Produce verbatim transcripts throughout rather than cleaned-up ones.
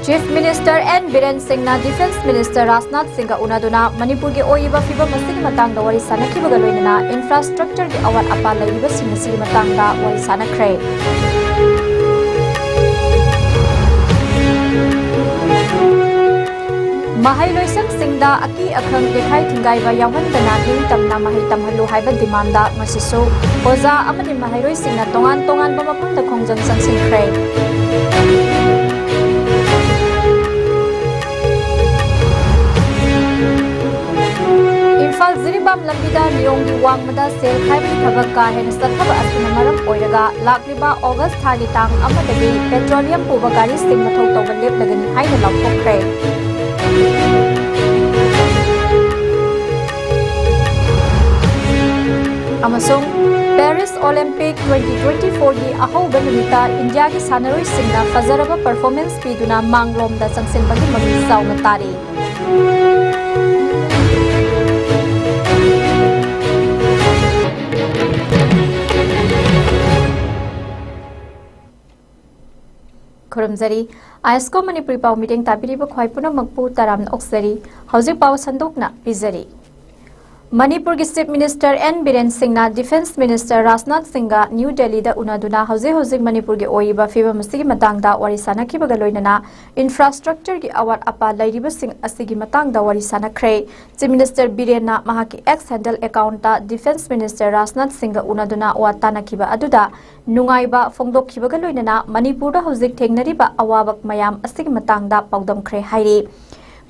Chief Minister N Biren Singhꯅ Defence Minister Rajnath ꯁꯤꯡꯒ ꯎꯅꯗꯨꯅ ꯃꯅꯤꯄꯨꯔꯒꯤ ꯑꯣꯏꯔꯤꯕ ꯐꯤꯕꯝ ꯑꯁꯤꯒꯤ ꯃꯇꯥꯡꯗ ꯋꯥꯔꯤ ꯁꯥꯅꯈꯤꯕꯒ ꯂꯣꯏꯅꯅ infrastructureꯒꯤ ꯑꯋꯥꯠ ꯑꯄꯥ ꯂꯩꯔꯤꯕꯁꯤꯡ ꯑꯁꯤꯒꯤ ꯃꯇꯥꯡꯗ ꯋꯥꯔꯤ ꯁꯥꯅꯈ꯭ꯔꯦ꯫ ꯃꯍꯩꯂꯣꯏꯁꯪꯁꯤꯡꯗ ꯑꯀꯤ ꯑꯈꯪ ꯌꯩꯈꯥꯏ ꯊꯤꯡꯒꯥꯏꯕ ꯌꯥꯎꯍꯟꯗꯅ ꯅꯤꯡꯇꯝꯅ ꯃꯍꯩ ꯇꯝꯍꯜꯂꯨ ꯍꯥꯏꯕ demandꯗ ꯉꯁꯤꯁꯨ ꯑꯣꯖꯥ ꯑꯃꯗꯤ ꯃꯍꯩꯔꯣꯏꯁꯤꯡꯅ ꯇꯣꯉꯥꯟ ꯇꯣꯉꯥꯟꯕ ꯃꯐꯝꯗ ꯈꯣꯡꯖꯪ ꯆꯪꯁꯤꯟꯈ꯭ꯔꯦ꯫ ꯏꯝꯐꯥꯜ ꯖꯤꯔꯤꯕꯥꯝ ꯂꯝꯕꯤꯗ ꯂꯤꯌꯣꯡꯒꯤ ꯋꯥꯡꯃꯗ ꯁꯦꯜ ꯈꯥꯏꯕꯒꯤ ꯊꯕꯛ ꯀꯥ ꯍꯦꯟꯅ ꯆꯠꯊꯕ ꯑꯁꯤꯅ ꯃꯔꯝ ꯑꯣꯏꯔꯒ ꯂꯥꯛꯂꯤꯕ ꯑꯣꯒꯁ ꯊꯥꯒꯤ ꯇꯥꯡ ꯑꯃꯗꯒꯤ petroleum ꯄꯨꯕ ꯒꯥꯔꯤꯁꯤꯡ ꯃꯊꯧ ꯇꯧꯕ ꯂꯦꯞꯂꯒꯅꯤ ꯍꯥꯏꯅ ꯂꯥꯎꯊꯣꯛꯈ꯭ꯔꯦ꯫ ꯑꯃꯁꯨꯡ Paris Olympic twenty twenty-fourꯒꯤ ꯑꯍꯧꯕ ꯅꯨꯃꯤꯠꯇ ꯏꯟꯗꯤꯌꯥꯒꯤ ꯁꯥꯟꯅꯔꯣꯏꯁꯤꯡꯅ ꯐꯖꯔꯕ performance ꯄꯤꯗꯨꯅ ꯃꯥꯡꯂꯣꯝꯗ ꯆꯪꯁꯤꯟꯕꯒꯤ ꯃꯃꯤ ꯆꯥꯎꯅ ꯇꯥꯔꯤ꯫ ꯈꯨꯔꯨꯝꯖꯔꯤ꯫ ꯑꯥꯏ ꯑꯦꯁ ꯀꯣ ꯃꯅꯤꯄꯨꯔꯤ ꯄꯥꯎ ꯃꯤꯠꯌꯦꯡ ꯇꯥꯕꯤꯔꯤꯕ ꯈ꯭ꯋꯥꯏ ꯄꯨꯝꯅꯃꯛꯄꯨ ꯇꯔꯥꯝꯅ ꯑꯣꯛꯆꯔꯤ꯫ ꯍꯧꯖꯤꯛ ꯄꯥꯎ ꯁꯟꯗꯣꯛꯅ ꯄꯤꯖꯔꯤ꯫ ꯃꯅꯤꯄꯨꯔꯒꯤ Chief Minister N ꯕꯤꯔꯦꯟ ꯁꯤꯡꯅ Defence Minister ꯔꯥꯖꯅꯥꯊ ꯁꯤꯡꯒ ꯅ꯭ꯌꯨ ꯗꯦꯜꯂꯤꯗ ꯎꯅꯗꯨꯅ ꯍꯧꯖꯤꯛ ꯍꯧꯖꯤꯛ ꯃꯅꯤꯄꯨꯔꯒꯤ ꯑꯣꯏꯔꯤꯕ ꯐꯤꯕꯝ ꯑꯁꯤꯒꯤ ꯃꯇꯥꯡꯗ ꯋꯥꯔꯤ ꯁꯥꯅꯈꯤꯕꯒ ꯂꯣꯏꯅꯅ infrastructureꯒꯤ ꯑꯋꯥꯠ ꯑꯄꯥ ꯂꯩꯔꯤꯕꯁꯤꯡ ꯑꯁꯤꯒꯤ ꯃꯇꯥꯡꯗ ꯋꯥꯔꯤ ꯁꯥꯅꯈ꯭ꯔꯦ꯫ Chief Minister ꯕꯤꯔꯦꯟꯅ ꯃꯍꯥꯛꯀꯤ X handle accountꯇ Defence Minister Rajnath ꯁꯤꯡꯒ ꯎꯅꯗꯨꯅ ꯋꯥ ꯇꯥꯅꯈꯤꯕ ꯑꯗꯨꯗ ꯅꯨꯡꯉꯥꯏꯕ ꯐꯣꯡꯗꯣꯛꯈꯤꯕꯒ ꯂꯣꯏꯅꯅ ꯃꯅꯤꯄꯨꯔꯗ ꯍꯧꯖꯤꯛ ꯊꯦꯡꯅꯔꯤꯕ ꯑꯋꯥꯕ ꯃꯌꯥꯝ ꯑꯁꯤꯒꯤ ꯃꯇꯥꯡꯗ ꯄꯥꯎꯗꯝꯈ꯭ꯔꯦ ꯍꯥꯏꯔꯤ꯫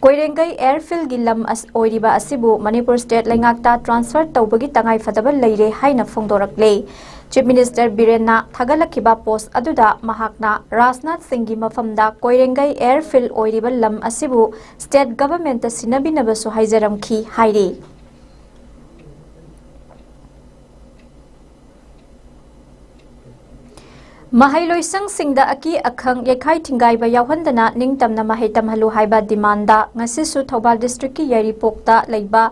ꯀꯣꯏꯔꯦꯡꯒꯩ airfieldꯒꯤ ꯂꯝ ꯑꯁ-, ꯑꯣꯏꯔꯤꯕ ꯑꯁꯤꯕꯨ ꯃꯅꯤꯄꯨꯔ state ꯂꯩꯉꯥꯛꯇ transfer ꯇꯧꯕꯒꯤ ꯇꯉꯥꯏꯐꯗꯕ ꯂꯩꯔꯦ ꯍꯥꯏꯅ ꯐꯣꯡꯗꯣꯔꯛꯂꯦ꯫ Chief Minister ꯕꯤꯔꯦꯟꯅ ꯊꯥꯒꯠꯂꯛꯈꯤꯕ post ꯑꯗꯨꯗ ꯃꯍꯥꯛꯅ ꯔꯥꯖꯅꯥꯊ ꯁꯤꯡꯒꯤ ꯃꯐꯝꯗ ꯀꯣꯏꯔꯦꯡꯒꯩ airfield ꯑꯣꯏꯔꯤꯕ ꯂꯝ ꯑꯁꯤꯕꯨ state governmentꯇ ꯁꯤꯟꯅꯕꯤꯅꯕꯁꯨ ꯍꯥꯏꯖꯔꯝꯈꯤ ꯍꯥꯏꯔꯤ꯫ ꯃꯍꯩꯂꯣꯏꯁꯪꯁꯤꯡꯗ ꯑꯀꯤ ꯑꯈꯪ, ꯌꯩꯈꯥꯏ ꯊꯤꯡꯒꯥꯏꯕ ꯌꯥꯎꯍꯟꯗꯅ ꯅꯤꯡꯇꯝꯅ ꯃꯍꯩ ꯇꯝꯍꯜꯂꯨ ꯍꯥꯏꯕ ꯗꯤꯃꯥꯟꯗ ꯉꯁꯤꯁꯨ ꯊꯧꯕꯥꯜ ꯗꯤꯁꯇ꯭ꯔꯤꯛꯀꯤ ꯌꯥꯏꯔꯤꯄꯣꯛꯇ ꯂꯩꯕ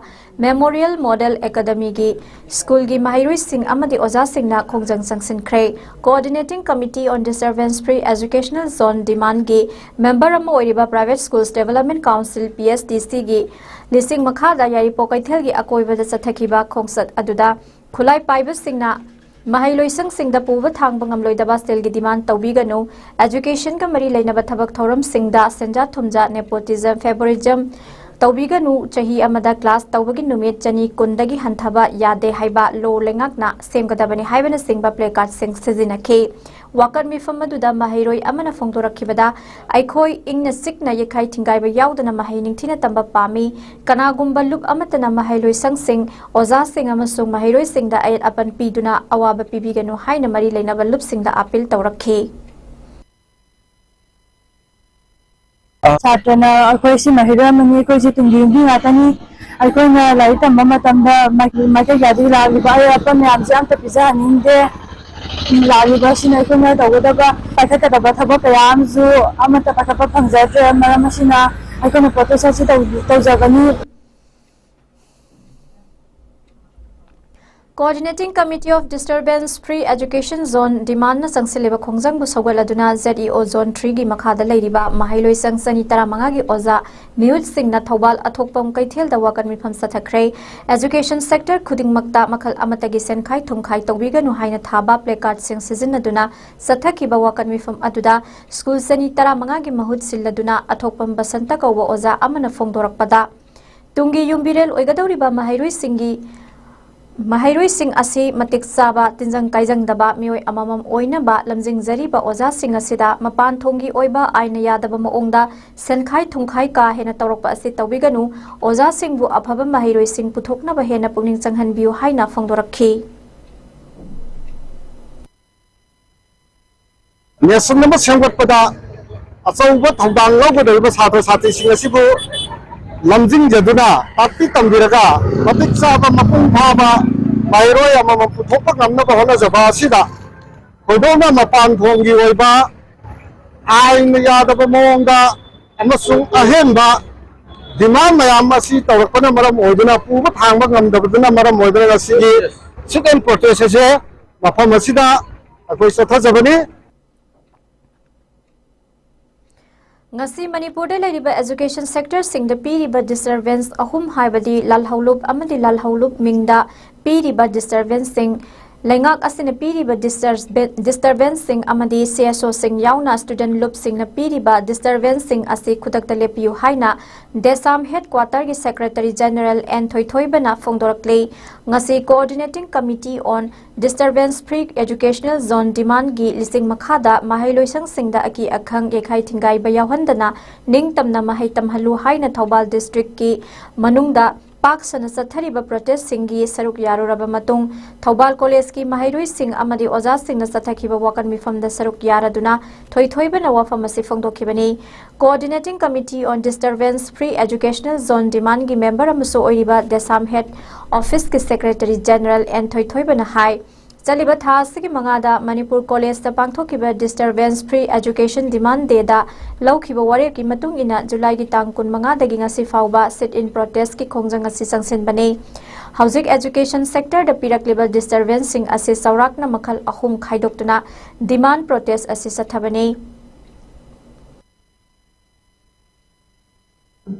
ꯃꯦꯃꯣꯔꯤꯌꯦꯜ ꯃꯣꯗꯦꯜ ꯑꯦꯀꯥꯗꯃꯤꯒꯤ ꯁ꯭ꯀꯨꯜꯒꯤ ꯃꯍꯩꯔꯣꯏꯁꯤꯡ ꯑꯃꯗꯤ ꯑꯣꯖꯥꯁꯤꯡꯅ ꯈꯣꯡꯖꯪ ꯆꯪꯁꯤꯟꯈ꯭ꯔꯦ꯫ Coordinating Committee on Disturbance Free Educational Zone Demandꯒꯤ ꯃꯦꯝꯕꯔ ꯑꯃ ꯑꯣꯏꯔꯤꯕ Private Schools Development Council, P S D Cꯒꯤ ꯂꯤꯁꯤꯡ ꯃꯈꯥꯗ ꯌꯥꯏꯔꯤꯄꯣꯛ ꯀꯩꯊꯦꯜꯒꯤ ꯑꯀꯣꯏꯕꯗ ꯆꯠꯊꯈꯤꯕ ꯈꯣꯡꯆꯠ ꯑꯗꯨꯗ ꯈꯨꯠꯂꯥꯏ ꯄꯥꯏꯕꯁꯤꯡꯅ ꯃꯍꯩꯂꯣꯏꯁꯪꯁꯤꯡꯗ ꯄꯨꯕ ꯊꯥꯡꯕ ꯉꯝꯂꯣꯏꯗꯕ ꯁꯦꯜꯒꯤ ꯗꯤꯃꯥꯟ ꯇꯧꯕꯤꯒꯅꯨ, educationꯒ ꯃꯔꯤ ꯂꯩꯅꯕ ꯊꯕꯛ ꯊꯧꯔꯝꯁꯤꯡꯗ ꯁꯦꯟꯖꯥ ꯊꯨꯝꯖꯥ, nepotism, favoritism ꯇꯧꯕꯤꯒꯅꯨ, ꯆꯍꯤ ꯑꯃꯗ class ꯇꯧꯕꯒꯤ ꯅꯨꯃꯤꯠ ꯆꯅꯤ ꯀꯨꯟꯗꯒꯤ ꯍꯟꯊꯕ ꯌꯥꯗꯦ ꯍꯥꯏꯕ law ꯂꯩꯉꯥꯛꯅ ꯁꯦꯝꯒꯗꯕꯅꯤ ꯍꯥꯏꯕꯅꯆꯤꯡꯕ placardꯁꯤꯡ ꯁꯤꯖꯤꯟꯅꯈꯤ꯫ ꯋꯥꯀꯠ ꯃꯤꯐꯝ ꯑꯗꯨꯗ ꯃꯍꯩꯔꯣꯏ ꯑꯃꯅ ꯐꯣꯡꯗꯣꯔꯛꯈꯤꯕꯗ, ꯑꯩꯈꯣꯏ ꯏꯪꯅ ꯆꯤꯛꯅ ꯌꯩꯈꯥꯏ ꯊꯤꯡꯒꯥꯏꯕ ꯌꯥꯎꯗꯅ ꯃꯍꯩ ꯅꯤꯡꯊꯤꯅ ꯇꯝꯕ ꯄꯥꯝꯃꯤ꯫ ꯀꯅꯥꯒꯨꯝꯕ ꯂꯨꯞ ꯑꯃꯠꯇꯅ ꯃꯍꯩꯂꯣꯏꯁꯪꯁꯤꯡ, ꯑꯣꯖꯥꯁꯤꯡ ꯑꯃꯁꯨꯡ ꯃꯍꯩꯔꯣꯏꯁꯤꯡꯗ ꯑꯌꯦꯠ ꯑꯄꯟ ꯄꯤꯗꯨꯅ ꯑꯋꯥꯕ ꯄꯤꯕꯤꯒꯅꯨ ꯍꯥꯏꯅ ꯃꯔꯤ ꯂꯩꯅꯕ ꯂꯨꯞꯁꯤꯡꯗ appeal ꯇꯧꯔꯛꯈꯤ꯫ ꯁꯥꯇ꯭ꯔꯅ ꯑꯩꯈꯣꯏ ꯁꯤ ꯃꯍꯩꯔꯣꯏ ꯑꯃꯅꯤ, ꯑꯩꯈꯣꯏꯁꯤ ꯇꯨꯡꯒꯤ ꯌꯨꯝꯕꯤ ꯉꯥꯛꯇꯅꯤ꯫ ꯑꯩꯈꯣꯏꯅ ꯂꯥꯏꯔꯤꯛ ꯇꯝꯕ ꯃꯇꯝꯗ ꯃꯥꯏ-, ꯃꯥꯏꯀꯩ ꯀꯌꯥꯗꯒꯤ ꯂꯥꯛꯂꯤꯕ ꯑꯌꯦꯠ ꯑꯄꯟ ꯃꯌꯥꯝꯁꯦ ꯑꯝꯇ ꯄꯤꯖꯍꯟꯅꯤꯡꯗꯦ꯫ ꯂꯥꯛꯂꯤꯕ ꯑꯁꯤꯅ ꯑꯩꯈꯣꯏꯅ ꯇꯧꯒꯗꯕ, ꯄꯥꯏꯈꯠꯀꯗꯕ ꯊꯕꯛ ꯀꯌꯥ ꯑꯃꯁꯨ ꯑꯃꯠꯇ ꯄꯥꯏꯈꯠꯄ ꯐꯪꯖꯗ꯭ꯔꯦ꯫ ꯃꯔꯝ ꯑꯁꯤꯅ ꯑꯩꯈꯣꯏꯅ protest ꯑꯁꯤ ꯇꯧ-, ꯇꯧꯖꯒꯅꯤ꯫ Coordinating Committee of Disturbance Free Education Zone demandꯅ ꯆꯪꯁꯤꯜꯂꯤꯕ ꯈꯣꯡꯖꯪꯕꯨ ꯁꯧꯒꯠꯂꯗꯨꯅ Z E O Zone threeꯒꯤ ꯃꯈꯥꯗ ꯂꯩꯔꯤꯕ ꯃꯍꯩꯂꯣꯏꯁꯪ ꯆꯅꯤ ꯇꯔꯥꯃꯉꯥꯒꯤ ꯑꯣꯖꯥ ꯃꯤꯍꯨꯠꯁꯤꯡꯅ ꯊꯧꯕꯥꯜ ꯑꯊꯣꯛꯄꯝ ꯀꯩꯊꯦꯜꯗ ꯋꯥꯀꯠ ꯃꯤꯐꯝ ꯆꯠꯊꯈ꯭ꯔꯦ꯫ Education sector ꯈꯨꯗꯤꯡꯃꯛꯇ ꯃꯈꯜ ꯑꯃꯠꯇꯒꯤ ꯁꯦꯟꯈꯥꯏ ꯊꯨꯝꯈꯥꯏ ꯇꯧꯕꯤꯒꯅꯨ ꯍꯥꯏꯅ ꯊꯥꯕ placardꯁꯤꯡ ꯁꯤꯖꯤꯟꯅꯗꯨꯅ ꯆꯠꯊꯈꯤꯕ ꯋꯥꯀꯠ ꯃꯤꯐꯝ ꯑꯗꯨꯗ ꯁ꯭ꯀꯨꯜ ꯆꯅꯤ ꯇꯔꯥꯃꯉꯥꯒꯤ ꯃꯍꯨꯠ ꯁꯤꯜꯂꯗꯨꯅ ꯑꯊꯣꯛꯄꯝ ꯕꯁꯟꯇ ꯀꯧꯕ ꯑꯣꯖꯥ ꯑꯃꯅ ꯐꯣꯡꯗꯣꯔꯛꯄꯗ, ꯇꯨꯡꯒꯤ ꯌꯨꯝꯕꯤꯔꯦꯜ ꯑꯣꯏꯒꯗꯧꯔꯤꯕ ꯃꯍꯩꯔꯣꯏꯁꯤꯡꯒꯤ, ꯃꯍꯩꯔꯣꯏꯁꯤꯡ ꯑꯁꯤ ꯃꯇꯤꯛ ꯆꯥꯕ, ꯇꯤꯟꯖꯪ ꯀꯥꯏꯖꯪꯗꯕ ꯃꯤꯑꯣꯏ ꯑꯃꯃꯝ ꯑꯣꯏꯅꯕ ꯂꯝꯖꯤꯡꯖꯔꯤꯕ ꯑꯣꯖꯥꯁꯤꯡ ꯑꯁꯤꯗ ꯃꯄꯥꯟ ꯊꯣꯡꯒꯤ ꯑꯣꯏꯕ ꯑꯥꯏꯟꯅ ꯌꯥꯗꯕ ꯃꯑꯣꯡꯗ ꯁꯦꯟꯈꯥꯏ ꯊꯨꯝꯈꯥꯏ ꯀꯥ ꯍꯦꯟꯅ ꯇꯧꯔꯛꯄ ꯑꯁꯤ ꯇꯧꯕꯤꯒꯅꯨ꯫ ꯑꯣꯖꯥꯁꯤꯡꯕꯨ ꯑꯐꯕ ꯃꯍꯩꯔꯣꯏꯁꯤꯡ ꯄꯨꯊꯣꯛꯅꯕ ꯍꯦꯟꯅ ꯄꯨꯛꯅꯤꯡ ꯆꯪꯍꯟꯕꯤꯌꯨ ꯍꯥꯏꯅ ꯐꯣꯡꯗꯣꯔꯛꯈꯤ꯫ Nation ꯑꯃ ꯁꯦꯝꯒꯠꯄꯗ ꯑꯆꯧꯕ ꯊꯧꯗꯥꯡ ꯂꯧꯒꯗꯧꯔꯤꯕ ꯁꯥꯇ꯭ꯔ ꯁꯥꯇ꯭ꯔꯤꯁꯤꯡ ꯑꯁꯤꯕꯨ ꯂꯝꯖꯤꯡꯖꯗꯨꯅ, ꯇꯥꯛꯄꯤ ꯇꯝꯕꯤꯔꯒ, ꯃꯇꯤꯛ ꯆꯥꯕ, ꯃꯄꯨꯡ ꯐꯥꯕ ꯃꯍꯩꯔꯣꯏ ꯑꯃꯃꯝ ꯄꯨꯊꯣꯛꯄ ꯉꯝꯅꯕ ꯍꯣꯠꯅꯖꯕ ꯑꯁꯤꯗ ꯊꯣꯏꯗꯣꯛꯅ ꯃꯄꯥꯟ ꯊꯣꯡꯒꯤ ꯑꯣꯏꯕ ꯑꯥꯏꯟꯅ ꯌꯥꯗꯕ ꯃꯑꯣꯡꯗ ꯑꯃꯁꯨꯡ ꯑꯍꯦꯟꯕ demand ꯃꯌꯥꯝ ꯑꯁꯤ ꯇꯧꯔꯛꯄꯅ ꯃꯔꯝ ꯑꯣꯏꯗꯨꯅ ꯄꯨꯕ ꯊꯥꯡꯕ ꯉꯝꯗꯕꯗꯨꯅ ꯃꯔꯝ ꯑꯣꯏꯗꯨꯅ ꯉꯁꯤꯒꯤ sit-in protest ꯑꯁꯦ ꯃꯐꯝ ꯑꯁꯤꯗ ꯑꯩꯈꯣꯏ ꯆꯠꯊꯖꯕꯅꯤ꯫ ꯉꯁꯤ ꯃꯅꯤꯄꯨꯔꯗ ꯂꯩꯔꯤꯕ education sectorꯁꯤꯡꯗ ꯄꯤꯔꯤꯕ disturbance ꯑꯍꯨꯝ, ꯍꯥꯏꯕꯗꯤ ꯂꯥꯜꯍꯧꯂꯨꯞ ꯑꯃꯗꯤ ꯂꯥꯜꯍꯧꯂꯨꯞ ꯃꯤꯡꯗ ꯄꯤꯔꯤꯕ disturbanceꯁꯤꯡ, ꯂꯩꯉꯥꯛ ꯑꯁꯤꯅ ꯄꯤꯔꯤꯕ disturb-, disturbanceꯁꯤꯡ ꯑꯃꯗꯤ CSOꯁꯤꯡ ꯌꯥꯎꯅ student ꯂꯨꯞꯁꯤꯡꯅ ꯄꯤꯔꯤꯕ disturbanceꯁꯤꯡ ꯑꯁꯤ ꯈꯨꯗꯛꯇ ꯂꯦꯞꯄꯤꯌꯨ ꯍꯥꯏꯅ DESAM headquarterꯒꯤ Secretary General N ꯊꯣꯏꯊꯣꯏꯕꯅ ꯐꯣꯡꯗꯣꯔꯛꯂꯤ꯫ ꯉꯁꯤ Coordinating Committee on Disturbance Free Educational Zone demandꯒꯤ ꯂꯤꯆꯤꯡ ꯃꯈꯥꯗ ꯃꯍꯩꯂꯣꯏꯁꯪꯁꯤꯡꯗ ꯑꯀꯤ ꯑꯈꯪ, ꯌꯩꯈꯥꯏ ꯊꯤꯡꯒꯥꯏꯕ ꯌꯥꯎꯍꯟꯗꯅ ꯅꯤꯡꯇꯝꯅ ꯃꯍꯩ ꯇꯝꯍꯜꯂꯨ ꯍꯥꯏꯅ ꯊꯧꯕꯥꯜ districtꯀꯤ ꯃꯅꯨꯡꯗ ꯄꯥꯛ ꯁꯟꯅ ꯆꯠꯊꯔꯤꯕ protestꯁꯤꯡꯒꯤ ꯁꯔꯨꯛ ꯌꯥꯔꯨꯔꯕ ꯃꯇꯨꯡ, ꯊꯧꯕꯥꯜ collegeꯀꯤ ꯃꯍꯩꯔꯣꯏꯁꯤꯡ ꯑꯃꯗꯤ ꯑꯣꯖꯥꯁꯤꯡꯅ ꯆꯠꯊꯈꯤꯕ ꯋꯥꯀꯠ ꯃꯤꯐꯝꯗ ꯁꯔꯨꯛ ꯌꯥꯔꯗꯨꯅ ꯊꯣꯏꯊꯣꯏꯕꯅ ꯋꯥꯐꯝ ꯑꯁꯤ ꯐꯣꯡꯗꯣꯛꯈꯤꯕꯅꯤ꯫ Coordinating Committee on Disturbance Free Educational Zone demandꯒꯤ member ꯑꯃꯁꯨ ꯑꯣꯏꯔꯤꯕ DESAM head officeꯀꯤ Secretary General N ꯊꯣꯏꯊꯣꯏꯕꯅ ꯍꯥꯏ, ꯆꯠꯂꯤꯕ ꯊꯥ ꯑꯁꯤꯒꯤ ꯃꯉꯥꯗ ꯃꯅꯤꯄꯨꯔ collegeꯇ ꯄꯥꯡꯊꯣꯛꯈꯤꯕ Disturbance Free Education Demand Dayꯗ ꯂꯧꯈꯤꯕ ꯋꯥꯔꯦꯞꯀꯤ ꯃꯇꯨꯡ ꯏꯟꯅ ꯖꯨꯂꯥꯏꯒꯤ ꯇꯥꯡ ꯀꯨꯟꯃꯉꯥꯗꯒꯤ ꯉꯁꯤ ꯐꯥꯎꯕ sit-in protestꯀꯤ ꯈꯣꯡꯖꯪ ꯑꯁꯤ ꯆꯪꯁꯤꯟꯕꯅꯤ꯫ ꯍꯧꯖꯤꯛ education sectorꯗ ꯄꯤꯔꯛꯂꯤꯕ disturbanceꯁꯤꯡ ꯑꯁꯤ ꯆꯥꯎꯔꯥꯛꯅ ꯃꯈꯜ ꯑꯍꯨꯝ ꯈꯥꯏꯗꯣꯛꯇꯨꯅ demand protest ꯑꯁꯤ ꯆꯠꯊꯕꯅꯤ꯫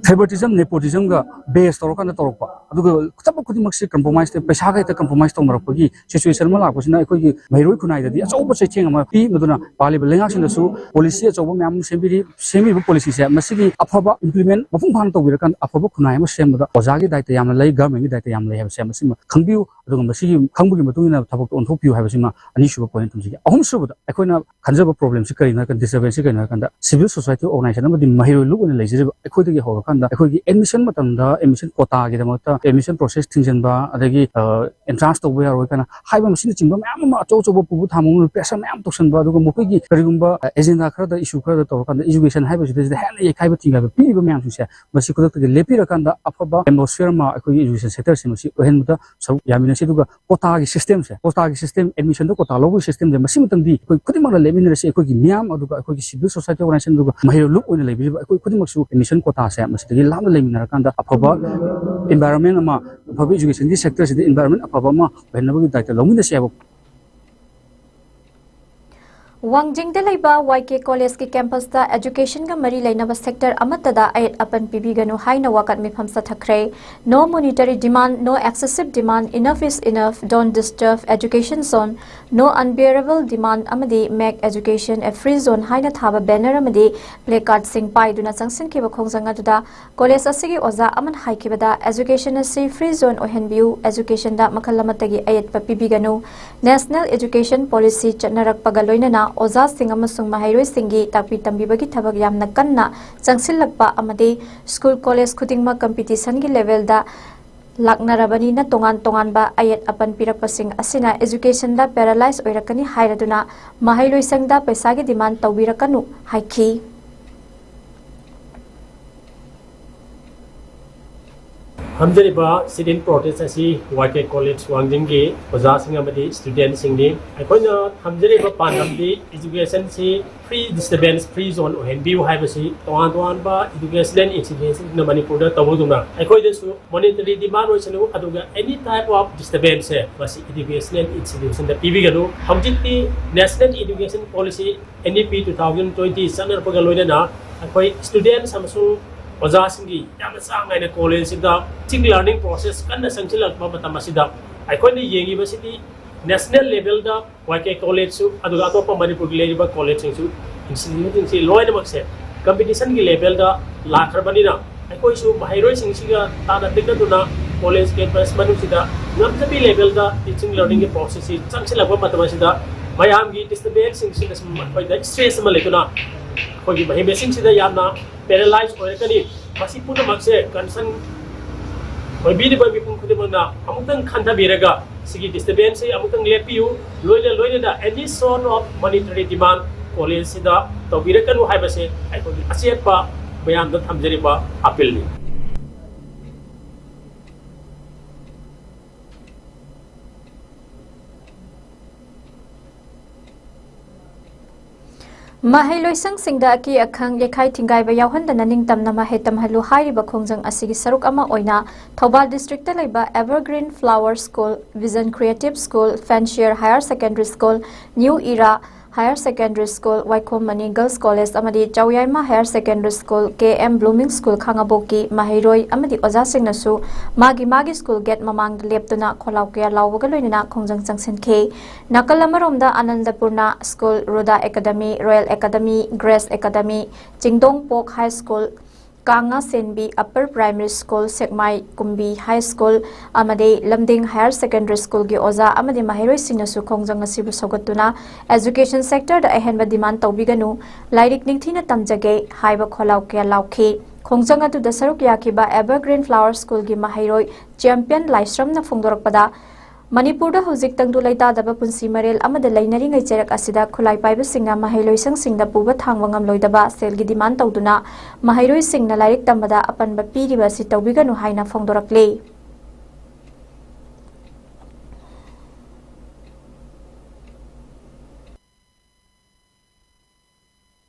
Favoritism, nepotismꯒ base ꯇꯧꯔꯀꯥꯟꯗ ꯇꯧꯔꯛꯄ, ꯑꯗꯨꯒ ꯊꯕꯛ ꯈꯨꯗꯤꯡꯃꯛꯁꯦ compromise, ꯄꯩꯁꯥꯒ ꯍꯦꯛꯇ compromise ꯇꯧꯅꯔꯛꯄꯒꯤ situation ꯑꯃ ꯂꯥꯛꯄꯁꯤꯅ ꯑꯩꯈꯣꯏꯒꯤ ꯃꯍꯩꯔꯣꯏ ꯈꯨꯟꯅꯥꯏꯗꯗꯤ ꯑꯆꯧꯕ ꯆꯩꯊꯦꯡ ꯑꯃ ꯄꯤ꯫ ꯃꯗꯨꯅ ꯄꯥꯜꯂꯤꯕ ꯂꯩꯉꯥꯛꯁꯤꯡꯗꯁꯨ policy ꯑꯆꯧꯕ ꯃꯌꯥꯝ ꯑꯃ ꯁꯦꯝꯕꯤꯔꯤ꯫ ꯁꯦꯝꯃꯤꯕ policyꯁꯦ ꯃꯁꯤꯒꯤ ꯑꯐꯕ implement ꯃꯄꯨꯡ ꯐꯥꯅ ꯇꯧꯕꯤꯔꯀꯥꯟꯗ ꯑꯐꯕ ꯈꯨꯟꯅꯥꯏ ꯑꯃ ꯁꯦꯝꯕꯗ ꯑꯣꯖꯥꯒꯤ ꯗꯥꯏꯇ ꯌꯥꯝꯅ ꯂꯩ, governmentꯀꯤ ꯗꯥꯏꯇ ꯌꯥꯝꯅ ꯂꯩ ꯍꯥꯏꯕꯁꯦ ꯃꯁꯤꯃ ꯈꯪꯕꯤꯌꯨ꯫ ꯑꯗꯨꯒ ꯃꯁꯤꯒꯤ ꯈꯪꯕꯒꯤ ꯃꯇꯨꯡ ꯏꯟꯅ ꯊꯕꯛꯇ ꯑꯣꯟꯊꯣꯛꯄꯤꯌꯨ ꯍꯥꯏꯕꯁꯤꯃ ꯑꯅꯤꯁꯨꯕ point ꯊꯝꯖꯒꯦ꯫ ꯑꯍꯨꯝꯁꯨꯕꯗ ꯑꯩꯈꯣꯏꯅ ꯈꯟꯖꯕ problemꯁꯤ ꯀꯔꯤꯅꯣ ꯍꯥꯏꯔꯀꯥꯟꯗ, disturbanceꯁꯤ ꯀꯔꯤꯅꯣ ꯍꯥꯏꯔꯀꯥꯟꯗ, civil society organization ꯑꯃꯗꯤ ꯃꯍꯩꯔꯣꯏ ꯂꯨꯞ ꯑꯣꯏꯅ ꯂꯩꯖꯔꯤꯕ ꯑꯩꯈꯣꯏꯗꯒꯤ ꯍꯧꯔꯀꯥꯟꯗ ꯑꯩꯈꯣꯏꯒꯤ ꯑꯦꯗꯃꯤꯁꯟ ꯃꯇꯝꯗ ꯑꯦꯗꯃꯤꯁꯟ ꯀꯣꯇꯥꯒꯤꯗꯃꯛꯇ ꯑꯦꯗꯃꯤꯁꯟ ꯄ꯭ꯔꯣꯁꯦꯁ ꯊꯤꯡꯖꯤꯟꯕ, ꯑꯗꯒꯤ ꯑꯦꯟꯇ꯭ꯔꯥꯟꯁ ꯇꯧꯕ ꯌꯥꯔꯣꯏ ꯀꯥꯏꯅ ꯍꯥꯏꯕ ꯃꯁꯤꯅꯆꯤꯡꯕ ꯃꯌꯥꯝ ꯑꯃ ꯑꯆꯧ ꯑꯆꯧꯕ ꯄꯨꯕꯨ ꯊꯥꯡꯕ ꯃꯑꯣꯡꯗ ꯄ꯭ꯔꯦꯁꯔ ꯃꯌꯥꯝ ꯇꯧꯁꯟꯕ, ꯑꯗꯨꯒ ꯃꯈꯣꯏꯒꯤ ꯀꯔꯤꯒꯨꯝꯕ ꯑꯦꯖꯦꯟꯗꯥ ꯈꯔꯗ, ꯏꯁꯨ ꯈꯔꯗ ꯇꯧꯔꯀꯥꯟꯗ ꯏꯖꯨꯀꯦꯁꯟ ꯍꯥꯏꯕꯁꯤꯗꯩꯁꯤꯗ ꯍꯦꯟꯅ ꯌꯩꯈꯥꯏꯕ ꯊꯤꯡꯒꯥꯏꯕ ꯄꯤꯔꯤꯕ ꯃꯌꯥꯝꯁꯤꯡꯁꯦ ꯃꯁꯤ ꯈꯨꯗꯛꯇꯒꯤ ꯂꯦꯞꯄꯤꯔꯀꯥꯟꯗ ꯑꯐꯕ ꯑꯦꯠꯃꯣꯁꯐꯤꯌꯔ ꯑꯃ ꯑꯩꯈꯣꯏꯒꯤ ꯏꯖꯨꯀꯦꯁꯟ ꯁꯦꯛꯇꯔꯁꯦ ꯃꯁꯤ ꯑꯣꯏꯍꯟꯕꯗ ꯁꯔꯨꯛ ꯌꯥꯃꯤꯟꯅꯁꯤ꯫ ꯑꯗꯨꯒ ꯀꯣꯇꯥꯒꯤ ꯁꯤꯁꯇꯦꯝꯁꯦ, ꯀꯣꯇꯥꯒꯤ ꯁꯤꯁꯇꯦꯝ, ꯑꯦꯗꯃꯤꯁꯟꯗ ꯀꯣꯇꯥ ꯂꯧꯕꯒꯤ ꯁꯤꯁꯇꯦꯝꯁꯦ ꯃꯁꯤꯃꯇꯪꯗꯤ ꯑꯩꯈꯣꯏ ꯈꯨꯗꯤꯡꯃꯛꯅ ꯂꯦꯞꯃꯤꯟꯅꯔꯁꯤ꯫ ꯑꯩꯈꯣꯏꯒꯤ ꯃꯤꯌꯥꯝ, ꯑꯗꯨꯒ ꯑꯩꯈꯣꯏꯒꯤ ꯁꯤꯚꯤꯜ ꯁꯣꯁꯥꯏꯇꯤ ꯑꯣꯔꯒꯅꯥꯏꯖꯦꯁꯟ, ꯑꯗꯨꯒ ꯃꯍꯩꯔꯣꯏ ꯂꯨꯞ ꯑꯣꯏꯅ ꯂꯩꯕꯤꯔꯤꯕ ꯑꯩꯈꯣꯏ ꯈꯨꯗꯤꯡꯃꯛꯁꯨ ꯑꯦꯗꯃꯤꯁꯟ ꯀꯣꯇꯥꯁꯦ ꯃꯁꯤꯗꯒꯤ ꯂꯥꯞꯅ ꯂꯩꯃꯤꯟꯅꯔꯀꯥꯟꯗ ꯑꯐꯕ ꯏꯟꯚꯥꯏꯔꯣꯟꯃꯦꯟ ꯑꯃ, ꯑꯐꯕ ꯏꯖꯨꯀꯦꯁꯟꯒꯤ ꯁꯦꯛꯇꯔꯁꯤꯗ ꯏꯟꯚꯥꯏꯔꯣꯟꯃꯦꯟ ꯑꯐꯕ ꯑꯃ ꯑꯣꯏꯍꯟꯅꯕꯒꯤ ꯗꯥꯏꯇ ꯂꯧꯃꯤꯟꯅꯁꯤ ꯍꯥꯏꯕ꯫ ꯋꯥꯡꯖꯤꯡꯗ ꯂꯩꯕ ꯋꯥꯏ ꯀꯦ ꯀꯣꯂꯦꯖꯀꯤ ꯀꯦꯝꯄꯁꯇ ꯑꯦꯖꯨꯀꯦꯁꯟꯒ ꯃꯔꯤ ꯂꯩꯅꯕ ꯁꯦꯛꯇꯔ ꯑꯃꯠꯇꯗ ꯑꯌꯦꯠ ꯑꯄꯟ ꯄꯤꯕꯤꯒꯅꯨ ꯍꯥꯏꯅ ꯋꯥꯀꯠ ꯃꯤꯐꯝ ꯆꯠꯊꯈ꯭ꯔꯦ꯫ No monetary demand, no excessive demand, enough is enough, don't disturb education zone, no unbearable demand ꯑꯃꯗꯤ Make Education a Free Zone ꯍꯥꯏꯅ ꯊꯥꯕ ꯕꯦꯅꯔ ꯑꯃꯗꯤ ꯄ꯭ꯂꯦ ꯀꯥꯔꯗꯁꯤꯡ ꯄꯥꯏꯗꯨꯅ ꯆꯪꯁꯤꯟꯈꯤꯕ ꯈꯣꯡꯖꯪ ꯑꯗꯨꯗ ꯀꯣꯂꯦꯖ ꯑꯁꯤꯒꯤ ꯑꯣꯖꯥ ꯑꯃꯅ ꯍꯥꯏꯈꯤꯕꯗ, ꯑꯦꯖꯨꯀꯦꯁꯟ ꯑꯁꯤ ꯐ꯭ꯔꯤ ꯖꯣꯟ ꯑꯣꯏꯍꯟꯕꯤꯌꯨ, ꯑꯦꯖꯨꯀꯦꯁꯟꯗ ꯃꯈꯜ ꯑꯃꯠꯇꯒꯤ ꯑꯌꯦꯠꯄ ꯄꯤꯕꯤꯒꯅꯨ꯫ ꯅꯦꯁꯅꯦꯜ ꯑꯦꯖꯨꯀꯦꯁꯟ ꯄꯣꯂꯤꯁꯤ ꯆꯠꯅꯔꯛꯄꯒ ꯂꯣꯏꯅꯅ ꯑꯣꯖꯥꯁꯤꯡ ꯑꯃꯁꯨꯡ ꯃꯍꯩꯔꯣꯏꯁꯤꯡꯒꯤ ꯇꯥꯛꯄꯤ ꯇꯝꯕꯤꯕꯒꯤ ꯊꯕꯛ ꯌꯥꯝꯅ ꯀꯟꯅ ꯆꯪꯁꯤꯜꯂꯛꯄ ꯑꯃꯗꯤ ꯁ꯭ꯀꯨꯜ ꯀꯣꯂꯦꯖ ꯈꯨꯗꯤꯡꯃꯛ ꯀꯝꯄꯤꯇꯤꯁꯟꯒꯤ ꯂꯦꯚꯦꯜꯗ ꯂꯥꯛꯅꯔꯕꯅꯤꯅ ꯇꯣꯉꯥꯟ ꯇꯣꯉꯥꯟꯕ ꯑꯌꯦꯠ ꯑꯄꯟ ꯄꯤꯔꯛꯄꯁꯤꯡ ꯑꯁꯤꯅ ꯑꯦꯖꯨꯀꯦꯁꯟꯗ ꯄꯦꯔꯥꯂꯥꯏꯁ ꯑꯣꯏꯔꯛꯀꯅꯤ ꯍꯥꯏꯔꯗꯨꯅ ꯃꯍꯩꯔꯣꯏꯁꯪꯗ ꯄꯩꯁꯥꯒꯤ ꯗꯤꯃꯥꯟ ꯇꯧꯕꯤꯔꯛꯀꯅꯨ ꯍꯥꯏꯈꯤ꯫ ꯊꯝꯖꯔꯤꯕ sit-in protest ꯑꯁꯤ ꯋꯥꯏ ꯀꯦ ꯀꯣꯂꯦꯖ ꯋꯥꯡꯖꯤꯡꯒꯤ ꯑꯣꯖꯥꯁꯤꯡ ꯑꯃꯗꯤ ꯁ꯭ꯇꯨꯗꯦꯟꯠꯁꯤꯡꯅꯤ꯫ ꯑꯩꯈꯣꯏꯅ ꯊꯝꯖꯔꯤꯕ ꯄꯥꯟꯗꯝꯗꯤ ꯑꯦꯖꯨꯀꯦꯁꯟꯁꯤ ꯐ꯭ꯔꯤ ꯗꯤꯁꯇꯔꯕꯦꯟꯁ ꯐ꯭ꯔꯤ ꯖꯣꯟ ꯑꯣꯏꯍꯟꯕꯤꯌꯨ ꯍꯥꯏꯕꯁꯤ ꯇꯣꯉꯥꯟ ꯇꯣꯉꯥꯟꯕ ꯏꯗꯨꯀꯦꯁꯅꯦꯜ ꯏꯟꯁꯇꯤꯇ꯭ꯌꯨꯁꯟꯁꯤꯡꯅ ꯃꯅꯤꯄꯨꯔꯗ ꯇꯧꯕꯒꯨꯝꯅ ꯑꯩꯈꯣꯏꯗꯁꯨ ꯃꯣꯅꯤꯇꯔꯤ ꯗꯤꯃꯥꯟ ꯑꯣꯏꯁꯅꯨ, ꯑꯗꯨꯒ ꯑꯦꯅꯤ ꯇꯥꯏꯞ ꯑꯣꯐ ꯗꯤꯁꯇꯔꯕꯦꯟꯁꯁꯦ ꯃꯁꯤ ꯏꯗꯨꯀꯦꯁꯅꯦꯜ ꯏꯟꯁꯇꯤꯇ꯭ꯌꯨꯁꯟꯗ ꯄꯤꯕꯤꯒꯅꯨ꯫ ꯍꯧꯖꯤꯛꯇꯤ national education policy, N E P, two thousand twenty ꯆꯠꯅꯔꯛꯄꯒ ꯂꯣꯏꯅꯅ ꯑꯩꯈꯣꯏ ꯁ꯭ꯇꯨꯗꯦꯟꯠꯁ ꯑꯃꯁꯨꯡ ꯑꯣꯖꯥꯁꯤꯡꯒꯤ ꯌꯥꯝꯅ ꯆꯥꯡ ꯅꯥꯏꯅ ꯀꯣꯂꯦꯖꯁꯤꯗ ꯇꯤꯆꯤꯡ ꯂꯔꯅꯤꯡ ꯄ꯭ꯔꯣꯁꯦꯁ ꯀꯟꯅ ꯆꯪꯁꯤꯜꯂꯛꯄ ꯃꯇꯝ ꯑꯁꯤꯗ ꯑꯩꯈꯣꯏꯅ ꯌꯦꯡꯉꯤꯕꯁꯤꯗꯤ ꯅꯦꯁꯅꯦꯜ ꯂꯦꯚꯦꯜꯗ ꯋꯥꯏ ꯀꯦ ꯀꯣꯂꯦꯖꯁꯨ, ꯑꯗꯨꯒ ꯑꯇꯣꯞꯄ ꯃꯅꯤꯄꯨꯔꯒꯤ ꯂꯩꯔꯤꯕ ꯀꯣꯂꯦꯖꯁꯤꯡꯁꯨ, ꯏꯟꯁꯇꯤꯇ꯭ꯌꯨꯠꯁꯤꯡꯁꯤ ꯂꯣꯏꯅꯃꯛꯁꯦ ꯀꯝꯄꯤꯇꯤꯁꯟꯒꯤ ꯂꯦꯚꯦꯜꯗ ꯂꯥꯛꯈ꯭ꯔꯕꯅꯤꯅ, ꯑꯩꯈꯣꯏꯁꯨ ꯃꯍꯩꯔꯣꯏꯁꯤꯡꯁꯤꯒ ꯇꯥꯟꯅ ꯇꯤꯟꯅꯗꯨꯅ ꯀꯣꯂꯦꯖ ꯀꯦꯝꯄꯁ ꯃꯅꯨꯡꯁꯤꯗ ꯉꯝꯖꯕꯤ ꯂꯦꯚꯦꯜꯗ ꯇꯤꯆꯤꯡ ꯂꯔꯅꯤꯡꯒꯤ ꯄ꯭ꯔꯣꯁꯦꯁꯁꯤ ꯆꯪꯁꯤꯜꯂꯛꯄ ꯃꯇꯝ ꯑꯁꯤꯗ ꯃꯌꯥꯝꯒꯤ ꯗꯤꯁꯇꯔꯕꯦꯟꯁꯁꯤꯡꯁꯤꯅ ꯁꯨꯝ ꯑꯩꯈꯣꯏꯗ ꯁ꯭ꯇ꯭ꯔꯦꯁ ꯑꯃ ꯂꯩꯗꯨꯅ ꯑꯩꯈꯣꯏꯒꯤ ꯃꯍꯩ ꯃꯁꯤꯡꯁꯤꯗ ꯌꯥꯝꯅ ꯄꯦꯔꯦꯂꯥꯏꯁ ꯑꯣꯏꯔꯛꯀꯅꯤ꯫ ꯃꯁꯤ ꯄꯨꯝꯅꯃꯛꯁꯦ ꯀꯟꯁꯔꯟ ꯑꯣꯏꯕꯤꯔꯤꯕ ꯃꯤꯄꯨꯝ ꯈꯨꯗꯤꯡꯃꯛꯅ ꯑꯃꯨꯛꯇꯪ ꯈꯟꯊꯕꯤꯔꯒ, ꯁꯤꯒꯤ ꯗꯤꯁꯇꯔꯕꯦꯟꯁꯁꯤ ꯑꯃꯨꯛꯇꯪ ꯂꯦꯞꯄꯤꯌꯨ꯫ ꯂꯣꯏꯅ ꯂꯣꯏꯅꯅ any sort of monetary demand ꯀꯣꯂꯦꯖꯁꯤꯗ ꯇꯧꯕꯤꯔꯛꯀꯅꯨ ꯍꯥꯏꯕꯁꯦ ꯑꯩꯈꯣꯏꯒꯤ ꯑꯆꯦꯠꯄ ꯃꯌꯥꯝꯗ ꯊꯝꯖꯔꯤꯕ ꯑꯄꯤꯜꯅꯤ꯫ ꯃꯍꯩꯂꯣꯏꯁꯪꯁꯤꯡꯗ ꯑꯀꯤ ꯑꯈꯪ, ꯌꯩꯈꯥꯏ ꯊꯤꯡꯒꯥꯏꯕ ꯌꯥꯎꯍꯟꯗꯅ ꯅꯤꯡꯇꯝꯅ ꯃꯍꯩ ꯇꯝꯍꯜꯂꯨ ꯍꯥꯏꯔꯤꯕ ꯈꯣꯡꯖꯪ ꯑꯁꯤꯒꯤ ꯁꯔꯨꯛ ꯑꯃ ꯑꯣꯏꯅ ꯊꯧꯕꯥꯜ ꯗꯤꯁꯇ꯭ꯔꯤꯛꯇ ꯂꯩꯕ Evergreen Flower School, Vision Creative School, Fancier Higher Secondary School, New Era Higher Secondary School, ꯋꯥꯏꯈꯣꯝ ꯃꯅꯤ Girls College ꯑꯃꯗꯤ ꯆꯥꯎꯌꯥꯏꯃ Higher Secondary School, K M Blooming School ꯈꯥꯉꯕꯣꯛꯀꯤ ꯃꯍꯩꯔꯣꯏ ꯑꯃꯗꯤ ꯑꯣꯖꯥꯁꯤꯡꯅꯁꯨ ꯃꯥꯒꯤ ꯃꯥꯒꯤ ꯁ꯭ꯀꯨꯜ ꯒꯦꯠ ꯃꯃꯥꯡꯗ ꯂꯦꯞꯇꯨꯅ ꯈꯣꯜꯂꯥꯎ ꯀꯌꯥ ꯂꯥꯎꯕꯒ ꯂꯣꯏꯅꯅ ꯈꯣꯡꯖꯪ ꯆꯪꯁꯤꯟꯈꯤ꯫ ꯅꯥꯀꯜ ꯑꯃꯔꯣꯝꯗ ꯑꯅꯟꯗꯄꯨꯔꯅ school, Rhoda academy, royal academy, grace academy, Chingdongpok high school, ꯀꯥꯡꯉꯥ ꯁꯦꯟꯕꯤ upper primary school, Sekmai Kumbi high school ꯑꯃꯗꯤ ꯂꯝꯗꯤꯡ ꯍꯥꯌꯔ ꯁꯦꯀꯦꯟꯗꯔꯤ ꯁ꯭ꯀꯨꯜꯒꯤ ꯑꯣꯖꯥ ꯑꯃꯗꯤ ꯃꯍꯩꯔꯣꯏꯁꯤꯡꯅꯁꯨ ꯈꯣꯡꯖꯪ ꯑꯁꯤꯕꯨ ꯁꯧꯒꯠꯇꯨꯅ education sectorꯗ ꯑꯍꯦꯟꯕ demand ꯇꯧꯕꯤꯒꯅꯨ, ꯂꯥꯏꯔꯤꯛ ꯅꯤꯡꯊꯤꯅ ꯇꯝꯖꯒꯦ ꯍꯥꯏꯕ ꯈꯣꯜꯂꯥꯎ ꯀꯌꯥ ꯂꯥꯎꯈꯤ꯫ ꯈꯣꯡꯖꯪ ꯑꯗꯨꯗ ꯁꯔꯨꯛ ꯌꯥꯈꯤꯕ Evergreen Flower Schoolꯒꯤ ꯃꯍꯩꯔꯣꯏ ꯆꯦꯝꯄꯤꯌꯟ ꯂꯥꯏꯁ꯭ꯔꯝꯅ ꯐꯣꯡꯗꯣꯔꯛꯄꯗ, ꯃꯅꯤꯄꯨꯔꯗ ꯍꯧꯖꯤꯛ ꯇꯪꯗꯨ ꯂꯩꯇꯥꯗꯕ ꯄꯨꯟꯁꯤ ꯃꯔꯦꯜ ꯑꯃꯗ ꯂꯩꯅꯔꯤꯉꯩ ꯆꯩꯔꯛ ꯑꯁꯤꯗ ꯈꯨꯠꯂꯥꯏ ꯄꯥꯏꯕꯁꯤꯡꯅ ꯃꯍꯩꯂꯣꯏꯁꯪꯁꯤꯡꯗ ꯄꯨꯕ ꯊꯥꯡꯕ ꯉꯝꯂꯣꯏꯗꯕ ꯁꯦꯜꯒꯤ demand ꯇꯧꯗꯨꯅ ꯃꯍꯩꯔꯣꯏꯁꯤꯡꯅ ꯂꯥꯏꯔꯤꯛ ꯇꯝꯕꯗ ꯑꯄꯟꯕ ꯄꯤꯔꯤꯕ ꯑꯁꯤ ꯇꯧꯕꯤꯒꯅꯨ ꯍꯥꯏꯅ ꯐꯣꯡꯗꯣꯔꯛꯂꯤ꯫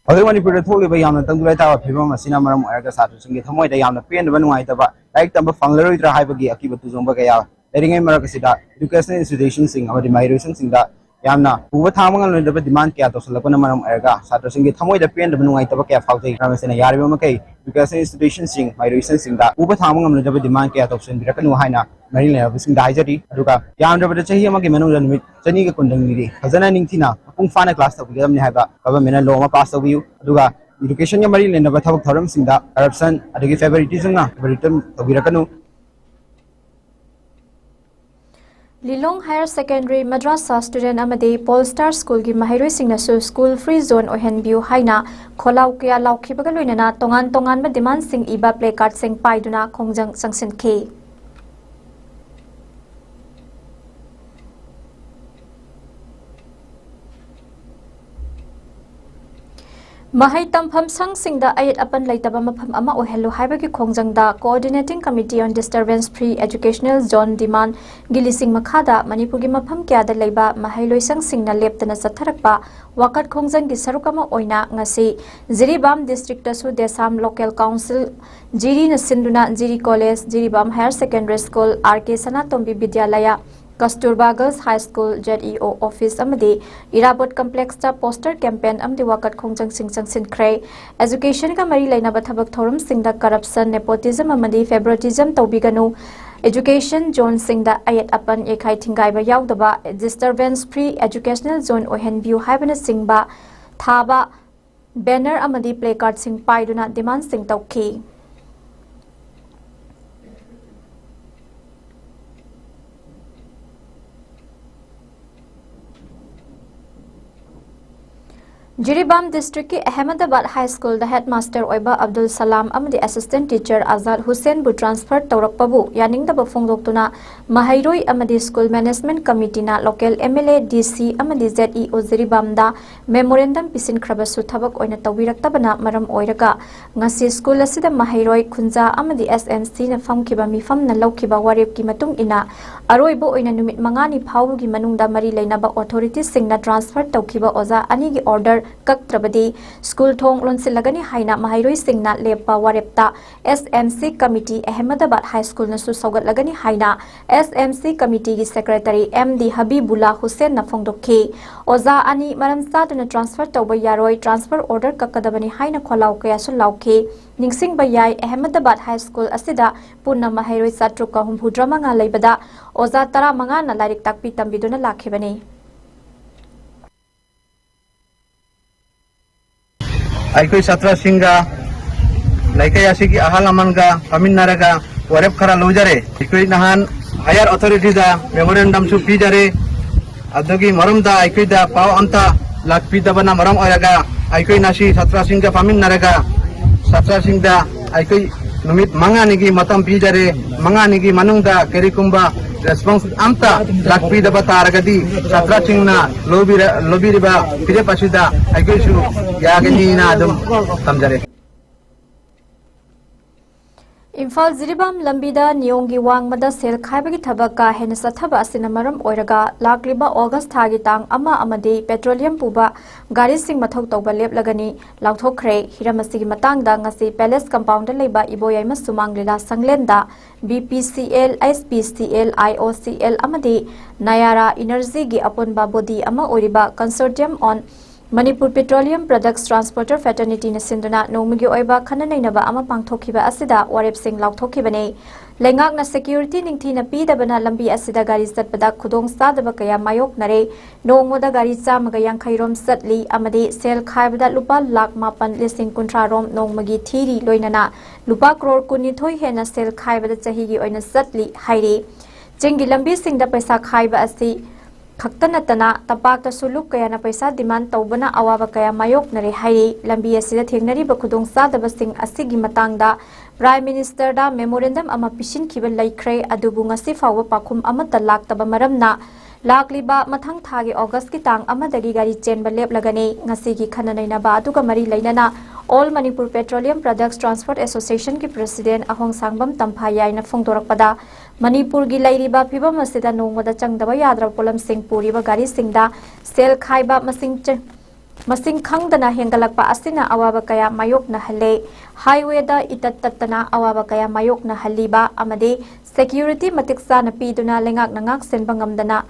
ꯍꯧꯖꯤꯛ ꯃꯅꯤꯄꯨꯔꯗ ꯊꯣꯛꯂꯤꯕ ꯌꯥꯝꯅ ꯇꯪꯗꯨ ꯂꯩꯇꯥꯕ ꯐꯤꯕꯝ ꯑꯁꯤꯅ ꯃꯔꯝ ꯑꯣꯏꯔꯒ ꯁꯥꯇ꯭ꯔꯁꯤꯡꯒꯤ ꯊꯃꯣꯏꯗ ꯌꯥꯝꯅ ꯄꯦꯟꯗꯕ, ꯅꯨꯡꯉꯥꯏꯇꯕ, ꯂꯥꯏꯔꯤꯛ ꯇꯝꯕ ꯐꯪꯂꯔꯣꯏꯗ꯭ꯔꯥ ꯍꯥꯏꯕꯒꯤ ꯑꯀꯤꯕ ꯇꯨꯖꯣꯡꯕ ꯀꯌꯥ ꯂꯩꯔꯤꯉꯩ ꯃꯔꯛ ꯑꯁꯤꯗ educational institutionꯁꯤꯡ ꯑꯃꯗꯤ ꯃꯍꯩꯔꯣꯏꯁꯪꯁꯤꯡꯗ ꯌꯥꯝꯅ ꯄꯨꯕ ꯊꯥꯡꯕ ꯉꯝꯂꯣꯏꯗꯕ demand ꯀꯌꯥ ꯇꯧꯁꯤꯜꯂꯛꯄꯅ ꯃꯔꯝ ꯑꯣꯏꯔꯒ ꯁꯥꯇ꯭ꯔꯁꯤꯡꯒꯤ ꯊꯃꯣꯏꯗ ꯄꯦꯟꯗꯕ, ꯅꯨꯡꯉꯥꯏꯇꯕ ꯀꯌꯥ ꯐꯥꯎꯖꯩ꯫ ꯃꯔꯝ ꯑꯁꯤꯅ ꯌꯥꯔꯤꯕ ꯃꯈꯩ educational institutionꯁꯤꯡ, ꯃꯍꯩꯔꯣꯏꯁꯪꯁꯤꯡꯗ ꯄꯨꯕ ꯊꯥꯡꯕ ꯉꯝꯂꯣꯏꯗꯕ demand ꯀꯌꯥ ꯇꯧꯁꯤꯟꯕꯤꯔꯛꯀꯅꯨ ꯍꯥꯏꯅ ꯃꯔꯤ ꯂꯩꯅꯕꯁꯤꯡꯗ ꯍꯥꯏꯖꯔꯤ꯫ ꯑꯗꯨꯒ ꯌꯥꯝꯗ꯭ꯔꯕꯗ ꯆꯍꯤ ꯑꯃꯒꯤ ꯃꯅꯨꯡꯗ ꯅꯨꯃꯤꯠ ꯆꯅꯤꯒ ꯀꯨꯟꯗꯪꯒꯤꯗꯤ ꯐꯖꯅ ꯅꯤꯡꯊꯤꯅ ꯃꯄꯨꯡ ꯐꯥꯅ class ꯇꯧꯕꯤꯒꯗꯕꯅꯤ ꯍꯥꯏꯕ governmentꯅ law ꯑꯃ pass ꯇꯧꯕꯤꯌꯨ꯫ ꯑꯗꯨꯒ educationꯒ ꯃꯔꯤ ꯂꯩꯅꯕ ꯊꯕꯛ ꯊꯧꯔꯝꯁꯤꯡꯗ corruption ꯑꯗꯒꯤ favoritismꯅ favoritism ꯇꯧꯕꯤꯔꯛꯀꯅꯨ꯫ ꯂꯤꯂꯣꯡ ꯍꯥꯌꯔ ꯁꯦꯀꯦꯟꯗꯔꯤ ꯃꯗ꯭ꯔꯥꯁꯥ ꯁ꯭ꯇꯨꯗꯦꯟꯠ ꯑꯃꯗꯤ ꯄꯣꯜ ꯁ꯭ꯇꯥꯔ ꯁ꯭ꯀꯨꯜꯒꯤ ꯃꯍꯩꯔꯣꯏꯁꯤꯡꯅꯁꯨ ꯁ꯭ꯀꯨꯜ ꯐ꯭ꯔꯤ ꯖꯣꯟ ꯑꯣꯏꯍꯟꯕꯤꯌꯨ ꯍꯥꯏꯅ ꯈꯣꯜꯂꯥꯎ ꯀꯌꯥ ꯂꯥꯎꯈꯤꯕꯒ ꯂꯣꯏꯅꯅ ꯇꯣꯉꯥꯟ ꯇꯣꯉꯥꯟꯕ ꯗꯤꯃꯥꯟꯁꯤꯡ ꯏꯕ ꯄ꯭ꯂꯦ ꯀꯥꯔꯗꯁꯤꯡ ꯄꯥꯏꯗꯨꯅ ꯈꯣꯡꯖꯪ ꯆꯪꯁꯤꯟꯈꯤ꯫ ꯃꯍꯩ ꯇꯝꯐꯝ ꯁꯪꯁꯤꯡꯗ ꯑꯌꯦꯠ ꯑꯄꯟ ꯂꯩꯇꯕ ꯃꯐꯝ ꯑꯃ ꯑꯣꯏꯍꯜꯂꯨ ꯍꯥꯏꯕꯒꯤ ꯈꯣꯡꯖꯪꯗ Coordinating Committee on Disturbance Free Educational Zone Demand ꯒꯤ ꯂꯤꯁꯤꯡ ꯃꯈꯥꯗ ꯃꯅꯤꯄꯨꯔꯒꯤ ꯃꯐꯝ ꯀꯌꯥꯗ ꯂꯩꯕ ꯃꯍꯩꯂꯣꯏꯁꯪꯁꯤꯡꯅ ꯂꯦꯞꯇꯅ ꯆꯠꯊꯔꯛꯄ ꯋꯥꯀꯠ ꯈꯣꯡꯖꯪꯒꯤ ꯁꯔꯨꯛ ꯑꯃ ꯑꯣꯏꯅ ꯉꯁꯤ ꯖꯤꯔꯤꯕꯥꯝ ꯗꯤꯁꯇ꯭ꯔꯤꯛꯇꯁꯨ ꯗꯦꯁꯥꯝ ꯂꯣꯀꯦꯜ ꯀꯥꯎꯟꯁꯤꯜ ꯖꯤꯔꯤꯅ ꯁꯤꯟꯗꯨꯅ Jiri college, Jiribam higher secondary school, R K Sanatombi Vidyalaya, Kasturba girls high school, Z E O office ꯑꯃꯗꯤ ꯏꯔꯥꯕꯣꯠ ꯀꯝꯄ꯭ꯂꯦꯛꯁꯇ ꯄꯣꯁꯇꯔ ꯀꯦꯝꯄꯦꯟ ꯑꯃꯗꯤ ꯋꯥꯀꯠ ꯈꯣꯡꯖꯪꯁꯤꯡ ꯆꯪꯁꯤꯟꯈ꯭ꯔꯦ꯫ ꯑꯦꯖꯨꯀꯦꯁꯟꯒ ꯃꯔꯤ ꯂꯩꯅꯕ ꯊꯕꯛ ꯊꯧꯔꯝꯁꯤꯡꯗ ꯀꯔꯞꯁꯟ, ꯅꯦꯄꯣꯇꯤꯖꯝ ꯑꯃꯗꯤ ꯐꯦꯚꯔꯇꯤꯖꯝ ꯇꯧꯕꯤꯒꯅꯨ꯫ ꯑꯦꯖꯨꯀꯦꯁꯟ ꯖꯣꯟꯁꯤꯡꯗ ꯑꯌꯦꯠ ꯑꯄꯟ, ꯌꯩꯈꯥꯏ ꯊꯤꯡꯒꯥꯏꯕ ꯌꯥꯎꯗꯕ, ꯗꯤꯁꯇꯔꯕꯦꯟꯁ ꯐ꯭ꯔꯤ ꯑꯦꯖꯨꯀꯦꯁꯅꯦꯜ ꯖꯣꯟ ꯑꯣꯏꯍꯟꯕꯤꯌꯨ ꯍꯥꯏꯕꯅꯆꯤꯡꯕ ꯊꯥꯕ ꯕꯦꯅꯔ ꯑꯃꯗꯤ ꯄ꯭ꯂꯦ ꯀꯥꯔꯗꯁꯤꯡ ꯄꯥꯏꯗꯨꯅ ꯗꯤꯃꯥꯟꯁꯤꯡ ꯇꯧꯈꯤ꯫ ꯖꯤꯔꯤꯕꯥꯝ ꯗꯤꯁꯇ꯭ꯔꯤꯛꯀꯤ ꯑꯍꯃꯗꯕꯥꯗ ꯍꯥꯏ ꯁ꯭ꯀꯨꯜꯗ ꯍꯦꯗ ꯃꯥꯁꯇꯔ ꯑꯣꯏꯕ ꯑꯕꯗꯨꯜ ꯁꯂꯥꯝ ꯑꯃꯗꯤ ꯑꯦꯁꯤꯁꯇꯦꯟꯠ ꯇꯤꯆꯔ ꯑꯥꯖꯥꯗ ꯍꯨꯁꯦꯟꯕꯨ ꯇ꯭ꯔꯥꯟꯁꯐꯔ ꯇꯧꯔꯛꯄꯕꯨ ꯌꯥꯅꯤꯡꯗꯕ ꯐꯣꯡꯗꯣꯛꯇꯨꯅ ꯃꯍꯩꯔꯣꯏ ꯑꯃꯗꯤ ꯁ꯭ꯀꯨꯜ ꯃꯦꯅꯦꯖꯃꯦꯟꯠ ꯀꯃꯤꯇꯤꯅ local M L A, D C ꯑꯃꯗꯤ ꯖꯦꯠ ꯏ ꯑꯣ ꯖꯤꯔꯤꯕꯥꯝꯗ ꯃꯦꯃꯣꯔꯦꯟꯗꯝ ꯄꯤꯁꯤꯟꯈ꯭ꯔꯕꯁꯨ ꯊꯕꯛ ꯑꯣꯏꯅ ꯇꯧꯕꯤꯔꯛꯇꯕꯅ ꯃꯔꯝ ꯑꯣꯏꯔꯒ ꯉꯁꯤ ꯁ꯭ꯀꯨꯜ ꯑꯁꯤꯗ ꯃꯍꯩꯔꯣꯏ ꯈꯨꯟꯖꯥ ꯑꯃꯗꯤ ꯑꯦꯁ ꯑꯦꯝ ꯁꯤꯅ ꯐꯝꯈꯤꯕ ꯃꯤꯐꯝꯅ ꯂꯧꯈꯤꯕ ꯋꯥꯔꯦꯞꯀꯤ ꯃꯇꯨꯡ ꯏꯟꯅ ꯑꯔꯣꯏꯕ ꯑꯣꯏꯅ ꯅꯨꯃꯤꯠ ꯃꯉꯥꯅꯤ ꯐꯥꯎꯕꯒꯤ ꯃꯅꯨꯡꯗ ꯃꯔꯤ ꯂꯩꯅꯕ ꯑꯣꯊꯣꯔꯤꯇꯤꯁꯤꯡꯅ ꯇ꯭ꯔꯥꯟꯁꯐꯔ ꯇꯧꯈꯤꯕ ꯑꯣꯖꯥ ꯑꯅꯤꯒꯤ ꯑꯣꯔꯗꯔ ꯀꯛꯇ꯭ꯔꯕꯗꯤ ꯁ꯭ꯀꯨꯜ ꯊꯣꯡ ꯂꯣꯟꯁꯤꯜꯂꯒꯅꯤ ꯍꯥꯏꯅ ꯃꯍꯩꯔꯣꯏꯁꯤꯡꯅ ꯂꯦꯞꯄ ꯋꯥꯔꯦꯞꯇ ꯑꯦꯁ ꯑꯦꯝ ꯁꯤ ꯀꯃꯤꯇꯤ ꯑꯍꯃꯗꯕꯥꯗ ꯍꯥꯏ ꯁ꯭ꯀꯨꯜꯅꯁꯨ ꯁꯧꯒꯠꯂꯒꯅꯤ ꯍꯥꯏꯅ ꯑꯦꯁ ꯑꯦꯝ ꯁꯤ ꯀꯃꯤꯇꯤꯒꯤ ꯁꯦꯀ꯭ꯔꯦꯇꯔꯤ ꯑꯦꯝ ꯗꯤ ꯍꯕꯤꯕꯨꯜꯂꯥ ꯍꯨꯁꯦꯟꯅ ꯐꯣꯡꯗꯣꯛꯈꯤ꯫ ꯑꯣꯖꯥ ꯑꯅꯤ ꯃꯔꯝ ꯆꯥꯗꯅ ꯇ꯭ꯔꯥꯟꯁꯐꯔ ꯇꯧꯕ ꯌꯥꯔꯣꯏ, ꯇ꯭ꯔꯥꯟꯁꯐꯔ ꯑꯣꯔꯗꯔ ꯀꯛꯀꯗꯕꯅꯤ ꯍꯥꯏꯅ ꯈꯣꯜꯂꯥꯎ ꯀꯌꯥꯁꯨ ꯂꯥꯎꯈꯤ꯫ ꯅꯤꯡꯁꯤꯡꯕ ꯌꯥꯏ, ꯑꯍꯃꯗꯕꯥꯗ ꯍꯥꯏ ꯁ꯭ꯀꯨꯜ ꯑꯁꯤꯗ ꯄꯨꯟꯅ ꯃꯍꯩꯔꯣꯏ ꯆꯥꯇ꯭ꯔꯨꯛꯀ ꯍꯨꯝꯐꯨꯇꯔꯥ ꯃꯉꯥ ꯂꯩꯕꯗ ꯑꯣꯖꯥ ꯇꯔꯥꯃꯉꯥꯅ ꯂꯥꯏꯔꯤꯛ ꯇꯥꯛꯄꯤ ꯇꯝꯕꯤꯗꯨꯅ ꯂꯥꯛꯈꯤꯕꯅꯤ꯫ ꯑꯩꯈꯣꯏ ꯁꯥꯇ꯭ꯔꯁꯤꯡꯒ ꯂꯩꯀꯥꯏ ꯑꯁꯤꯒꯤ ꯑꯍꯜ ꯂꯃꯟꯒ ꯐꯝꯃꯤꯟꯅꯔꯒ ꯋꯥꯔꯦꯞ ꯈꯔ ꯂꯧꯖꯔꯦ꯫ ꯑꯩꯈꯣꯏ ꯅꯍꯥꯟ Higher authority ꯗ memorandum ꯁꯨ ꯄꯤꯖꯔꯦ꯫ ꯑꯗꯨꯒꯤ ꯃꯔꯝꯗ ꯑꯩꯈꯣꯏꯗ ꯄꯥꯎ ꯑꯝꯇ ꯂꯥꯛꯄꯤꯗꯕꯅ ꯃꯔꯝ ꯑꯣꯏꯔꯒ ꯑꯩꯈꯣꯏ ꯉꯁꯤ ꯁꯥꯇ꯭ꯔꯁꯤꯡꯒ ꯐꯝꯃꯤꯟꯅꯔꯒ ꯁꯥꯇ꯭ꯔꯁꯤꯡꯗ ꯑꯩꯈꯣꯏ ꯅꯨꯃꯤꯠ ꯃꯉꯥꯅꯤꯒꯤ ꯃꯇꯝ ꯄꯤꯖꯔꯦ꯫ ꯃꯉꯥꯅꯤꯒꯤ ꯃꯅꯨꯡꯗ ꯀꯔꯤꯒꯨꯝꯕ response ꯑꯝꯇ ꯂꯥꯛꯄꯤꯗꯕ ꯇꯥꯔꯒꯗꯤ ꯁꯥꯇ꯭ꯔꯁꯤꯡꯅ ꯂꯧꯕꯤꯔ-, ꯂꯧꯕꯤꯔꯤꯕ ꯐꯤꯔꯦꯞ ꯑꯁꯤꯗ ꯑꯩꯈꯣꯏꯁꯨ ꯌꯥꯒꯅꯤꯅ ꯑꯗꯨꯝ ꯊꯝꯖꯔꯦ꯫ ꯏꯝꯐꯥꯜ ꯖꯤꯔꯤꯕꯥꯝ ꯂꯝꯕꯤꯗ ꯅꯤꯌꯣꯝꯒꯤ ꯋꯥꯡꯃꯗ ꯁꯦꯜ ꯈꯥꯏꯕꯒꯤ ꯊꯕꯛ ꯀꯥ ꯍꯦꯟꯅ ꯆꯠꯊꯕ ꯑꯁꯤꯅ ꯃꯔꯝ ꯑꯣꯏꯔꯒ ꯂꯥꯛꯂꯤꯕ ꯑꯣꯒꯁ ꯊꯥꯒꯤ ꯇꯥꯡ ꯑꯃ ꯑꯃꯗꯤ petroleum ꯄꯨꯕ ꯒꯥꯔꯤꯁꯤꯡ ꯃꯊꯧ ꯇꯧꯕ ꯂꯦꯞꯂꯒꯅꯤ ꯂꯥꯎꯊꯣꯛꯈ꯭ꯔꯦ꯫ ꯍꯤꯔꯝ ꯑꯁꯤꯒꯤ ꯃꯇꯥꯡꯗ ꯉꯁꯤ Palace compound ꯗ ꯂꯩꯕ ꯏꯕꯣꯌꯥꯏꯃ ꯁꯨꯃꯥꯡ ꯂꯤꯂꯥ ꯁꯪꯂꯦꯟꯗ B P C L, S P C L, I O C L ꯑꯃꯗꯤ ꯅꯌꯥꯔꯥ ꯏꯅꯔꯖꯤꯒꯤ ꯑꯄꯨꯟꯕ body ꯑꯃ ꯑꯣꯏꯔꯤꯕ Consortium on Manipur Petroleum Products Transporter Fraternity ꯅ ꯁꯤꯟꯗꯨꯅ ꯅꯣꯡꯃꯒꯤ ꯑꯣꯏꯕ ꯈꯟꯅ ꯅꯩꯅꯕ ꯑꯃ ꯄꯥꯡꯊꯣꯛꯈꯤꯕ ꯑꯁꯤꯗ ꯋꯥꯔꯦꯞꯁꯤꯡ ꯂꯥꯎꯊꯣꯛꯈꯤꯕꯅꯤ꯫ ꯂꯩꯉꯥꯛꯅ security ꯅꯤꯡꯊꯤꯅ ꯄꯤꯗꯕꯅ ꯂꯝꯕꯤ ꯑꯁꯤꯗ ꯒꯥꯔꯤ ꯆꯠꯄꯗ ꯈꯨꯗꯣꯡ ꯆꯥꯗꯕ ꯀꯌꯥ ꯃꯥꯌꯣꯛꯅꯔꯦ꯫ ꯅꯣꯡꯃꯗ ꯒꯥꯔꯤ ꯆꯥꯝꯃꯒ ꯌꯥꯡꯈꯩ ꯔꯣꯝ ꯆꯠꯂꯤ ꯑꯃꯗꯤ ꯁꯦꯜ ꯈꯥꯏꯕꯗ ꯂꯨꯄꯥ ꯂꯥꯈ ꯃꯥꯄꯟ ꯂꯤꯁꯤꯡ ꯀꯨꯟꯊ꯭ꯔꯥ ꯔꯣꯝ ꯅꯣꯡꯃꯒꯤ ꯊꯤꯔꯤ꯫ ꯂꯣꯏꯅꯅ ꯂꯨꯄꯥ ꯀ꯭ꯔꯣꯔ ꯀꯨꯟꯅꯤꯊꯣꯏ ꯍꯦꯟꯅ ꯁꯦꯜ ꯈꯥꯏꯕꯗ ꯆꯍꯤꯒꯤ ꯑꯣꯏꯅ ꯆꯠꯂꯤ ꯍꯥꯏꯔꯤ꯫ ꯆꯤꯡꯒꯤ ꯂꯝꯕꯤꯁꯤꯡꯗ ꯄꯩꯁꯥ ꯈꯥꯏꯕ ꯑꯁꯤ ꯈꯛꯇ ꯅꯠꯇꯅ ꯇꯝꯄꯥꯛꯇꯁꯨ ꯂꯨꯞ ꯀꯌꯥꯅ ꯄꯩꯁꯥ demand ꯇꯧꯕꯅ ꯑꯋꯥꯕ ꯀꯌꯥ ꯃꯥꯌꯣꯛꯅꯔꯦ ꯍꯥꯏꯔꯤ꯫ ꯂꯝꯕꯤ ꯑꯁꯤꯗ ꯊꯦꯡꯅꯔꯤꯕ ꯈꯨꯗꯣꯡꯆꯥꯗꯕꯁꯤꯡ ꯑꯁꯤꯒꯤ ꯃꯇꯥꯡꯗ Prime Minister ꯗ memorandum ꯑꯃ ꯄꯤꯁꯤꯟꯈꯤꯕ ꯂꯩꯈ꯭ꯔꯦ, ꯑꯗꯨꯕꯨ ꯉꯁꯤ ꯐꯥꯎꯕ ꯄꯥꯎꯈꯨꯝ ꯑꯃꯠꯇ ꯂꯥꯛꯇꯕ ꯃꯔꯝꯅ ꯂꯥꯛꯂꯤꯕ ꯃꯊꯪ ꯊꯥꯒꯤ ꯑꯣꯒꯁꯀꯤ ꯇꯥꯡ ꯑꯃꯗꯒꯤ ꯒꯥꯔꯤ ꯆꯦꯟꯕ ꯂꯦꯞꯂꯒꯅꯤ꯫ ꯉꯁꯤꯒꯤ ꯈꯟꯅ ꯅꯩꯅꯕ ꯑꯗꯨꯒ ꯃꯔꯤ ꯂꯩꯅꯅ All Manipur Petroleum Products Transport Association ꯒꯤ President ꯑꯍꯣꯡꯁꯥꯡꯕꯝ ꯇꯝꯐꯥꯌꯥꯏꯅ ꯐꯣꯡꯗꯣꯔꯛꯄꯗ, ꯃꯅꯤꯄꯨꯔꯒꯤ ꯂꯩꯔꯤꯕ ꯐꯤꯕꯝ ꯑꯁꯤꯗ ꯅꯣꯡꯃꯗ ꯆꯪꯗꯕ ꯌꯥꯗ꯭ꯔꯕ ꯄꯣꯠꯂꯝꯁꯤꯡ ꯄꯨꯔꯤꯕ ꯒꯥꯔꯤꯁꯤꯡꯗ ꯁꯦꯜ ꯈꯥꯏꯕ ꯃꯁꯤꯡ ꯆ-, ꯃꯁꯤꯡ ꯈꯪꯗꯅ ꯍꯦꯟꯒꯠꯂꯛꯄ ꯑꯁꯤꯅ ꯑꯋꯥꯕ ꯀꯌꯥ ꯃꯥꯌꯣꯛꯅꯍꯜꯂꯦ꯫ Highway ꯗ ꯏꯇꯠ ꯇꯠꯇꯅ ꯑꯋꯥꯕ ꯀꯌꯥ ꯃꯥꯌꯣꯛꯅꯍꯜꯂꯤꯕ ꯑꯃꯗꯤ security ꯃꯇꯤꯛ ꯆꯥꯅ ꯄꯤꯗꯨꯅ ꯂꯩꯉꯥꯛꯅ ꯉꯥꯛ ꯁꯦꯟꯕ ꯉꯝꯗꯅ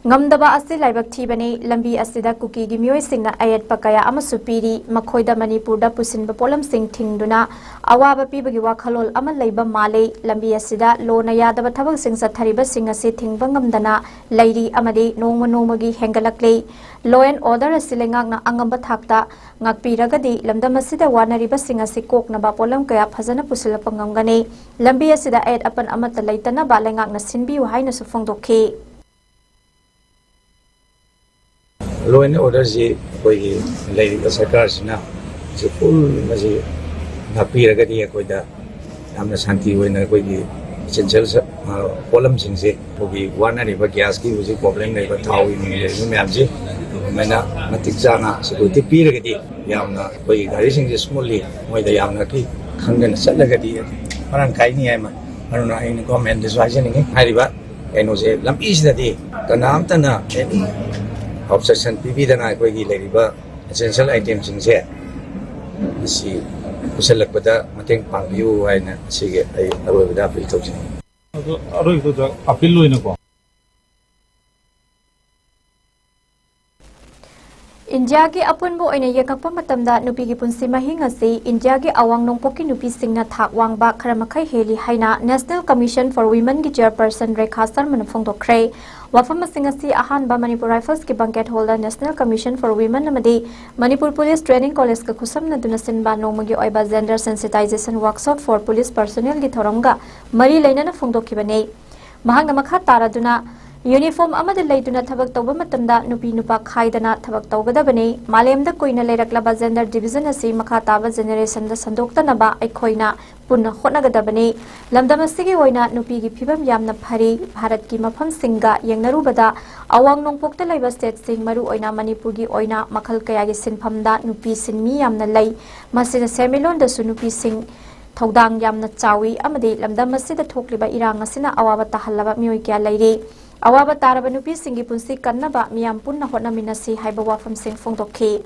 ꯉꯝꯗꯕ ꯑꯁꯤ ꯂꯥꯏꯕꯛ ꯊꯤꯕꯅꯤ꯫ ꯂꯝꯕꯤ ꯑꯁꯤꯗ ꯀꯨꯀꯤꯒꯤ ꯃꯤꯑꯣꯏꯁꯤꯡꯅ ꯑꯌꯦꯠꯄ ꯀꯌꯥ ꯑꯃꯁꯨ ꯄꯤꯔꯤ꯫ ꯃꯈꯣꯏꯗ ꯃꯅꯤꯄꯨꯔꯗ ꯄꯨꯁꯤꯟꯕ ꯄꯣꯠꯂꯝꯁꯤꯡ ꯊꯤꯡꯗꯨꯅ ꯑꯋꯥꯕ ꯄꯤꯕꯒꯤ ꯋꯥꯈꯜꯂꯣꯟ ꯑꯃ ꯂꯩꯕ ꯃꯥꯜꯂꯤ꯫ ꯂꯝꯕꯤ ꯑꯁꯤꯗ ꯂꯣꯅ ꯌꯥꯗꯕ ꯊꯕꯛꯁꯤꯡ ꯆꯠꯊꯔꯤꯕꯁꯤꯡ ꯑꯁꯤ ꯊꯤꯡꯕ ꯉꯝꯗꯅ ꯂꯩꯔꯤ ꯑꯃꯗꯤ ꯅꯣꯡꯃ ꯅꯣꯡꯃꯒꯤ ꯍꯦꯟꯒꯠꯂꯛꯂꯤ꯫ Law and order ꯑꯁꯤ ꯂꯩꯉꯥꯛꯅ ꯑꯉꯝꯕ ꯊꯥꯛꯇ ꯉꯥꯛꯄꯤꯔꯒꯗꯤ ꯂꯝꯗꯝ ꯑꯁꯤꯗ ꯋꯥꯅꯔꯤꯕꯁꯤꯡ ꯑꯁꯤ ꯀꯣꯛꯅꯕ ꯄꯣꯠꯂꯝ ꯀꯌꯥ ꯐꯖꯅ ꯄꯨꯁꯤꯜꯂꯛꯄ ꯉꯝꯒꯅꯤ꯫ ꯂꯝꯕꯤ ꯑꯁꯤꯗ ꯑꯌꯦꯠ ꯑꯄꯟ ꯑꯃꯠꯇ ꯂꯩꯇꯅꯕ ꯂꯩꯉꯥꯛꯅ ꯁꯤꯟꯕꯤꯌꯨ ꯍꯥꯏꯅꯁꯨ ꯐꯣꯡꯗꯣꯛꯈꯤ꯫ Law and order ꯁꯤ ꯑꯩꯈꯣꯏꯒꯤ ꯂꯩꯔꯤꯕ ꯁꯔꯀꯥꯔꯁꯤꯅ ꯁꯤ ꯐꯨꯜ ꯃꯁꯤ ꯉꯥꯛꯄꯤꯔꯒꯗꯤ ꯑꯩꯈꯣꯏꯗ ꯌꯥꯝꯅ ꯁꯥꯟꯇꯤ ꯑꯣꯏꯅ ꯑꯩꯈꯣꯏꯒꯤ essential ꯁ-, ꯑ, ꯄꯣꯠꯂꯝꯁꯤꯡꯁꯦ ꯑꯩꯈꯣꯏꯒꯤ ꯋꯥꯅꯔꯤꯕ gas ꯀꯤ ꯍꯧꯖꯤꯛ problem ꯂꯩꯕ, ꯊꯥꯎꯒꯤ ꯅꯨꯡꯒꯤ ꯂꯩꯔꯤꯕ ꯃꯌꯥꯝꯁꯦ ꯑꯗꯨꯃꯥꯏꯅ ꯃꯇꯤꯛ ꯆꯥꯅ security ꯄꯤꯔꯒꯗꯤ ꯌꯥꯝꯅ ꯑꯩꯈꯣꯏꯒꯤ ꯒꯥꯔꯤꯁꯤꯡꯁꯦ smoothly ꯃꯣꯏꯗ ꯌꯥꯝꯅ ꯈꯤ-, ꯈꯪꯗꯅ ꯆꯠꯂꯒꯗꯤ ꯃꯔꯥꯡ ꯀꯥꯏꯅꯤ ꯍꯥꯏ ꯑꯃ꯫ ꯑꯗꯨꯅ ꯑꯩꯅ government ꯇꯁꯨ ꯍꯥꯏꯖꯅꯤꯡꯉꯤ ꯍꯥꯏꯔꯤꯕ ꯀꯩꯅꯣꯁꯦ ꯂꯝꯕꯤꯁꯤꯗꯗꯤ ꯀꯅꯥꯝꯇꯅ any objection ꯄꯤꯕꯤꯗꯅ ꯑꯩꯈꯣꯏꯒꯤ ꯂꯩꯔꯤꯕ essential item ꯁꯤꯡꯁꯦ ꯑꯁꯤ ꯄꯨꯁꯜꯂꯛꯄꯗ ꯃꯇꯦꯡ ꯄꯥꯡꯕꯤꯌꯨ ꯍꯥꯏꯅ ꯑꯁꯤꯒꯤ ꯑꯩ ꯑꯔꯣꯏꯕꯗ appeal ꯇꯧꯖꯅꯤꯡꯉꯤ꯫ ꯑꯗꯣ ꯑꯔꯣꯏꯕꯗ appeal ꯑꯣꯏꯅꯀꯣ꯫ ꯏꯟꯗꯤꯌꯥꯒꯤ ꯑꯄꯨꯟꯕ ꯑꯣꯏꯅ ꯌꯦꯡꯉꯛꯄ ꯃꯇꯝꯗ ꯅꯨꯄꯤꯒꯤ ꯄꯨꯟꯁꯤ ꯃꯍꯤꯡ ꯑꯁꯤ ꯏꯟꯗꯤꯌꯥꯒꯤ ꯑꯋꯥꯡ ꯅꯣꯡꯄꯣꯛꯀꯤ ꯅꯨꯄꯤꯁꯤꯡꯅ ꯊꯥꯛ ꯋꯥꯡꯕ ꯈꯔ ꯃꯈꯩ ꯍꯦꯜꯂꯤ ꯍꯥꯏꯅ National Commission for Women ꯒꯤ chairperson ꯔꯦꯈꯥ ꯁꯔꯃꯅ ꯐꯣꯡꯗꯣꯛꯈ꯭ꯔꯦ꯫ ꯋꯥꯐꯝꯁꯤꯡ ꯑꯁꯤ ꯑꯍꯥꯟꯕ Manipur ꯔꯥꯏꯐꯜꯁꯀꯤ banquet hall the National Commission for Women ꯑꯃꯗꯤ ꯃꯅꯤꯄꯨꯔ Police Training College ꯀ ꯈꯨꯠꯁꯝꯅꯗꯨꯅ ꯁꯤꯟꯕ ꯅꯣꯡꯃꯒꯤ ꯑꯣꯏꯕ gender sensitization workshop for police personnel ꯒꯤ ꯊꯧꯔꯝꯒ ꯃꯔꯤ ꯂꯩꯅꯅ ꯐꯣꯡꯗꯣꯛꯈꯤꯕꯅꯤ꯫ ꯃꯍꯥꯛꯅ ꯃꯈꯥ ꯇꯥꯔꯗꯨꯅ, uniform ꯑꯃꯗ ꯂꯩꯗꯨꯅ ꯊꯕꯛ ꯇꯧꯕ ꯃꯇꯝꯗ ꯅꯨꯄꯤ ꯅꯨꯄꯥ ꯈꯥꯏꯗꯅ ꯊꯕꯛ ꯇꯧꯒꯗꯕꯅꯤ꯫ ꯃꯥꯂꯦꯝꯗ ꯀꯨꯏꯅ ꯂꯩꯔꯛꯂꯕ gender division ꯑꯁꯤ ꯃꯈꯥ ꯇꯥꯕ generation ꯗ ꯁꯟꯗꯣꯛꯇꯅꯕ ꯑꯩꯈꯣꯏꯅ ꯄꯨꯟꯅ ꯍꯣꯠꯅꯒꯗꯕꯅꯤ꯫ ꯂꯝꯗꯝ ꯑꯁꯤꯒꯤ ꯑꯣꯏꯅ ꯅꯨꯄꯤꯒꯤ ꯐꯤꯕꯝ ꯌꯥꯝꯅ ꯐꯔꯤ꯫ ꯚꯥꯔꯠꯀꯤ ꯃꯐꯝꯁꯤꯡꯒ ꯌꯦꯡꯅꯔꯨꯕꯗ ꯑꯋꯥꯡ ꯅꯣꯡꯄꯣꯛꯇ ꯂꯩꯕ state ꯁꯤꯡ, ꯃꯔꯨꯑꯣꯏꯅ ꯃꯅꯤꯄꯨꯔꯒꯤ ꯑꯣꯏꯅ ꯃꯈꯜ ꯀꯌꯥꯒꯤ ꯁꯤꯟꯐꯝꯗ ꯅꯨꯄꯤ ꯁꯤꯟꯃꯤ ꯌꯥꯝꯅ ꯂꯩ꯫ ꯃꯁꯤꯅ ꯁꯦꯟꯃꯤꯠꯂꯣꯟꯗꯁꯨ ꯅꯨꯄꯤꯁꯤꯡ ꯊꯧꯗꯥꯡ ꯌꯥꯝꯅ ꯆꯥꯎꯏ ꯑꯃꯗꯤ ꯂꯝꯗꯝ ꯑꯁꯤꯗ ꯊꯣꯛꯂꯤꯕ ꯏꯔꯥꯡ ꯑꯁꯤꯅ ꯑꯋꯥꯕ ꯇꯥꯍꯜꯂꯕ ꯃꯤꯑꯣꯏ ꯀꯌꯥ ꯂꯩꯔꯤ꯫ ꯑꯋꯥꯕ ꯇꯥꯔꯕ ꯅꯨꯄꯤꯁꯤꯡꯒꯤ ꯄꯨꯟꯁꯤ ꯀꯟꯅꯕ ꯃꯤꯌꯥꯝ ꯄꯨꯟꯅ ꯍꯣꯠꯅꯃꯤꯟꯅꯁꯤ ꯍꯥꯏꯕ ꯋꯥꯐꯝꯁꯤꯡ ꯐꯣꯡꯗꯣꯛꯈꯤ꯫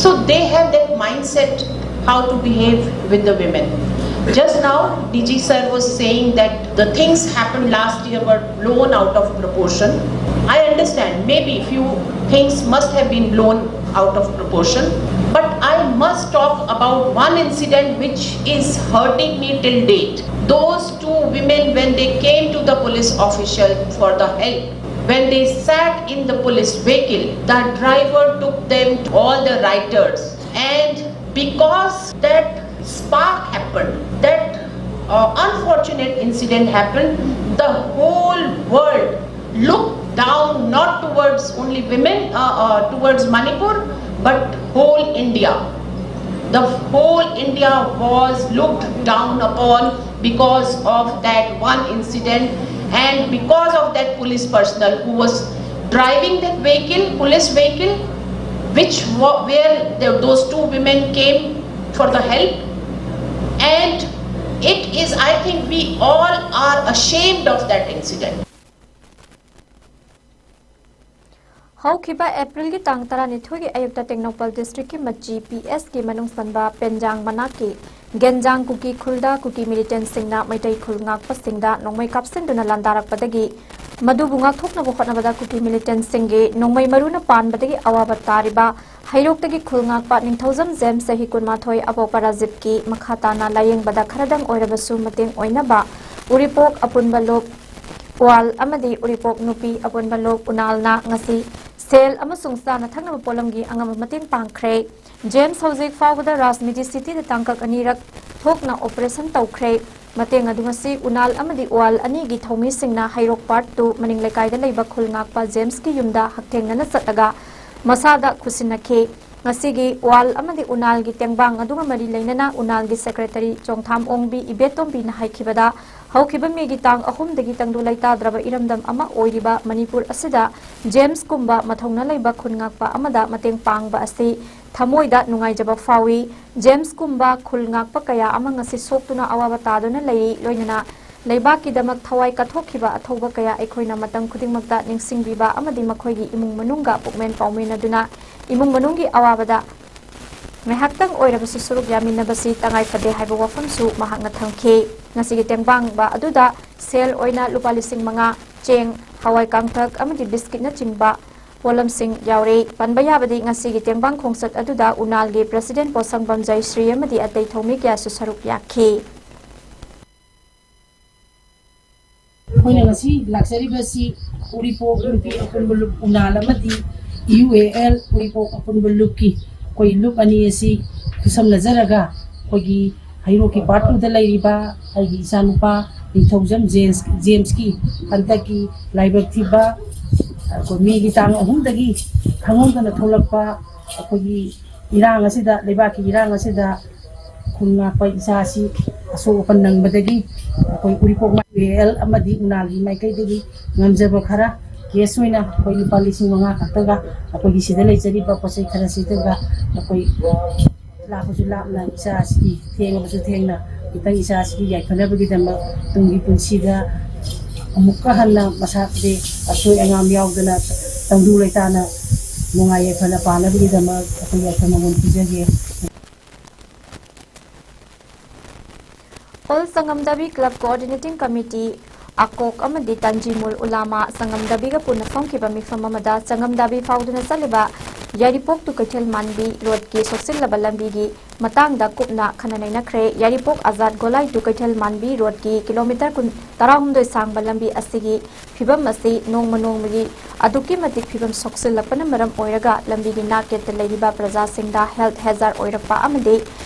So they have that mindset how to behave with the women. Just now, D G sir was saying that the things happened last year were blown out of proportion. I understand, maybe few things must have been blown out of proportion, but I must talk about one incident which is hurting me till date. Those two women, when they came to the police official for the help, when they sat in the police vehicle, the driver took them to all the writers, and because that spark happened, that uh, unfortunate incident happened, the whole world looked down, not towards only women, uh, uh, towards Manipur, but whole India. The whole India was looked down upon because of that one incident and because of that police personnel who was driving that vehicle, police vehicle, which where the, those two women came for the help. And it is, I think, we all are ashamed of that incident. ꯍꯧꯈꯤꯕ ꯑꯦꯄ꯭ꯔꯤꯜꯒꯤ ꯇꯥꯡ ꯇꯔꯥꯅꯤꯊꯣꯏꯒꯤ ꯑꯌꯨꯛꯇ ꯇꯦꯡꯅꯧꯄꯜ ꯗꯤꯁꯇ꯭ꯔꯤꯛꯀꯤ ꯃꯆꯤ ꯄꯤ ꯑꯦꯁꯀꯤ ꯃꯅꯨꯡ ꯆꯟꯕ ꯄꯦꯟꯖꯥꯡ ꯃꯅꯥꯛꯀꯤ ꯒꯦꯟꯖꯥꯡ ꯀꯨꯀꯤ ꯈꯨꯜꯗ ꯀꯨꯀꯤ ꯃꯤꯂꯤꯇꯦꯟꯁꯤꯡꯅ ꯃꯩꯇꯩ ꯈꯨꯜ ꯉꯥꯛꯄꯁꯤꯡꯗ ꯅꯣꯡꯃꯩ ꯀꯥꯞꯁꯤꯟꯗꯨꯅ ꯂꯥꯟꯗꯥꯔꯛꯄꯗꯒꯤ ꯃꯗꯨꯕꯨ ꯉꯥꯛꯊꯣꯛꯅꯕ ꯍꯣꯠꯅꯕꯗ ꯀꯨꯀꯤ ꯃꯤꯂꯤꯇꯦꯟꯁꯤꯡꯒꯤ ꯅꯣꯡꯃꯩ ꯃꯔꯨꯅ ꯄꯥꯟꯕꯗꯒꯤ ꯑꯋꯥꯕ ꯇꯥꯔꯤꯕ ꯍꯩꯔꯣꯛꯇꯒꯤ ꯈꯨꯜ ꯉꯥꯛꯄ ꯅꯤꯡꯊꯧꯖꯝ ꯖꯦꯝꯁ, ꯆꯍꯤ ꯀꯨꯟꯃꯥꯊꯣꯏ, ꯑꯕꯣꯛꯄ ꯔꯥꯖꯤꯕꯀꯤ ꯃꯈꯥ ꯇꯥꯅ ꯂꯥꯌꯦꯡꯕꯗ ꯈꯔꯗꯪ ꯑꯣꯏꯔꯕꯁꯨ ꯃꯇꯦꯡ ꯑꯣꯏꯅꯕ ꯎꯔꯤꯄꯣꯛ ꯑꯄꯨꯟꯕ ꯂꯨꯞ ꯎꯋꯥꯜ ꯑꯃꯗꯤ ꯎꯔꯤꯄꯣꯛ ꯅꯨꯄꯤ ꯑꯄꯨꯟꯕ ꯂꯨꯞ ꯎꯅꯥꯜꯅ ꯉꯁꯤ ꯁꯦꯜ ꯑꯃꯁꯨꯡ ꯆꯥꯅ ꯊꯛꯅꯕ ꯄꯣꯠꯂꯝꯒꯤ ꯑꯉꯝꯕ ꯃꯇꯦꯡ ꯄꯥꯡꯈ꯭ꯔꯦ꯫ ꯖꯦꯝꯁ ꯍꯧꯖꯤꯛ ꯐꯥꯎꯕꯗ ꯔꯥꯖꯅꯤꯇꯤ ꯁꯤꯇꯤꯗ ꯇꯥꯡꯀꯛ ꯑꯅꯤꯔꯛ ꯊꯣꯛꯅ ꯑꯣꯄꯔꯦꯁꯟ ꯇꯧꯈ꯭ꯔꯦ꯫ ꯃꯇꯦꯡ ꯑꯗꯨ ꯉꯁꯤ ꯎꯅꯥꯜ ꯑꯃꯗꯤ ꯎꯋꯥꯜ ꯑꯅꯤꯒꯤ ꯊꯧꯃꯤꯁꯤꯡꯅ ꯍꯩꯔꯣꯛ ꯄꯥꯔꯠ ꯇꯨ ꯃꯅꯤꯡ ꯂꯩꯀꯥꯏꯗ ꯂꯩꯕ ꯈꯨꯜ ꯉꯥꯛꯄ ꯖꯦꯝꯁꯀꯤ ꯌꯨꯝꯗ ꯍꯛꯊꯦꯡꯅꯅ ꯆꯠꯂꯒ ꯃꯁꯥꯗ ꯈꯨꯠꯁꯤꯟꯅꯈꯤ꯫ ꯉꯁꯤꯒꯤ ꯎꯋꯥꯜ ꯑꯃꯗꯤ ꯎꯅꯥꯜꯒꯤ ꯇꯦꯡꯕꯥꯡ ꯑꯗꯨꯒ ꯃꯔꯤ ꯂꯩꯅꯅ ꯎꯅꯥꯜꯒꯤ ꯁꯦꯀ꯭ꯔꯦꯇꯔꯤ ꯆꯣꯡꯊꯥꯝ ꯑꯣꯡꯕꯤ ꯏꯕꯦꯇꯣꯝꯕꯤꯅ ꯍꯥꯏꯈꯤꯕꯗ, ꯍꯧꯈꯤꯕ ꯃꯦꯒꯤ ꯇꯥꯡ ꯑꯍꯨꯝꯗꯒꯤ ꯇꯪꯗꯨ ꯂꯩꯇꯥꯗ꯭ꯔꯕ ꯏꯔꯝꯗꯝ ꯑꯃ ꯑꯣꯏꯔꯤꯕ ꯃꯅꯤꯄꯨꯔ ꯑꯁꯤꯗ ꯖꯦꯝꯁꯀꯨꯝꯕ ꯃꯊꯧꯅ ꯂꯩꯕ ꯈꯨꯟ ꯉꯥꯛꯄ ꯑꯃꯗ ꯃꯇꯦꯡ ꯄꯥꯡꯕ ꯑꯁꯤ ꯊꯃꯣꯏꯗ ꯅꯨꯡꯉꯥꯏꯖꯕ ꯐꯥꯎꯏ꯫ ꯖꯦꯝꯁꯀꯨꯝꯕ ꯈꯨꯜ ꯉꯥꯛꯄ ꯀꯌꯥ ꯑꯃ ꯉꯁꯤ ꯁꯣꯛꯇꯨꯅ ꯑꯋꯥꯕ ꯇꯥꯗꯨꯅ ꯂꯩꯔꯤ꯫ ꯂꯣꯏꯅꯅ ꯂꯩꯕꯥꯛꯀꯤꯗꯃꯛ ꯊꯋꯥꯏ ꯀꯠꯊꯣꯛꯈꯤꯕ ꯑꯊꯧꯕ ꯀꯌꯥ ꯑꯩꯈꯣꯏꯅ ꯃꯇꯝ ꯈꯨꯗꯤꯡꯃꯛꯇ ꯅꯤꯡꯁꯤꯡꯕꯤꯕ ꯑꯃꯗꯤ ꯃꯈꯣꯏꯒꯤ ꯏꯃꯨꯡ ꯃꯅꯨꯡꯒ ꯄꯨꯛꯃꯦꯟ ꯄꯥꯎꯃꯤꯟꯅꯗꯨꯅ ꯏꯃꯨꯡ ꯃꯅꯨꯡꯒꯤ ꯑꯋꯥꯕꯗ ꯉꯥꯏꯍꯥꯛꯇꯪ ꯑꯣꯏꯔꯕꯁꯨ ꯁꯔꯨꯛ ꯌꯥꯃꯤꯟꯅꯕꯁꯤ ꯇꯉꯥꯏ ꯐꯗꯦ ꯍꯥꯏꯕ ꯋꯥꯐꯝꯁꯨ ꯃꯍꯥꯛꯅ ꯊꯝꯈꯤ꯫ ꯉꯁꯤꯒꯤ ꯇꯦꯡꯕꯥꯡꯕ ꯑꯗꯨꯗ ꯁꯦꯜ ꯑꯣꯏꯅ ꯂꯨꯄꯥ ꯂꯤꯁꯤꯡ ꯃꯉꯥ, ꯆꯦꯡ, ꯍꯋꯥꯏ ꯀꯥꯡꯇꯛ ꯑꯃꯗꯤ ꯕꯤꯁꯀꯤꯠꯅꯆꯤꯡꯕ ꯄꯣꯠꯂꯝꯁꯤꯡ ꯌꯥꯎꯔꯤ꯫ ꯄꯟꯕ ꯌꯥꯕꯗꯤ ꯉꯁꯤꯒꯤ ꯇꯦꯡꯕꯥꯡ ꯈꯣꯡꯆꯠ ꯑꯗꯨꯗ ꯎꯅꯥꯜꯒꯤ ꯄ꯭ꯔꯦꯁꯤꯗꯦꯟꯠ ꯄꯣꯠꯁꯪꯕꯝ ꯖꯌꯁ꯭ꯔꯤ ꯑꯃꯗꯤ ꯑꯇꯩ ꯊꯧꯃꯤ ꯀꯌꯥꯁꯨ ꯁꯔꯨꯛ ꯌꯥꯈꯤ꯫ ꯑꯩꯈꯣꯏꯅ ꯉꯁꯤ ꯂꯥꯛꯆꯔꯤꯕꯁꯤ ꯎꯔꯤꯄꯣꯛ ꯅꯨꯄꯤ ꯑꯄꯨꯟꯕ ꯂꯨꯞ ꯎꯅꯥꯜ ꯑꯃꯗꯤ ꯌꯨ ꯑꯦ ꯑꯦꯜ ꯎꯔꯤꯄꯣꯛ ꯑꯄꯨꯟꯕ ꯂꯨꯞꯀꯤ ꯑꯩꯈꯣꯏ ꯂꯨꯞ ꯑꯅꯤ ꯑꯁꯤ ꯈꯨꯠꯁꯝꯅꯖꯔꯒ ꯑꯩꯈꯣꯏꯒꯤ ꯍꯩꯔꯣꯛꯀꯤ ꯄꯥꯔꯠ ꯇꯨꯗ ꯂꯩꯔꯤꯕ ꯑꯩꯒꯤ ꯏꯆꯥꯅꯨꯄꯥ ꯅꯤꯡꯊꯧꯖꯝ ꯖꯦꯝꯁ, ꯖꯦꯝꯁꯀꯤ ꯍꯟꯗꯛꯀꯤ ꯂꯥꯏꯕꯛ ꯊꯤꯕ ꯑꯩꯈꯣꯏ ꯃꯦꯒꯤ ꯇꯥꯡ ꯑꯍꯨꯝꯗꯒꯤ ꯈꯪꯍꯧꯗꯅ ꯊꯣꯛꯂꯛꯄ ꯑꯩꯈꯣꯏꯒꯤ ꯏꯔꯥꯡ ꯑꯁꯤꯗ, ꯂꯩꯕꯥꯛꯀꯤ ꯏꯔꯥꯡ ꯑꯁꯤꯗ ꯈꯨꯟ ꯉꯥꯛꯄ ꯏꯆꯥ ꯑꯁꯤ ꯑꯁꯣꯛ ꯑꯄꯟ ꯅꯪꯕꯗꯒꯤ ꯑꯩꯈꯣꯏ ꯎꯔꯤꯄꯣꯛ ꯑꯦ ꯑꯦꯜ ꯑꯃꯗꯤ ꯎꯅꯥꯜꯒꯤ ꯃꯥꯏꯀꯩꯗꯒꯤ ꯉꯝꯖꯕ ꯈꯔ ꯀꯦꯁ ꯑꯣꯏꯅ ꯑꯩꯈꯣꯏ ꯂꯨꯄꯥ ꯂꯤꯁꯤꯡ ꯃꯉꯥ ꯈꯛꯇꯒ ꯑꯩꯈꯣꯏꯒꯤ ꯁꯤꯗ ꯂꯩꯖꯔꯤꯕ ꯄꯣꯠ ꯆꯩ ꯈꯔꯁꯤꯗꯒ ꯑꯩꯈꯣꯏ ꯂꯥꯞꯄꯁꯨ ꯂꯥꯞꯅ ꯏꯆꯥ ꯑꯁꯤꯒꯤ, ꯊꯦꯡꯉꯕꯁꯨ ꯊꯦꯡꯅ ꯈꯤꯇꯪ ꯏꯆꯥ ꯑꯁꯤꯒꯤ ꯌꯥꯏꯐꯅꯕꯒꯤꯗꯃꯛ ꯇꯨꯡꯒꯤ ꯄꯨꯟꯁꯤꯗ ꯑꯃꯨꯛꯀ ꯍꯟꯅ ꯃꯁꯥꯁꯦ ꯑꯁꯣꯏ ꯑꯉꯥꯝ ꯌꯥꯎꯗꯅ ꯇꯪꯗꯨ ꯂꯩꯇꯥꯅ ꯅꯨꯡꯉꯥꯏ ꯌꯥꯏꯐꯅ ꯄꯥꯟꯅꯕꯒꯤꯗꯃꯛ ꯑꯩꯈꯣꯏ ꯌꯥꯏꯐ ꯃꯉꯣꯟ ꯄꯤꯖꯒꯦ꯫ ꯑꯣꯜ ꯁꯪꯉꯝꯗꯥꯕꯤ ꯀ꯭ꯂꯕ ꯀꯣꯑꯣꯔꯗꯤꯅꯦꯇꯤꯡ ꯀꯃꯤꯇꯤ, ꯑꯀꯣꯛ ꯑꯃꯗꯤ ꯇꯟꯖꯤꯃꯨꯜ ꯎꯂꯥꯃꯥ ꯁꯪꯉꯝꯗꯥꯕꯤꯒ ꯄꯨꯟꯅ ꯐꯝꯈꯤꯕ ꯃꯤꯐꯝ ꯑꯃꯗ ꯁꯪꯉꯝꯗꯥꯕꯤ ꯐꯥꯎꯗꯨꯅ ꯆꯠꯂꯤꯕ ꯌꯥꯏꯔꯤꯄꯣꯛ ꯇꯨ ꯀꯩꯊꯦꯜ ꯃꯥꯟꯕꯤ ꯔꯣꯗꯀꯤ ꯁꯣꯛꯆꯤꯜꯂꯕ ꯂꯝꯕꯤꯒꯤ ꯃꯇꯥꯡꯗ ꯀꯨꯞꯅ ꯈꯟꯅ ꯅꯩꯅꯈ꯭ꯔꯦ꯫ ꯌꯥꯏꯔꯤꯄꯣꯛ ꯑꯖꯥꯗ ꯒꯣꯂꯥꯏ ꯇꯨ ꯀꯩꯊꯦꯜ ꯃꯥꯟꯕꯤ ꯔꯣꯗꯀꯤ ꯀꯤꯂꯣꯃꯤꯇꯔ ꯀꯨꯟ, ꯇꯔꯥꯍꯨꯝꯗꯣꯏ ꯁꯥꯡꯕ ꯂꯝꯕꯤ ꯑꯁꯤꯒꯤ ꯐꯤꯕꯝ ꯑꯁꯤ ꯅꯣꯡꯃ ꯅꯣꯡꯃꯒꯤ ꯑꯗꯨꯛꯀꯤ ꯃꯇꯤꯛ ꯐꯤꯕꯝ ꯁꯣꯛꯆꯤꯜꯂꯛꯄꯅ ꯃꯔꯝ ꯑꯣꯏꯔꯒ ꯂꯝꯕꯤꯒꯤ ꯅꯥꯛꯌꯦꯠꯇ ꯂꯩꯔꯤꯕ ꯄ꯭ꯔꯖꯥꯁꯤꯡꯗ ꯍꯦꯜꯊ ꯍꯦꯖꯥꯔꯗ ꯑꯣꯏꯔꯛꯄ ꯑꯃꯗꯤ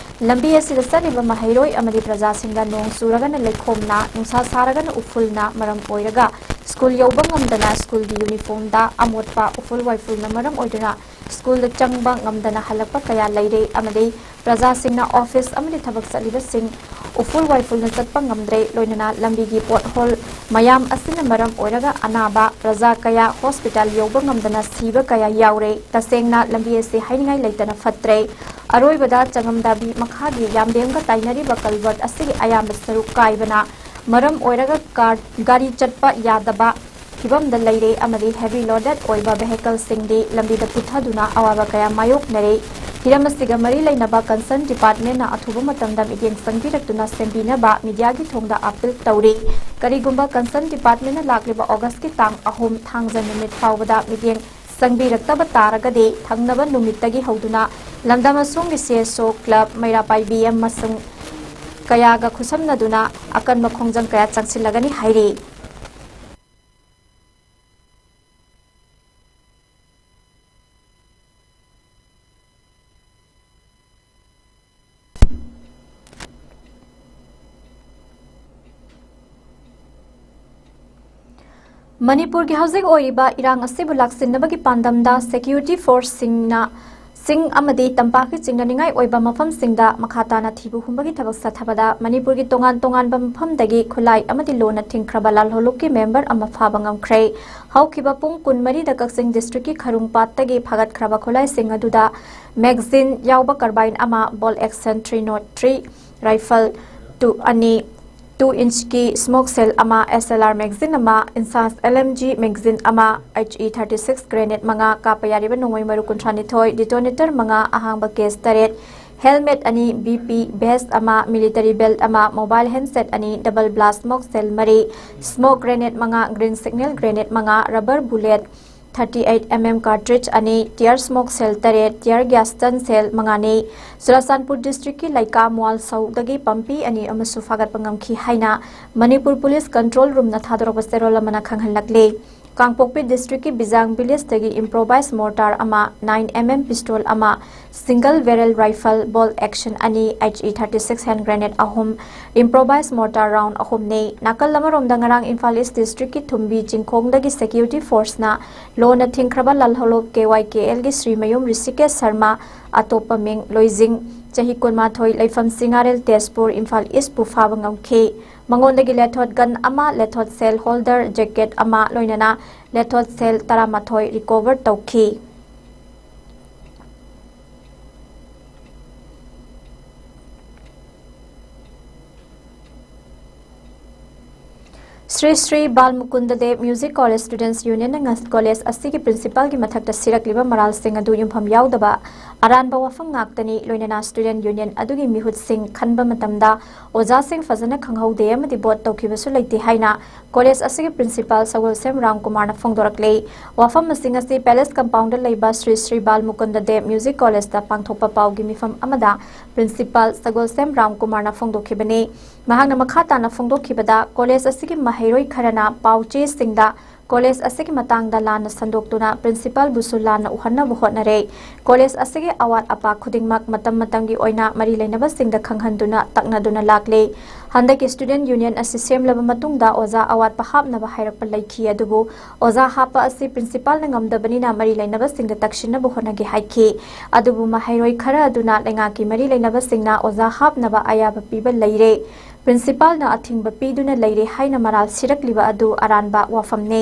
ꯂꯝꯕꯤ ꯑꯁꯤꯗ ꯆꯠꯂꯤꯕ ꯃꯍꯩꯔꯣꯏ ꯑꯃꯗꯤ ꯄ꯭ꯔꯖꯥꯁꯤꯡꯗ ꯅꯣꯡ ꯆꯨꯔꯒꯅ ꯂꯩꯈꯣꯝꯅ, ꯅꯨꯡꯁꯥ ꯁꯥꯔꯒꯅ ꯎꯐꯨꯜꯅ ꯃꯔꯝ ꯑꯣꯏꯔꯒ ꯁ꯭ꯀꯨꯜ ꯌꯧꯕ ꯉꯝꯗꯅ ꯁ꯭ꯀꯨꯜꯒꯤ ꯌꯨꯅꯤꯐꯣꯔꯝꯗ ꯑꯃꯣꯠꯄ ꯎꯐꯨꯜ ꯋꯥꯏꯐꯨꯜꯅ ꯃꯔꯝ ꯑꯣꯏꯗꯨꯅ ꯁ꯭ꯀꯨꯜꯗ ꯆꯪꯕ ꯉꯝꯗꯅ ꯍꯜꯂꯛꯄ ꯀꯌꯥ ꯂꯩꯔꯦ ꯑꯃꯗꯤ ꯄ꯭ꯔꯖꯥꯁꯤꯡꯅ ꯑꯣꯐꯤꯁ ꯑꯃꯗꯤ ꯊꯕꯛ ꯆꯠꯂꯤꯕꯁꯤꯡ ꯎꯐꯨꯜ ꯋꯥꯏꯐꯨꯜꯅ ꯆꯠꯄ ꯉꯝꯗ꯭ꯔꯦ, ꯂꯣꯏꯅꯅ ꯂꯝꯕꯤꯒꯤ ꯄꯣꯠꯍꯣꯜ ꯃꯌꯥꯝ ꯑꯁꯤꯅ ꯃꯔꯝ ꯑꯣꯏꯔꯒ ꯑꯅꯥꯕ ꯄ꯭ꯔꯖꯥ ꯀꯌꯥ ꯍꯣꯁꯄꯤꯇꯥꯜ ꯌꯧꯕ ꯉꯝꯗꯅ ꯁꯤꯕ ꯀꯌꯥ ꯌꯥꯎꯔꯦ꯫ ꯇꯁꯦꯡꯅ ꯂꯝꯕꯤ ꯑꯁꯤ ꯍꯥꯏꯅꯤꯡꯉꯥꯏ ꯂꯩꯇꯅ ꯐꯠꯇ꯭ꯔꯦ꯫ ꯑꯔꯣꯏꯕꯗ ꯆꯉꯝꯗꯥꯕꯤ ꯃꯈꯥꯒꯤ ꯌꯥꯝꯕꯦꯝꯒ ꯇꯥꯏꯅꯔꯤꯕ ꯀꯜꯚꯔꯠ ꯑꯁꯤꯒꯤ ꯑꯌꯥꯝꯕ ꯁꯔꯨꯛ ꯀꯥꯏꯕꯅ ꯃꯔꯝ ꯑꯣꯏꯔꯒ ꯀꯥꯔ, ꯒꯥꯔꯤ ꯆꯠꯄ ꯌꯥꯗꯕ ꯐꯤꯕꯝꯗ ꯂꯩꯔꯦ ꯑꯃꯗꯤ ꯍꯦꯚꯤ ꯂꯣꯗꯦꯗ ꯑꯣꯏꯕ ꯚꯦꯍꯤꯀꯜꯁꯤꯡꯗꯤ ꯂꯝꯕꯤꯗ ꯄꯨꯊꯗꯨꯅ ꯑꯋꯥꯕ ꯀꯌꯥ ꯃꯥꯌꯣꯛꯅꯔꯦ꯫ ꯍꯤꯔꯝ ꯑꯁꯤꯒ ꯃꯔꯤ ꯂꯩꯅꯕ concern departmentꯅ ꯑꯊꯨꯕ ꯃꯇꯝꯗ ꯃꯤꯠꯌꯦꯡ ꯆꯪꯕꯤꯔꯛꯇꯨꯅ ꯁꯦꯝꯕꯤꯅꯕ mediaꯒꯤ ꯊꯣꯡꯗ appeal ꯇꯧꯔꯤ꯫ ꯀꯔꯤꯒꯨꯝꯕ concern departmentꯅ ꯂꯥꯛꯂꯤꯕ Augustꯀꯤ ꯇꯥꯡ ꯑꯍꯨꯝ ꯊꯥꯡꯖ ꯅꯨꯃꯤꯠ ꯐꯥꯎꯕꯗ ꯃꯤꯠꯌꯦꯡ ꯆꯪꯕꯤꯔꯛꯇꯕ ꯇꯥꯔꯒꯗꯤ, ꯊꯪꯅꯕ ꯅꯨꯃꯤꯠꯇꯒꯤ ꯍꯧꯗꯨꯅ ꯂꯝꯗꯝ ꯑꯁꯣꯝꯒꯤ CSO club, ꯃꯩꯔꯥ ꯄꯥꯏꯕꯤ ꯑꯃꯁꯨꯡ ꯀꯌꯥꯒ ꯈꯨꯠꯁꯝꯅꯗꯨꯅ ꯑꯀꯟꯕ ꯈꯣꯡꯖꯪ ꯀꯌꯥ ꯆꯪꯁꯤꯜꯂꯒꯅꯤ ꯍꯥꯏꯔꯤ꯫ ꯃꯅꯤꯄꯨꯔꯒꯤ ꯍꯧꯖꯤꯛ ꯑꯣꯏꯔꯤꯕ ꯏꯔꯥꯡ ꯑꯁꯤꯕꯨ ꯂꯥꯛꯁꯤꯟꯅꯕꯒꯤ ꯄꯥꯟꯗꯝꯗ security forceꯁꯤꯡꯅ ꯆꯤꯡ ꯑꯃꯗꯤ ꯇꯝꯄꯥꯛꯀꯤ ꯆꯤꯡꯅꯅꯤꯡꯉꯥꯏ ꯑꯣꯏꯕ ꯃꯐꯝꯁꯤꯡꯗ ꯃꯈꯥ ꯇꯥꯅ ꯊꯤꯕ ꯍꯨꯝꯕꯒꯤ ꯊꯕꯛ ꯆꯠꯊꯕꯗ ꯃꯅꯤꯄꯨꯔꯒꯤ ꯇꯣꯉꯥꯟ ꯇꯣꯉꯥꯟꯕ ꯃꯐꯝꯗꯒꯤ ꯈꯨꯠꯂꯥꯏ ꯑꯃꯗꯤ ꯂꯣꯟꯅ ꯊꯤꯡꯈ꯭ꯔꯕ ꯂꯥꯜꯍꯧꯂꯨꯞꯀꯤ member ꯑꯃ ꯐꯥꯕ ꯉꯝꯈ꯭ꯔꯦ꯫ ꯍꯧꯈꯤꯕ ꯄꯨꯡ ꯀꯨꯟꯃꯔꯤꯗ ꯀꯛꯆꯤꯡ districtꯀꯤ ꯈꯔꯨꯡ ꯄꯥꯠꯇꯒꯤ ꯐꯥꯒꯠꯈ꯭ꯔꯕ ꯈꯨꯠꯂꯥꯏꯁꯤꯡ ꯑꯗꯨꯗ magazine ꯌꯥꯎꯕ carbine ꯑꯃ, bolt action three nought three rifle two ꯑꯅꯤ, two inchꯀꯤ smoke shell ꯑꯃ, SLR magazine ꯑꯃ, INSAS LMG magazine ꯑꯃ, HE thirty six grenade ꯃꯉꯥ, ꯀꯥꯞꯄ ꯌꯥꯔꯤꯕ ꯅꯣꯡꯃꯩ ꯃꯔꯨ ꯀꯨꯟꯊ꯭ꯔꯥꯅꯤꯊꯣꯏ, detonator ꯃꯉꯥ, ꯑꯍꯥꯡꯕ case ꯇꯔꯦꯠ, helmet ꯑꯅꯤ, BP vest ꯑꯃ, military belt ꯑꯃ, mobile handset ꯑꯅꯤ, double blast smoke shell ꯃꯔꯤ, smoke grenade ꯃꯉꯥ, green signal grenade ꯃꯉꯥ, rubber bullet thirty eight MM cartridge ꯑꯅꯤ, tear smoke shell ꯇꯔꯦꯠ, tear gas stun shell ꯃꯉꯥꯅꯤ꯫ ꯆꯨꯔꯥꯆꯥꯟꯄꯨꯔ districtꯀꯤ ꯂꯩꯀꯥ ꯃ꯭ꯋꯥꯜꯁꯧꯗꯒꯤ ꯄꯝꯄꯤ ꯑꯅꯤ ꯑꯃꯁꯨ ꯐꯥꯒꯠꯄ ꯉꯝꯈꯤ ꯍꯥꯏꯅ ꯃꯅꯤꯄꯨꯔ police control roomꯅ ꯊꯥꯗꯣꯔꯛꯄ ꯆꯦꯔꯣꯜ ꯑꯃꯅ ꯈꯪꯍꯜꯂꯛꯂꯤ꯫ ꯀꯥꯡꯄꯣꯛꯄꯤ districtꯀꯤ ꯕꯤꯖꯥꯡ villageꯇꯒꯤ improvised mortar ꯑꯃ, nine MM pistol ꯑꯃ, single barrel rifle, bolt action ꯑꯅꯤ, HE thirty six hand grenade ꯑꯍꯨꯝ, improvised mortar round ꯑꯍꯨꯝꯅꯤ꯫ ꯅꯥꯀꯜ ꯑꯃꯔꯣꯝꯗ ꯉꯔꯥꯡ ꯏꯝꯐꯥꯜ East districtꯀꯤ ꯊꯨꯝꯕꯤ ꯆꯤꯡꯈꯣꯡꯗꯒꯤ security forceꯅ ꯂꯣꯟꯅ ꯊꯤꯡꯈ꯭ꯔꯕ ꯂꯥꯜꯍꯧꯂꯨꯞ KYKLꯒꯤ ꯁ꯭ꯔꯤꯃꯌꯨꯝ ꯔꯤꯁꯤꯀꯦꯁ ꯁꯔꯃ, ꯑꯇꯣꯞꯄ ꯃꯤꯡ ꯂꯣꯏꯖꯤꯡ, ꯆꯍꯤ ꯀꯨꯟꯃꯥꯊꯣꯏ, ꯂꯩꯐꯝ ꯁꯤꯡꯉꯥꯔꯦꯜ, ꯇꯦꯖꯄꯨꯔ, ꯏꯝꯐꯥꯜ Eastꯄꯨ ꯐꯥꯕ ꯉꯝꯈꯤ꯫ ꯃꯉꯣꯟꯗꯒꯤ lethot gun ꯑꯃ, lethot shell holder jacket ꯑꯃ, ꯂꯣꯏꯅꯅ lethot shell ꯇꯔꯥꯃꯥꯊꯣꯏ recover ꯇꯧꯈꯤ꯫ ꯁ꯭ꯔꯤ ꯁ꯭ꯔꯤ ꯕꯥꯜ ꯃꯨꯀꯨꯟꯗ ꯗꯦꯕ ꯃ꯭ꯌꯨꯖꯤꯛ ꯀꯣꯂꯦꯖ ꯁ꯭ꯇꯨꯗꯦꯟꯠꯁ ꯌꯨꯅꯤꯌꯟꯅ ꯉꯁꯤ ꯀꯣꯂꯦꯖ ꯑꯁꯤꯒꯤ ꯄ꯭ꯔꯤꯟꯁꯤꯄꯥꯜꯒꯤ ꯃꯊꯛꯇ ꯁꯤꯔꯛꯂꯤꯕ ꯃꯔꯥꯜꯁꯤꯡ ꯑꯗꯨ ꯌꯨꯝꯐꯝ ꯌꯥꯎꯗꯕ ꯑꯔꯥꯟꯕ ꯋꯥꯐꯝ ꯉꯥꯛꯇꯅꯤ, ꯂꯣꯏꯅꯅ ꯁ꯭ꯇꯨꯗꯦꯟꯠ ꯌꯨꯅꯤꯌꯟ ꯑꯗꯨꯒꯤ ꯃꯤꯍꯨꯠꯁꯤꯡ ꯈꯟꯕ ꯃꯇꯝꯗ ꯑꯣꯖꯥꯁꯤꯡ ꯐꯖꯅ ꯈꯪꯍꯧꯗꯦ ꯑꯃꯗꯤ ꯚꯣꯠ ꯇꯧꯈꯤꯕꯁꯨ ꯂꯩꯇꯦ ꯍꯥꯏꯅ ꯀꯣꯂꯦꯖ ꯑꯁꯤꯒꯤ ꯄ꯭ꯔꯤꯟꯁꯤꯄꯥꯜ ꯁꯒꯣꯜꯁꯦꯝ ꯔꯥꯝꯀꯨꯃꯥꯔꯅ ꯐꯣꯡꯗꯣꯔꯛꯂꯦ꯫ ꯋꯥꯐꯝ ꯑꯁꯤꯡ ꯑꯁꯤ ꯄꯦꯂꯦꯁ ꯀꯝꯄꯥꯎꯟꯗ ꯂꯩꯕ ꯁ꯭ꯔꯤ ꯁ꯭ꯔꯤ ꯕꯥꯜ ꯃꯨꯀꯨꯟꯗ ꯗꯦꯕ ꯃ꯭ꯌꯨꯖꯤꯛ ꯀꯣꯂꯦꯖꯇ ꯄꯥꯡꯊꯣꯛꯄ ꯄꯥꯎꯒꯤ ꯃꯤꯐꯝ ꯑꯃꯗ ꯄ꯭ꯔꯤꯟꯁꯤꯄꯥꯜ ꯁꯒꯣꯜꯁꯦꯝ ꯔꯥꯝꯀꯨꯃꯥꯔꯅ ꯐꯣꯡꯗꯣꯛꯈꯤꯕꯅꯤ꯫ ꯃꯍꯥꯛꯅ ꯃꯈꯥ ꯇꯥꯅ ꯐꯣꯡꯗꯣꯛꯈꯤꯕꯗ, ꯀꯣꯂꯦꯖ ꯑꯁꯤꯒꯤ ꯃꯍꯩꯔꯣꯏ ꯈꯔꯅ ꯄꯥꯎ ꯆꯦꯁꯤꯡꯗ ꯀꯣꯂꯦꯖ ꯑꯁꯤꯒꯤ ꯃꯇꯥꯡꯗ ꯂꯥꯟꯅ ꯁꯟꯗꯣꯛꯇꯨꯅ ꯄ꯭ꯔꯤꯟꯁꯤꯄꯥꯜꯕꯨꯁꯨ ꯂꯥꯟꯅ ꯎꯍꯟꯅꯕ ꯍꯣꯠꯅꯔꯦ꯫ ꯀꯣꯂꯦꯖ ꯑꯁꯤꯒꯤ ꯑꯋꯥꯠ ꯑꯄꯥ ꯈꯨꯗꯤꯡꯃꯛ ꯃꯇꯝ ꯃꯇꯝꯒꯤ ꯑꯣꯏꯅ ꯃꯔꯤ ꯂꯩꯅꯕꯁꯤꯡꯗ ꯈꯪꯍꯟꯗꯨꯅ ꯇꯛꯅꯗꯨꯅ ꯂꯥꯛꯂꯦ꯫ ꯍꯟꯗꯛꯀꯤ ꯁ꯭ꯇꯨꯗꯦꯟꯠ ꯌꯨꯅꯤꯌꯟ ꯑꯁꯤ ꯁꯦꯝꯂꯕ ꯃꯇꯨꯡꯗ ꯑꯣꯖꯥ ꯑꯋꯥꯠꯄ ꯍꯥꯞꯅꯕ ꯍꯥꯏꯔꯛꯄ ꯂꯩꯈꯤ, ꯑꯗꯨꯕꯨ ꯑꯣꯖꯥ ꯍꯥꯞꯄ ꯑꯁꯤ ꯄ꯭ꯔꯤꯟꯁꯤꯄꯥꯜꯅ ꯉꯝꯗꯕꯅꯤꯅ ꯃꯔꯤ ꯂꯩꯅꯕꯁꯤꯡꯗ ꯇꯛꯁꯤꯟꯅꯕ ꯍꯣꯠꯅꯒꯦ ꯍꯥꯏꯈꯤ꯫ ꯑꯗꯨꯕꯨ ꯃꯍꯩꯔꯣꯏ ꯈꯔ ꯑꯗꯨꯅ ꯂꯩꯉꯥꯛꯀꯤ ꯃꯔꯤ ꯂꯩꯅꯕꯁꯤꯡꯅ ꯑꯣꯖꯥ ꯍꯥꯞꯅꯕ ꯑꯌꯥꯕ ꯄꯤꯕ ꯂꯩꯔꯦ, ꯄ꯭ꯔꯤꯟꯁꯤꯄꯥꯜꯅ ꯑꯊꯤꯡꯕ ꯄꯤꯗꯨꯅ ꯂꯩꯔꯦ ꯍꯥꯏꯅ ꯃꯔꯥꯜ ꯁꯤꯔꯛꯂꯤꯕ ꯑꯗꯨ ꯑꯔꯥꯟꯕ ꯋꯥꯐꯝꯅꯤ꯫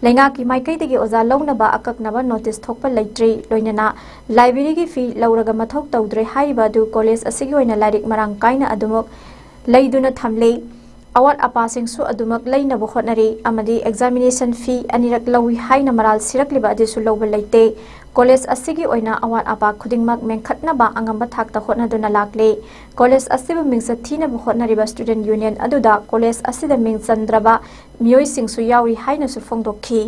ꯂꯩꯉꯥꯛꯀꯤ ꯃꯥꯏꯀꯩꯗꯒꯤ ꯑꯣꯖꯥ ꯂꯧꯅꯕ ꯑꯀꯛꯅꯕ ꯅꯣꯇꯤꯁ ꯊꯣꯛꯄ ꯂꯩꯇ꯭ꯔꯤ, ꯂꯣꯏꯅꯅ ꯂꯥꯏꯕ꯭ꯔꯦꯔꯤꯒꯤ ꯐꯤ ꯂꯧꯔꯒ ꯃꯊꯧ ꯇꯧꯗ꯭ꯔꯦ ꯍꯥꯏꯔꯤꯕ ꯑꯗꯨ ꯀꯣꯂꯦꯖ ꯑꯁꯤꯒꯤ ꯑꯣꯏꯅ ꯂꯥꯏꯔꯤꯛ ꯃꯔꯥꯡ ꯀꯥꯏꯅ ꯑꯗꯨꯃꯛ ꯂꯩꯗꯨꯅ ꯊꯝꯂꯤ꯫ ꯑꯋꯥꯠ ꯑꯄꯥꯁꯤꯡꯁꯨ ꯑꯗꯨꯃꯛ ꯂꯩꯅꯕ ꯍꯣꯠꯅꯔꯤ ꯑꯃꯗꯤ ꯑꯦꯛꯖꯥꯃꯤꯅꯦꯁꯟ ꯐꯤ ꯑꯅꯤꯔꯛ ꯂꯧꯏ ꯍꯥꯏꯅ ꯃꯔꯥꯜ ꯁꯤꯔꯛꯂꯤꯕ ꯑꯗꯨꯁꯨ ꯂꯧꯕ ꯂꯩꯇꯦ꯫ ꯀꯣꯂꯦꯖ ꯑꯁꯤꯒꯤ ꯑꯣꯏꯅ ꯑꯋꯥꯠ ꯑꯄꯥ ꯈꯨꯗꯤꯡꯃꯛ ꯃꯦꯟꯈꯠꯅꯕ ꯑꯉꯝꯕ ꯊꯥꯛꯇ ꯍꯣꯠꯅꯗꯨꯅ ꯂꯥꯛꯂꯤ꯫ ꯀꯣꯂꯦꯖ ꯑꯁꯤꯕꯨ ꯃꯤꯡꯆꯠ ꯊꯤꯅꯕ ꯍꯣꯠꯅꯔꯤꯕ ꯁ꯭ꯇꯨꯗꯦꯟꯠ ꯌꯨꯅꯤꯌꯟ ꯑꯗꯨꯗ ꯀꯣꯂꯦꯖ ꯑꯁꯤꯗ ꯃꯤꯡ ꯆꯟꯗ꯭ꯔꯕ ꯃꯤꯑꯣꯏꯁꯤꯡꯁꯨ ꯌꯥꯎꯔꯤ ꯍꯥꯏꯅꯁꯨ ꯐꯣꯡꯗꯣꯛꯈꯤ꯫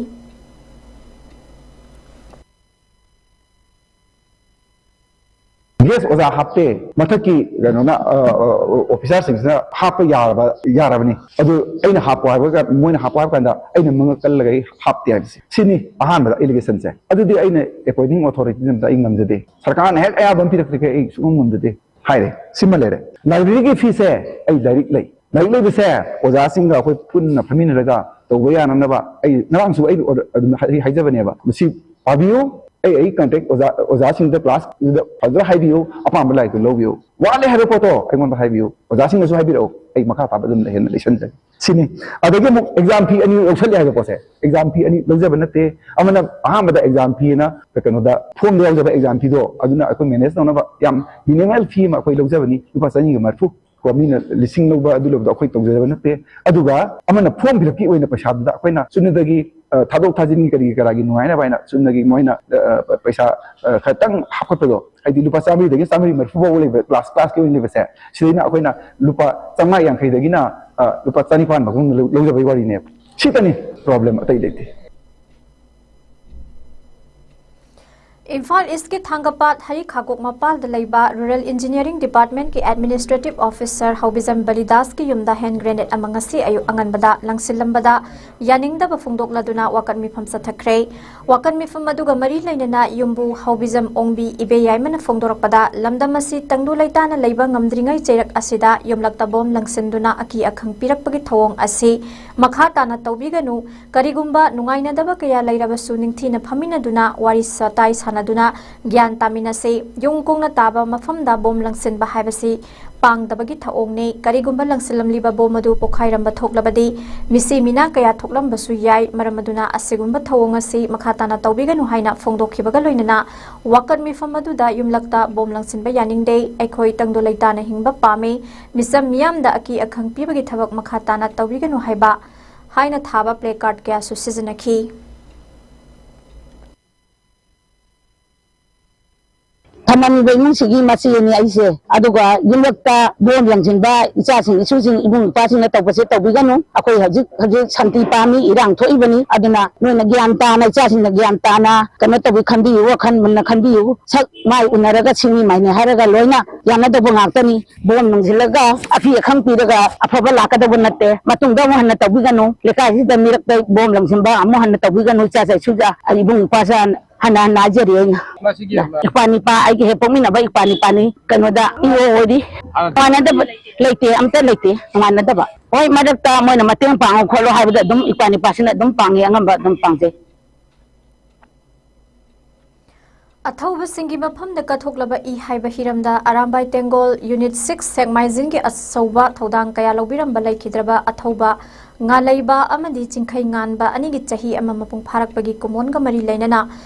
ꯌꯦꯁ, ꯑꯣꯖꯥ ꯍꯥꯞꯄꯦ꯫ ꯃꯊꯛꯀꯤ ꯀꯩꯅꯣꯅ, ꯑ, ꯑ, ꯑꯣꯐꯤꯁꯥꯔꯁꯤꯡꯁꯤꯅ ꯍꯥꯞꯄ ꯌꯥꯔꯕ, ꯌꯥꯔꯕꯅꯤ꯫ ꯑꯗꯨ ꯑꯩꯅ ꯍꯥꯞꯄꯣ ꯍꯥꯏꯕꯒ, ꯃꯣꯏꯅ ꯍꯥꯞꯄꯣ ꯍꯥꯏꯕ ꯀꯥꯟꯗ ꯑꯩꯅ ꯃꯉꯛ ꯀꯜꯂꯒ ꯑꯩ ꯍꯥꯞꯇꯦ ꯍꯥꯏꯕꯁꯦ꯫ ꯁꯤꯅꯤ ꯑꯍꯥꯟꯕꯗ ꯑꯦꯂꯤꯒꯦꯁꯟꯁꯦ꯫ ꯑꯗꯨꯗꯤ ꯑꯩꯅ ꯑꯦꯄꯣꯏꯟꯇꯤꯡ ꯑꯣꯊꯣꯔꯤꯇꯤꯗ ꯑꯝꯇ ꯑꯩ ꯉꯝꯖꯗꯦ꯫ ꯁꯔꯀꯥꯔꯅ ꯍꯦꯛ ꯑꯌꯥꯕ ꯑꯃ ꯄꯤꯔꯛꯇ꯭ꯔꯤꯈꯩ ꯑꯩ ꯁꯨꯡꯉꯝ ꯉꯝꯖꯗꯦ ꯍꯥꯏꯔꯦ꯫ ꯁꯤꯃ ꯂꯩꯔꯦ꯫ ꯂꯥꯏꯕ꯭ꯔꯦꯔꯤꯒꯤ ꯐꯤꯁꯦ ꯑꯩ ꯂꯥꯏꯔꯤꯛ ꯂꯩ꯫ ꯂꯥꯏꯔꯤꯛ ꯂꯩꯕꯁꯦ ꯑꯣꯖꯥꯁꯤꯡꯒ ꯑꯩꯈꯣꯏ ꯄꯨꯟꯅ ꯐꯝꯃꯤꯟꯅꯔꯒ ꯇꯧꯕ ꯌꯥꯅꯅꯕ ꯑꯩ ꯉꯔꯥꯡꯁꯨ ꯑꯩ ꯑꯗꯨꯝ ꯍꯥꯏ-, ꯍꯥꯏꯖꯕꯅꯦꯕ꯫ ꯃꯁꯤ ꯄꯥꯕꯤꯌꯨ, ꯑꯩ, ꯑꯩ ꯀꯟꯇꯦꯛ ꯑꯣꯖꯥ, ꯑꯣꯖꯥꯁꯤꯡꯗ ꯀ꯭ꯂꯥꯁꯇꯨꯗ ꯐꯖꯅ ꯍꯥꯏꯕꯤꯌꯨ, ꯑꯄꯥꯝꯕ ꯂꯥꯏꯔꯤꯛꯇꯨ ꯂꯧꯕꯤꯌꯨ꯫ ꯋꯥꯠꯂꯦ ꯍꯥꯏꯕ ꯄꯣꯠꯇꯣ ꯑꯩꯉꯣꯟꯗ ꯍꯥꯏꯕꯤꯌꯨ, ꯑꯣꯖꯥꯁꯤꯡꯅꯁꯨ ꯍꯥꯏꯕꯤꯔꯛꯎ, ꯑꯩ ꯃꯈꯥ ꯇꯥꯕ ꯑꯗꯨꯝ ꯍꯦꯟꯅ ꯂꯩꯁꯟꯖꯒꯦ꯫ ꯁꯤꯅꯤ꯫ ꯑꯗꯒꯤ ꯑꯃꯨꯛ ꯑꯦꯛꯖꯥꯝ ꯐꯤ ꯑꯅꯤ ꯂꯧꯁꯜꯂꯦ ꯍꯥꯏꯕ ꯄꯣꯠꯁꯦ, ꯑꯦꯛꯖꯥꯝ ꯐꯤ ꯑꯅꯤ ꯂꯧꯖꯕ ꯅꯠꯇꯦ꯫ ꯑꯃꯅ ꯑꯍꯥꯟꯕꯗ ꯑꯦꯛꯖꯥꯝ ꯐꯤꯅ ꯀꯩꯅꯣꯗ ꯐꯣꯝꯗ ꯌꯥꯎꯖꯕ ꯑꯦꯛꯖꯥꯝ ꯐꯤꯗꯣ, ꯑꯗꯨꯅ ꯑꯩꯈꯣꯏ ꯃꯦꯅꯦꯖ ꯇꯧꯅꯕ ꯌꯥꯝ ꯃꯤꯅꯤꯃꯦꯜ ꯐꯤ ꯑꯃ ꯑꯩꯈꯣꯏ ꯂꯧꯖꯕꯅꯤ, ꯂꯨꯄꯥ ꯆꯅꯤꯒ ꯃꯔꯤꯐꯨ꯫ ꯀꯣ, ꯃꯤꯅ ꯂꯤꯁꯤꯡ ꯂꯧꯕ, ꯑꯗꯨ ꯂꯧꯕꯗꯣ ꯑꯩꯈꯣꯏ ꯇꯧꯖꯗꯕ ꯅꯠꯇꯦ꯫ ꯑꯗꯨꯒ ꯑꯃꯅ form fill up ꯀꯤ ꯑꯣꯏꯅ ꯄꯩꯁꯥꯗꯨꯗ ꯑꯩꯈꯣꯏꯅ ꯆꯨꯝꯅꯗꯒꯤ, ꯑ, ꯊꯥꯗꯣꯛ ꯊꯥꯖꯤꯟꯒꯤ ꯀꯔꯤꯒꯤ ꯀꯔꯥꯒꯤ ꯅꯨꯡꯉꯥꯏꯅꯕ ꯍꯥꯏꯅ ꯆꯨꯝꯅꯒꯤ ꯃꯣꯏꯅ, ꯑ, ꯑ, ꯄꯩꯁꯥ, ꯑ, ꯈꯇꯪ ꯍꯥꯞꯀꯠꯄꯗꯣ, ꯍꯥꯏꯗꯤ ꯂꯨꯄꯥ ꯆꯥꯝꯃꯔꯤꯗꯒꯤ ꯆꯥꯝꯃꯔꯤ ꯃꯔꯤꯐꯨ ꯐꯥꯎꯕ ꯂꯩꯕ class, class ꯀꯤ ꯑꯣꯏꯅ ꯂꯩꯕꯁꯦ, ꯁꯤꯗꯩꯅ ꯑꯩꯈꯣꯏꯅ ꯂꯨꯄꯥ ꯆꯥꯝꯃꯉꯥ ꯌꯥꯡꯈꯩꯗꯒꯤꯅ, ꯑ, ꯂꯨꯄꯥ ꯆꯅꯤꯄꯥꯟ ꯐꯥꯎꯕ ꯂꯧ-, ꯂꯧꯖꯕꯒꯤ ꯋꯥꯔꯤꯅꯦꯕ꯫ ꯁꯤꯇꯅꯤ problem, ꯑꯇꯩ ꯂꯩꯇꯦ꯫ ꯏꯝꯐꯥꯜ ꯏꯁꯀꯤ ꯊꯥꯡꯒꯄꯥꯠ ꯍꯔꯤꯈꯥꯀꯣꯛ ꯃꯄꯥꯜꯗ ꯂꯩꯕ Rural Engineering Department ꯀꯤ Administrative Officer ꯍꯧꯕꯤꯖꯝ ꯕꯂꯤꯗꯥꯁꯀꯤ ꯌꯨꯝꯗ hand grenade ꯑꯃ ꯉꯁꯤ ꯑꯌꯨꯛ ꯑꯉꯟꯕꯗ ꯂꯪꯁꯤꯜꯂꯝꯕꯗ ꯌꯥꯅꯤꯡꯗꯕ ꯐꯣꯡꯗꯣꯛꯂꯗꯨꯅ ꯋꯥꯀꯠ ꯃꯤꯐꯝ ꯆꯠꯊꯈ꯭ꯔꯦ꯫ ꯋꯥꯀꯠ ꯃꯤꯐꯝ ꯑꯗꯨꯒ ꯃꯔꯤ ꯂꯩꯅꯅ ꯌꯨꯝꯕꯨ ꯍꯧꯕꯤꯖꯝ ꯑꯣꯡꯕꯤ ꯏꯕꯦꯌꯥꯏꯃꯅ ꯐꯣꯡꯗꯣꯔꯛꯄꯗ, ꯂꯝꯗꯝ ꯑꯁꯤ ꯇꯪꯗꯨ ꯂꯩꯇꯥꯅ ꯂꯩꯕ ꯉꯝꯗ꯭ꯔꯤꯉꯩ ꯆꯩꯔꯛ ꯑꯁꯤꯗ ꯌꯨꯝꯂꯛꯇ ꯕꯣꯝ ꯂꯪꯁꯤꯟꯗꯨꯅ ꯑꯀꯤ ꯑꯈꯪ ꯄꯤꯔꯛꯄꯒꯤ ꯊꯧꯑꯣꯡ ꯑꯁꯤ ꯃꯈꯥ ꯇꯥꯅ ꯇꯧꯕꯤꯒꯅꯨ꯫ ꯀꯔꯤꯒꯨꯝꯕ ꯅꯨꯡꯉꯥꯏꯅꯗꯕ ꯀꯌꯥ ꯂꯩꯔꯕꯁꯨ ꯅꯤꯡꯊꯤꯅ ꯐꯝꯃꯤꯟꯅꯗꯨꯅ ꯋꯥꯔꯤ ꯋꯥꯇꯥꯏ ꯁꯥꯟꯅꯗꯨꯅ ꯒ꯭ꯌꯥꯟ ꯇꯥꯃꯤꯟꯅꯁꯤ꯫ ꯌꯨꯝ ꯀꯣꯡꯅ ꯇꯥꯕ ꯃꯐꯝꯗ ꯕꯣꯝ ꯂꯪꯁꯤꯟꯕ ꯍꯥꯏꯕꯁꯤ ꯄꯥꯡꯗꯕꯒꯤ ꯊꯧꯑꯣꯡꯅꯤ꯫ ꯀꯔꯤꯒꯨꯝꯕ ꯂꯪꯁꯤꯜꯂꯝꯂꯤꯕ ꯕꯣꯝ ꯑꯗꯨ ꯄꯣꯈꯥꯏꯔꯝꯕ ꯊꯣꯛꯂꯕꯗꯤ ꯃꯤꯁꯤ ꯃꯤꯅꯥ ꯀꯌꯥ ꯊꯣꯛꯂꯝꯕꯁꯨ ꯌꯥꯏ꯫ ꯃꯔꯝ ꯑꯗꯨꯅ ꯑꯁꯤꯒꯨꯝꯕ ꯊꯧꯑꯣꯡ ꯑꯁꯤ ꯃꯈꯥ ꯇꯥꯅ ꯇꯧꯕꯤꯒꯅꯨ ꯍꯥꯏꯅ ꯐꯣꯡꯗꯣꯛꯈꯤꯕꯒ ꯂꯣꯏꯅꯅ ꯋꯥꯀꯠ ꯃꯤꯐꯝ ꯑꯗꯨꯗ ꯌꯨꯝꯂꯛꯇ ꯕꯣꯝ ꯂꯪꯁꯤꯟꯕ ꯌꯥꯅꯤꯡꯗꯦ꯫ ꯑꯩꯈꯣꯏ ꯇꯪꯗꯨ ꯂꯩꯇꯥꯅ ꯍꯤꯡꯕ ꯄꯥꯝꯃꯤ꯫ ꯃꯤꯆꯝ ꯃꯤꯌꯥꯝꯗ ꯑꯀꯤ ꯑꯈꯪ ꯄꯤꯕꯒꯤ ꯊꯕꯛ ꯃꯈꯥ ꯇꯥꯅ ꯇꯧꯕꯤꯒꯅꯨ ꯍꯥꯏꯕ ꯍꯥꯏꯅ ꯊꯥꯕ placard ꯀꯌꯥꯁꯨ ꯁꯤꯖꯤꯟꯅꯈꯤ꯫ ꯊꯝꯃꯝꯃꯤꯕ ꯏꯃꯨꯡꯁꯤꯒꯤ ꯃꯆꯦꯅꯤ ꯑꯩꯁꯦ꯫ ꯑꯗꯨꯒ ꯌꯨꯝꯂꯛꯇ ꯕꯣꯝ ꯂꯪꯁꯤꯟꯕ ꯏꯆꯥꯁꯤꯡ, ꯏꯁꯨꯁꯤꯡ, ꯏꯕꯨꯡ ꯏꯄ꯭ꯋꯥꯁꯤꯡꯅ ꯇꯧꯕꯁꯦ ꯇꯧꯕꯤꯒꯅꯨ꯫ ꯑꯩꯈꯣꯏ ꯍꯧꯖꯤꯛ, ꯍꯧꯖꯤꯛ ꯁꯥꯟꯇꯤ ꯄꯥꯝꯃꯤ, ꯏꯔꯥꯡ ꯊꯣꯛꯏꯕꯅꯤ꯫ ꯑꯗꯨꯅ ꯅꯣꯏꯅ ꯒ꯭ꯌꯥꯟ ꯇꯥꯅ, ꯏꯆꯥꯁꯤꯡꯅ ꯒ꯭ꯌꯥꯟ ꯇꯥꯅ ꯀꯩꯅꯣ ꯇꯧꯕꯤ, ꯈꯟꯕꯤꯌꯨ, ꯋꯥꯈꯜ ꯃꯨꯟꯅ ꯈꯟꯕꯤꯌꯨ꯫ ꯁꯛ ꯃꯥꯏ ꯎꯅꯔꯒ ꯁꯤꯡꯉꯤ ꯃꯥꯏꯅꯤ ꯍꯥꯏꯔꯒ ꯂꯣꯏꯅ ꯌꯥꯅꯗꯧꯕ ꯉꯥꯛꯇꯅꯤ꯫ ꯕꯣꯝ ꯂꯪꯁꯤꯜꯂꯒ ꯑꯐꯤ ꯑꯈꯪ ꯄꯤꯔꯒ ꯑꯐꯕ ꯂꯥꯛꯀꯗꯧꯕ ꯅꯠꯇꯦ꯫ ꯃꯇꯨꯡꯗ ꯑꯃꯨꯛ ꯍꯟꯅ ꯇꯧꯕꯤꯒꯅꯨ꯫ ꯂꯩꯀꯥꯏꯁꯤꯗ ꯃꯤꯔꯛꯇ ꯕꯣꯝ ꯂꯪꯁꯤꯟꯕ ꯑꯃꯨꯛ ꯍꯟꯅ ꯇꯧꯕꯤꯒꯅꯨ꯫ ꯏꯆꯥ ꯏꯁꯨꯗ ꯏꯕꯨꯡ ꯏꯄ꯭ꯋꯥꯁꯤꯡ ꯍꯟꯅ ꯍꯟꯅ ꯍꯥꯏꯖꯔꯤ ꯑꯩꯅ꯫ ꯏꯄ꯭ꯋꯥ ꯅꯤꯄꯥ, ꯑꯩꯒꯤ ꯍꯦꯛ ꯄꯣꯛꯃꯤꯟꯅꯕ ꯏꯄ꯭ꯋꯥ ꯅꯤꯄꯥꯅꯤ꯫ ꯀꯩꯅꯣꯗ ꯏ ꯑꯣ ꯑꯣꯏꯔꯤ꯫ ꯃꯥꯟꯅꯗꯕ ꯂꯩꯇꯦ, ꯑꯝꯇ ꯂꯩꯇꯦ, ꯃꯥꯟꯅꯗꯕ꯫ ꯍꯣꯏ, ꯃꯔꯛꯇ ꯃꯣꯏꯅ ꯃꯇꯦꯡ ꯄꯥꯡꯉꯣ ꯈꯣꯠꯂꯣ ꯍꯥꯏꯕꯗ ꯑꯗꯨꯝ ꯏꯄ꯭ꯋꯥ ꯅꯤꯄꯥꯁꯤꯅ ꯑꯗꯨꯝ ꯄꯥꯡꯉꯤ, ꯑꯉꯝꯕ ꯑꯗꯨꯝ ꯄꯥꯡꯖꯩ꯫ ꯑꯊꯧꯕꯁꯤꯡꯒꯤ ꯃꯐꯝꯗ ꯀꯠꯊꯣꯛꯂꯕ ꯏ ꯍꯥꯏꯕ ꯍꯤꯔꯝꯗ ꯑꯔꯥꯝꯕꯥꯏ ꯇꯦꯡꯒꯣꯜ ꯌꯨꯅꯤꯠ ꯁꯤꯛꯁ ꯁꯦꯛꯃꯥꯏꯖꯤꯟꯒꯤ ꯑꯆꯧꯕ ꯊꯧꯗꯥꯡ ꯀꯌꯥ ꯂꯧꯕꯤꯔꯝꯕ ꯂꯩꯈꯤꯗ꯭ꯔꯕ ꯑꯊꯧꯕ ꯉꯥꯂꯩꯕ ꯑꯃꯗꯤ ꯆꯤꯡꯈꯩ ꯉꯥꯟꯕ ꯑꯅꯤꯒꯤ ꯆꯍꯤ ꯑꯃ ꯃꯄꯨꯡ ꯐꯥꯔꯛꯄꯒꯤ ꯀꯨꯝꯑꯣꯟꯒ ꯃꯔꯤ ꯂꯩꯅꯅ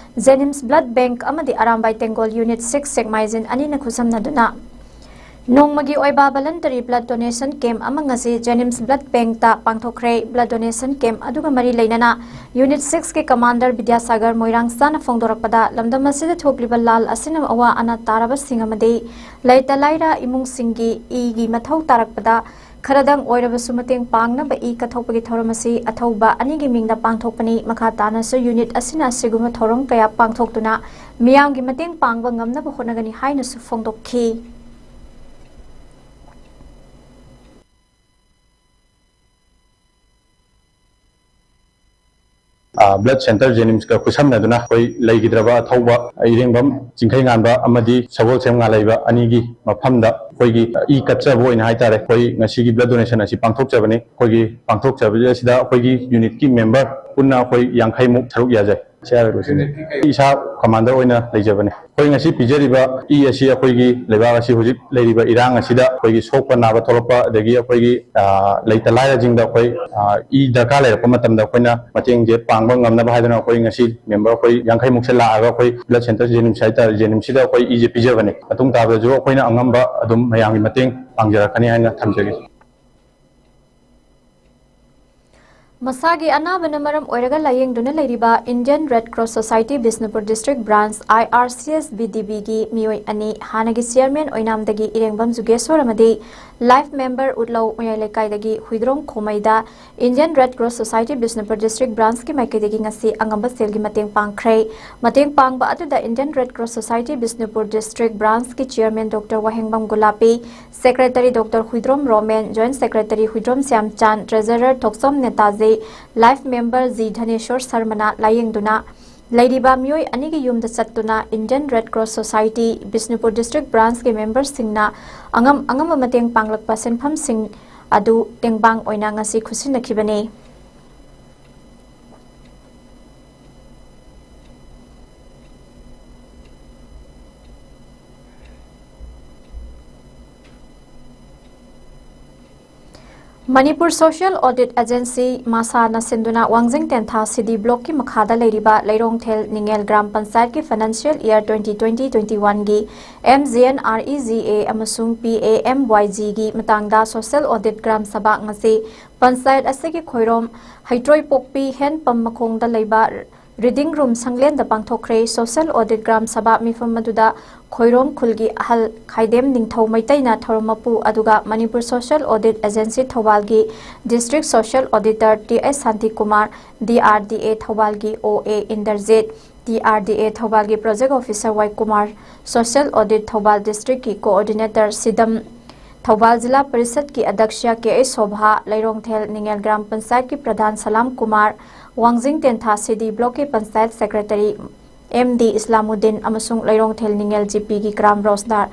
ꯖꯦꯅꯤꯝꯁ ꯕ꯭ꯂꯗ ꯕꯦꯡꯛ ꯑꯃꯗꯤ ꯑꯔꯥꯝꯕꯥꯏ ꯇꯦꯡꯒꯣꯜ ꯌꯨꯅꯤꯠ ꯁꯤꯛꯁ ꯁꯦꯛꯃꯥꯏꯖꯤꯟ ꯑꯅꯤꯅ ꯈꯨꯠꯁꯝꯅꯗꯨꯅ ꯅꯣꯡꯃꯒꯤ ꯑꯣꯏꯕ voluntary blood donation camp ꯑꯃ ꯉꯁꯤ JNIMS blood bank ꯇ ꯄꯥꯡꯊꯣꯛꯈ꯭ꯔꯦ꯫ Blood donation camp ꯑꯗꯨꯒ ꯃꯔꯤ ꯂꯩꯅꯅ Unit six ꯀꯤ commander ꯕꯤꯗ꯭ꯌꯥꯁꯥꯒꯔ ꯃꯣꯏꯔꯥꯡꯆꯥꯅ ꯐꯣꯡꯗꯣꯔꯛꯄꯗ, ꯂꯝꯗꯝ ꯑꯁꯤꯗ ꯊꯣꯛꯂꯤꯕ ꯂꯥꯜ ꯑꯁꯤꯅ ꯑꯋꯥ ꯑꯅꯥ ꯇꯥꯔꯕꯁꯤꯡ ꯑꯃꯗꯤ ꯂꯩꯇ ꯂꯥꯏꯔ ꯏꯃꯨꯡꯁꯤꯡꯒꯤ ꯏꯒꯤ ꯃꯊꯧ ꯇꯥꯔꯛꯄꯗ ꯈꯔꯗꯪ ꯑꯣꯏꯔꯕꯁꯨ ꯃꯇꯦꯡ ꯄꯥꯡꯅꯕ ꯏ ꯀꯠꯊꯣꯛꯄꯒꯤ ꯊꯧꯔꯝ ꯑꯁꯤ ꯑꯊꯧꯕ ꯑꯅꯤꯒꯤ ꯃꯤꯡꯗ ꯄꯥꯡꯊꯣꯛꯄꯅꯤ꯫ ꯃꯈꯥ ꯇꯥꯅꯁꯨ unit ꯑꯁꯤꯅ ꯑꯁꯤꯒꯨꯝꯕ ꯊꯧꯔꯝ ꯀꯌꯥ ꯄꯥꯡꯊꯣꯛꯇꯨꯅ ꯃꯤꯌꯥꯝꯒꯤ ꯃꯇꯦꯡ ꯄꯥꯡꯕ ꯉꯝꯅꯕ ꯍꯣꯠꯅꯒꯅꯤ ꯍꯥꯏꯅꯁꯨ ꯐꯣꯡꯗꯣꯛꯈꯤ꯫ ꯑ, blood centre JNIMS ꯀ ꯈꯨꯠꯁꯝꯅꯗꯨꯅ ꯑꯩꯈꯣꯏ ꯂꯩꯈꯤꯗ꯭ꯔꯕ ꯑꯊꯧꯕ ꯏꯔꯦꯡꯕꯝ ꯆꯤꯡꯈꯩꯉꯥꯟꯕ ꯑꯃꯗꯤ ꯁꯒꯣꯜꯁꯦꯝ ꯉꯥꯂꯩꯕ ꯑꯅꯤꯒꯤ ꯃꯐꯝꯗ ꯑꯩꯈꯣꯏꯒꯤ ꯏ ꯀꯠꯆꯕ ꯑꯣꯏꯅ ꯍꯥꯏꯇꯥꯔꯦ, ꯑꯩꯈꯣꯏ ꯉꯁꯤꯒꯤ blood donation ꯑꯁꯤ ꯄꯥꯡꯊꯣꯛꯆꯕꯅꯤ꯫ ꯑꯩꯈꯣꯏꯒꯤ ꯄꯥꯡꯊꯣꯛꯆꯕ ꯑꯁꯤꯗ ꯑꯩꯈꯣꯏꯒꯤ unit ꯀꯤ member ꯄꯨꯟꯅ ꯑꯩꯈꯣꯏ ꯌꯥꯡꯈꯩꯃꯨꯛ ꯁꯔꯨꯛ ꯌꯥꯖꯩ꯫ ꯁꯤ ꯍꯥꯏꯔꯒ ꯂꯣꯏꯁꯤꯟꯖꯔꯦ꯫ ꯏꯁꯥ commander ꯑꯣꯏꯅ ꯂꯩꯖꯕꯅꯤ꯫ ꯑꯩꯈꯣꯏ ꯉꯁꯤ ꯄꯤꯖꯔꯤꯕ ꯏ ꯑꯁꯤ ꯑꯩꯈꯣꯏꯒꯤ ꯂꯩꯕꯥꯛ ꯑꯁꯤ ꯍꯧꯖꯤꯛ ꯂꯩꯔꯤꯕ ꯏꯔꯥꯡ ꯑꯁꯤꯗ ꯑꯩꯈꯣꯏꯒꯤ ꯁꯣꯛꯄ ꯅꯥꯕ ꯊꯣꯛꯂꯛꯄ, ꯑꯗꯒꯤ ꯑꯩꯈꯣꯏꯒꯤ, ꯑ, ꯂꯩꯇ ꯂꯥꯏꯔꯁꯤꯡꯗ ꯑꯩꯈꯣꯏ, ꯑ, ꯏ ꯗꯔꯀꯥꯔ ꯂꯩꯔꯛꯄ ꯃꯇꯝꯗ ꯑꯩꯈꯣꯏꯅ ꯃꯇꯦꯡꯁꯦ ꯄꯥꯡꯕ ꯉꯝꯅꯕ ꯍꯥꯏꯗꯨꯅ ꯑꯩꯈꯣꯏ ꯉꯁꯤ member ꯑꯩꯈꯣꯏ ꯌꯥꯡꯈꯩꯃꯨꯛꯁꯦ ꯂꯥꯛꯑꯒ ꯑꯩꯈꯣꯏ blood centre JNIMS ꯍꯥꯏꯇꯥꯔꯦ, JNIMS ꯁꯤꯗ ꯑꯩꯈꯣꯏ ꯏꯁꯦ ꯄꯤꯖꯕꯅꯤ꯫ ꯃꯇꯨꯡ ꯇꯥꯕꯗꯁꯨ ꯑꯩꯈꯣꯏꯅ ꯑꯉꯝꯕ ꯑꯗꯨꯝ ꯃꯌꯥꯝꯒꯤ ꯃꯇꯦꯡ ꯄꯥꯡꯖꯔꯛꯀꯅꯤ ꯍꯥꯏꯅ ꯊꯝꯖꯒꯦ꯫ ꯃꯁꯥꯒꯤ ꯑꯅꯥꯕꯅ ꯃꯔꯝ ꯑꯣꯏꯔꯒ ꯂꯥꯌꯦꯡꯗꯨꯅ ꯂꯩꯔꯤꯕ Indian Red Cross Society Bishnupur District Branch, IRCSBDB ꯒꯤ ꯃꯤꯑꯣꯏ ꯑꯅꯤ, ꯍꯥꯟꯅꯒꯤ chairman ꯑꯣꯏꯅꯥꯝꯗꯒꯤ ꯏꯔꯦꯡꯕꯝ ꯖꯨꯒꯦꯁꯣꯔ ꯑꯃꯗꯤ life member ꯎꯠꯂꯧ ꯃꯌꯥꯏ ꯂꯩꯀꯥꯏꯗꯒꯤ Huidrom ꯈꯣꯃꯩꯗ Indian Red Cross Society Bishnupur District Branch ꯀꯤ ꯃꯥꯏꯀꯩꯗꯒꯤ ꯉꯁꯤ ꯑꯉꯝꯕ ꯁꯦꯜꯒꯤ ꯃꯇꯦꯡ ꯄꯥꯡꯈ꯭ꯔꯦ꯫ ꯃꯇꯦꯡ ꯄꯥꯡꯕ ꯑꯗꯨꯗ Indian Red Cross Society Bishnupur District Branch ꯀꯤ chairman Doctor Wahengbam Gulapi, secretary Doctor Huidrom Romen, joint secretary Huidrom Shyamchan, treasurer Thokchom Netaji, life member G Dhaneshor ꯁꯔꯃꯅ ꯂꯥꯌꯦꯡꯗꯨꯅ ꯂꯩꯔꯤꯕ ꯃꯤꯑꯣꯏ ꯑꯅꯤꯒꯤ ꯌꯨꯝꯗ ꯆꯠꯇꯨꯅ Indian Red Cross Society Bishnupur District Branch ꯀꯤ member ꯁꯤꯡꯅ ꯑꯉꯝ ꯑꯉꯝꯕ ꯃꯇꯦꯡ ꯄꯥꯡꯂꯛꯄ ꯁꯦꯟꯐꯝꯁꯤꯡ ꯑꯗꯨ ꯇꯦꯡꯕꯥꯡ ꯑꯣꯏꯅ ꯉꯁꯤ ꯈꯨꯠꯁꯤꯟꯅꯈꯤꯕꯅꯤ꯫ Manipur Social Audit Agency, ꯃꯁꯥꯅ ꯁꯤꯟꯗꯨꯅ ꯋꯥꯡꯖꯤꯡ ꯇꯦꯟꯊꯥ ꯁꯤꯗꯤ ꯕ꯭ꯂꯣꯛꯀꯤ ꯃꯈꯥꯗ ꯂꯩꯔꯤꯕ ꯂꯩꯔꯣꯡꯊꯦꯜ ꯅꯤꯉꯦꯜ ꯒ꯭ꯔꯥꯝ ꯄꯟꯆꯥꯌꯠꯀꯤ financial year twenty twenty twenty one ꯒꯤ M G N R E G A ꯑꯃꯁꯨꯡ P A M Y G ꯒꯤ ꯃꯇꯥꯡꯗ ꯁꯣꯁꯤꯌꯦꯜ ꯑꯣꯗꯤꯠ ꯒ꯭ꯔꯥꯝ ꯁꯚꯥ ꯉꯁꯤ ꯄꯟꯆꯥꯌꯠ ꯑꯁꯤꯒꯤ ꯈꯣꯏꯔꯣꯝ ꯍꯩꯇ꯭ꯔꯣꯏꯄꯣꯛꯄꯤ ꯍꯦꯟ ꯄꯝ ꯃꯈꯣꯡꯗ ꯂꯩꯕ ꯔꯤꯗꯤꯡ ꯔꯨꯝ ꯁꯪꯂꯦꯟꯗ ꯄꯥꯡꯊꯣꯛꯈ꯭ꯔꯦ꯫ ꯁꯣꯁꯤꯌꯦꯜ ꯑꯣꯗꯤꯠ ꯒ꯭ꯔꯥꯝ ꯁꯚꯥ ꯃꯤꯐꯝ ꯑꯗꯨꯗ ꯈꯣꯏꯔꯣꯝ ꯈꯨꯜꯒꯤ ꯑꯍꯜ ꯈꯥꯏꯗꯦꯝ ꯅꯤꯡꯊꯧ ꯃꯩꯇꯩꯅ ꯊꯧꯔꯝ ꯃꯄꯨ, ꯑꯗꯨꯒ ꯃꯅꯤꯄꯨꯔ ꯁꯣꯁꯤꯌꯦꯜ ꯑꯣꯗꯤꯠ ꯑꯦꯖꯦꯟꯁꯤ ꯊꯧꯕꯥꯜꯒꯤ district social auditor T S Shantikumar, D R D A ꯊꯧꯕꯥꯜꯒꯤ O A Inderjit, D R D A ꯊꯧꯕꯥꯜꯒꯤ project officer Y Kumar, social audit Thoubal ꯗꯤꯁꯇ꯭ꯔꯤꯛꯀꯤ ꯀꯣꯑꯣꯔꯗꯤꯅꯦꯇꯔ ꯁꯤꯗꯝ, ꯊꯧꯕꯥꯜ ꯖꯤꯂꯥ ꯄꯔꯤꯁꯠꯀꯤ ꯑꯗꯛꯁ꯭ꯌ ꯀꯦ ꯑꯩꯆ ꯁꯣꯚꯥ, ꯂꯩꯔꯣꯡꯊꯦꯜ ꯅꯤꯉꯦꯜ ꯒ꯭ꯔꯥꯝ ꯄꯟꯆꯥꯌꯠꯀꯤ ꯄ꯭ꯔꯙꯥꯟ ꯁꯂꯥꯝ ꯀꯨꯃꯥꯔ, ꯋꯥꯡꯖꯤꯡ ꯇꯦꯟꯊꯥ ꯁꯤꯗꯤ ꯕ꯭ꯂꯣꯛꯀꯤ panchayat secretary M D Islamuddin ꯑꯃꯁꯨꯡ ꯂꯩꯔꯣꯡꯊꯦꯜ ꯅꯤꯉꯦꯜ ꯖꯤ ꯄꯤꯒꯤ ꯒ꯭ꯔꯥꯝ ꯔꯣꯖꯗꯥꯔ,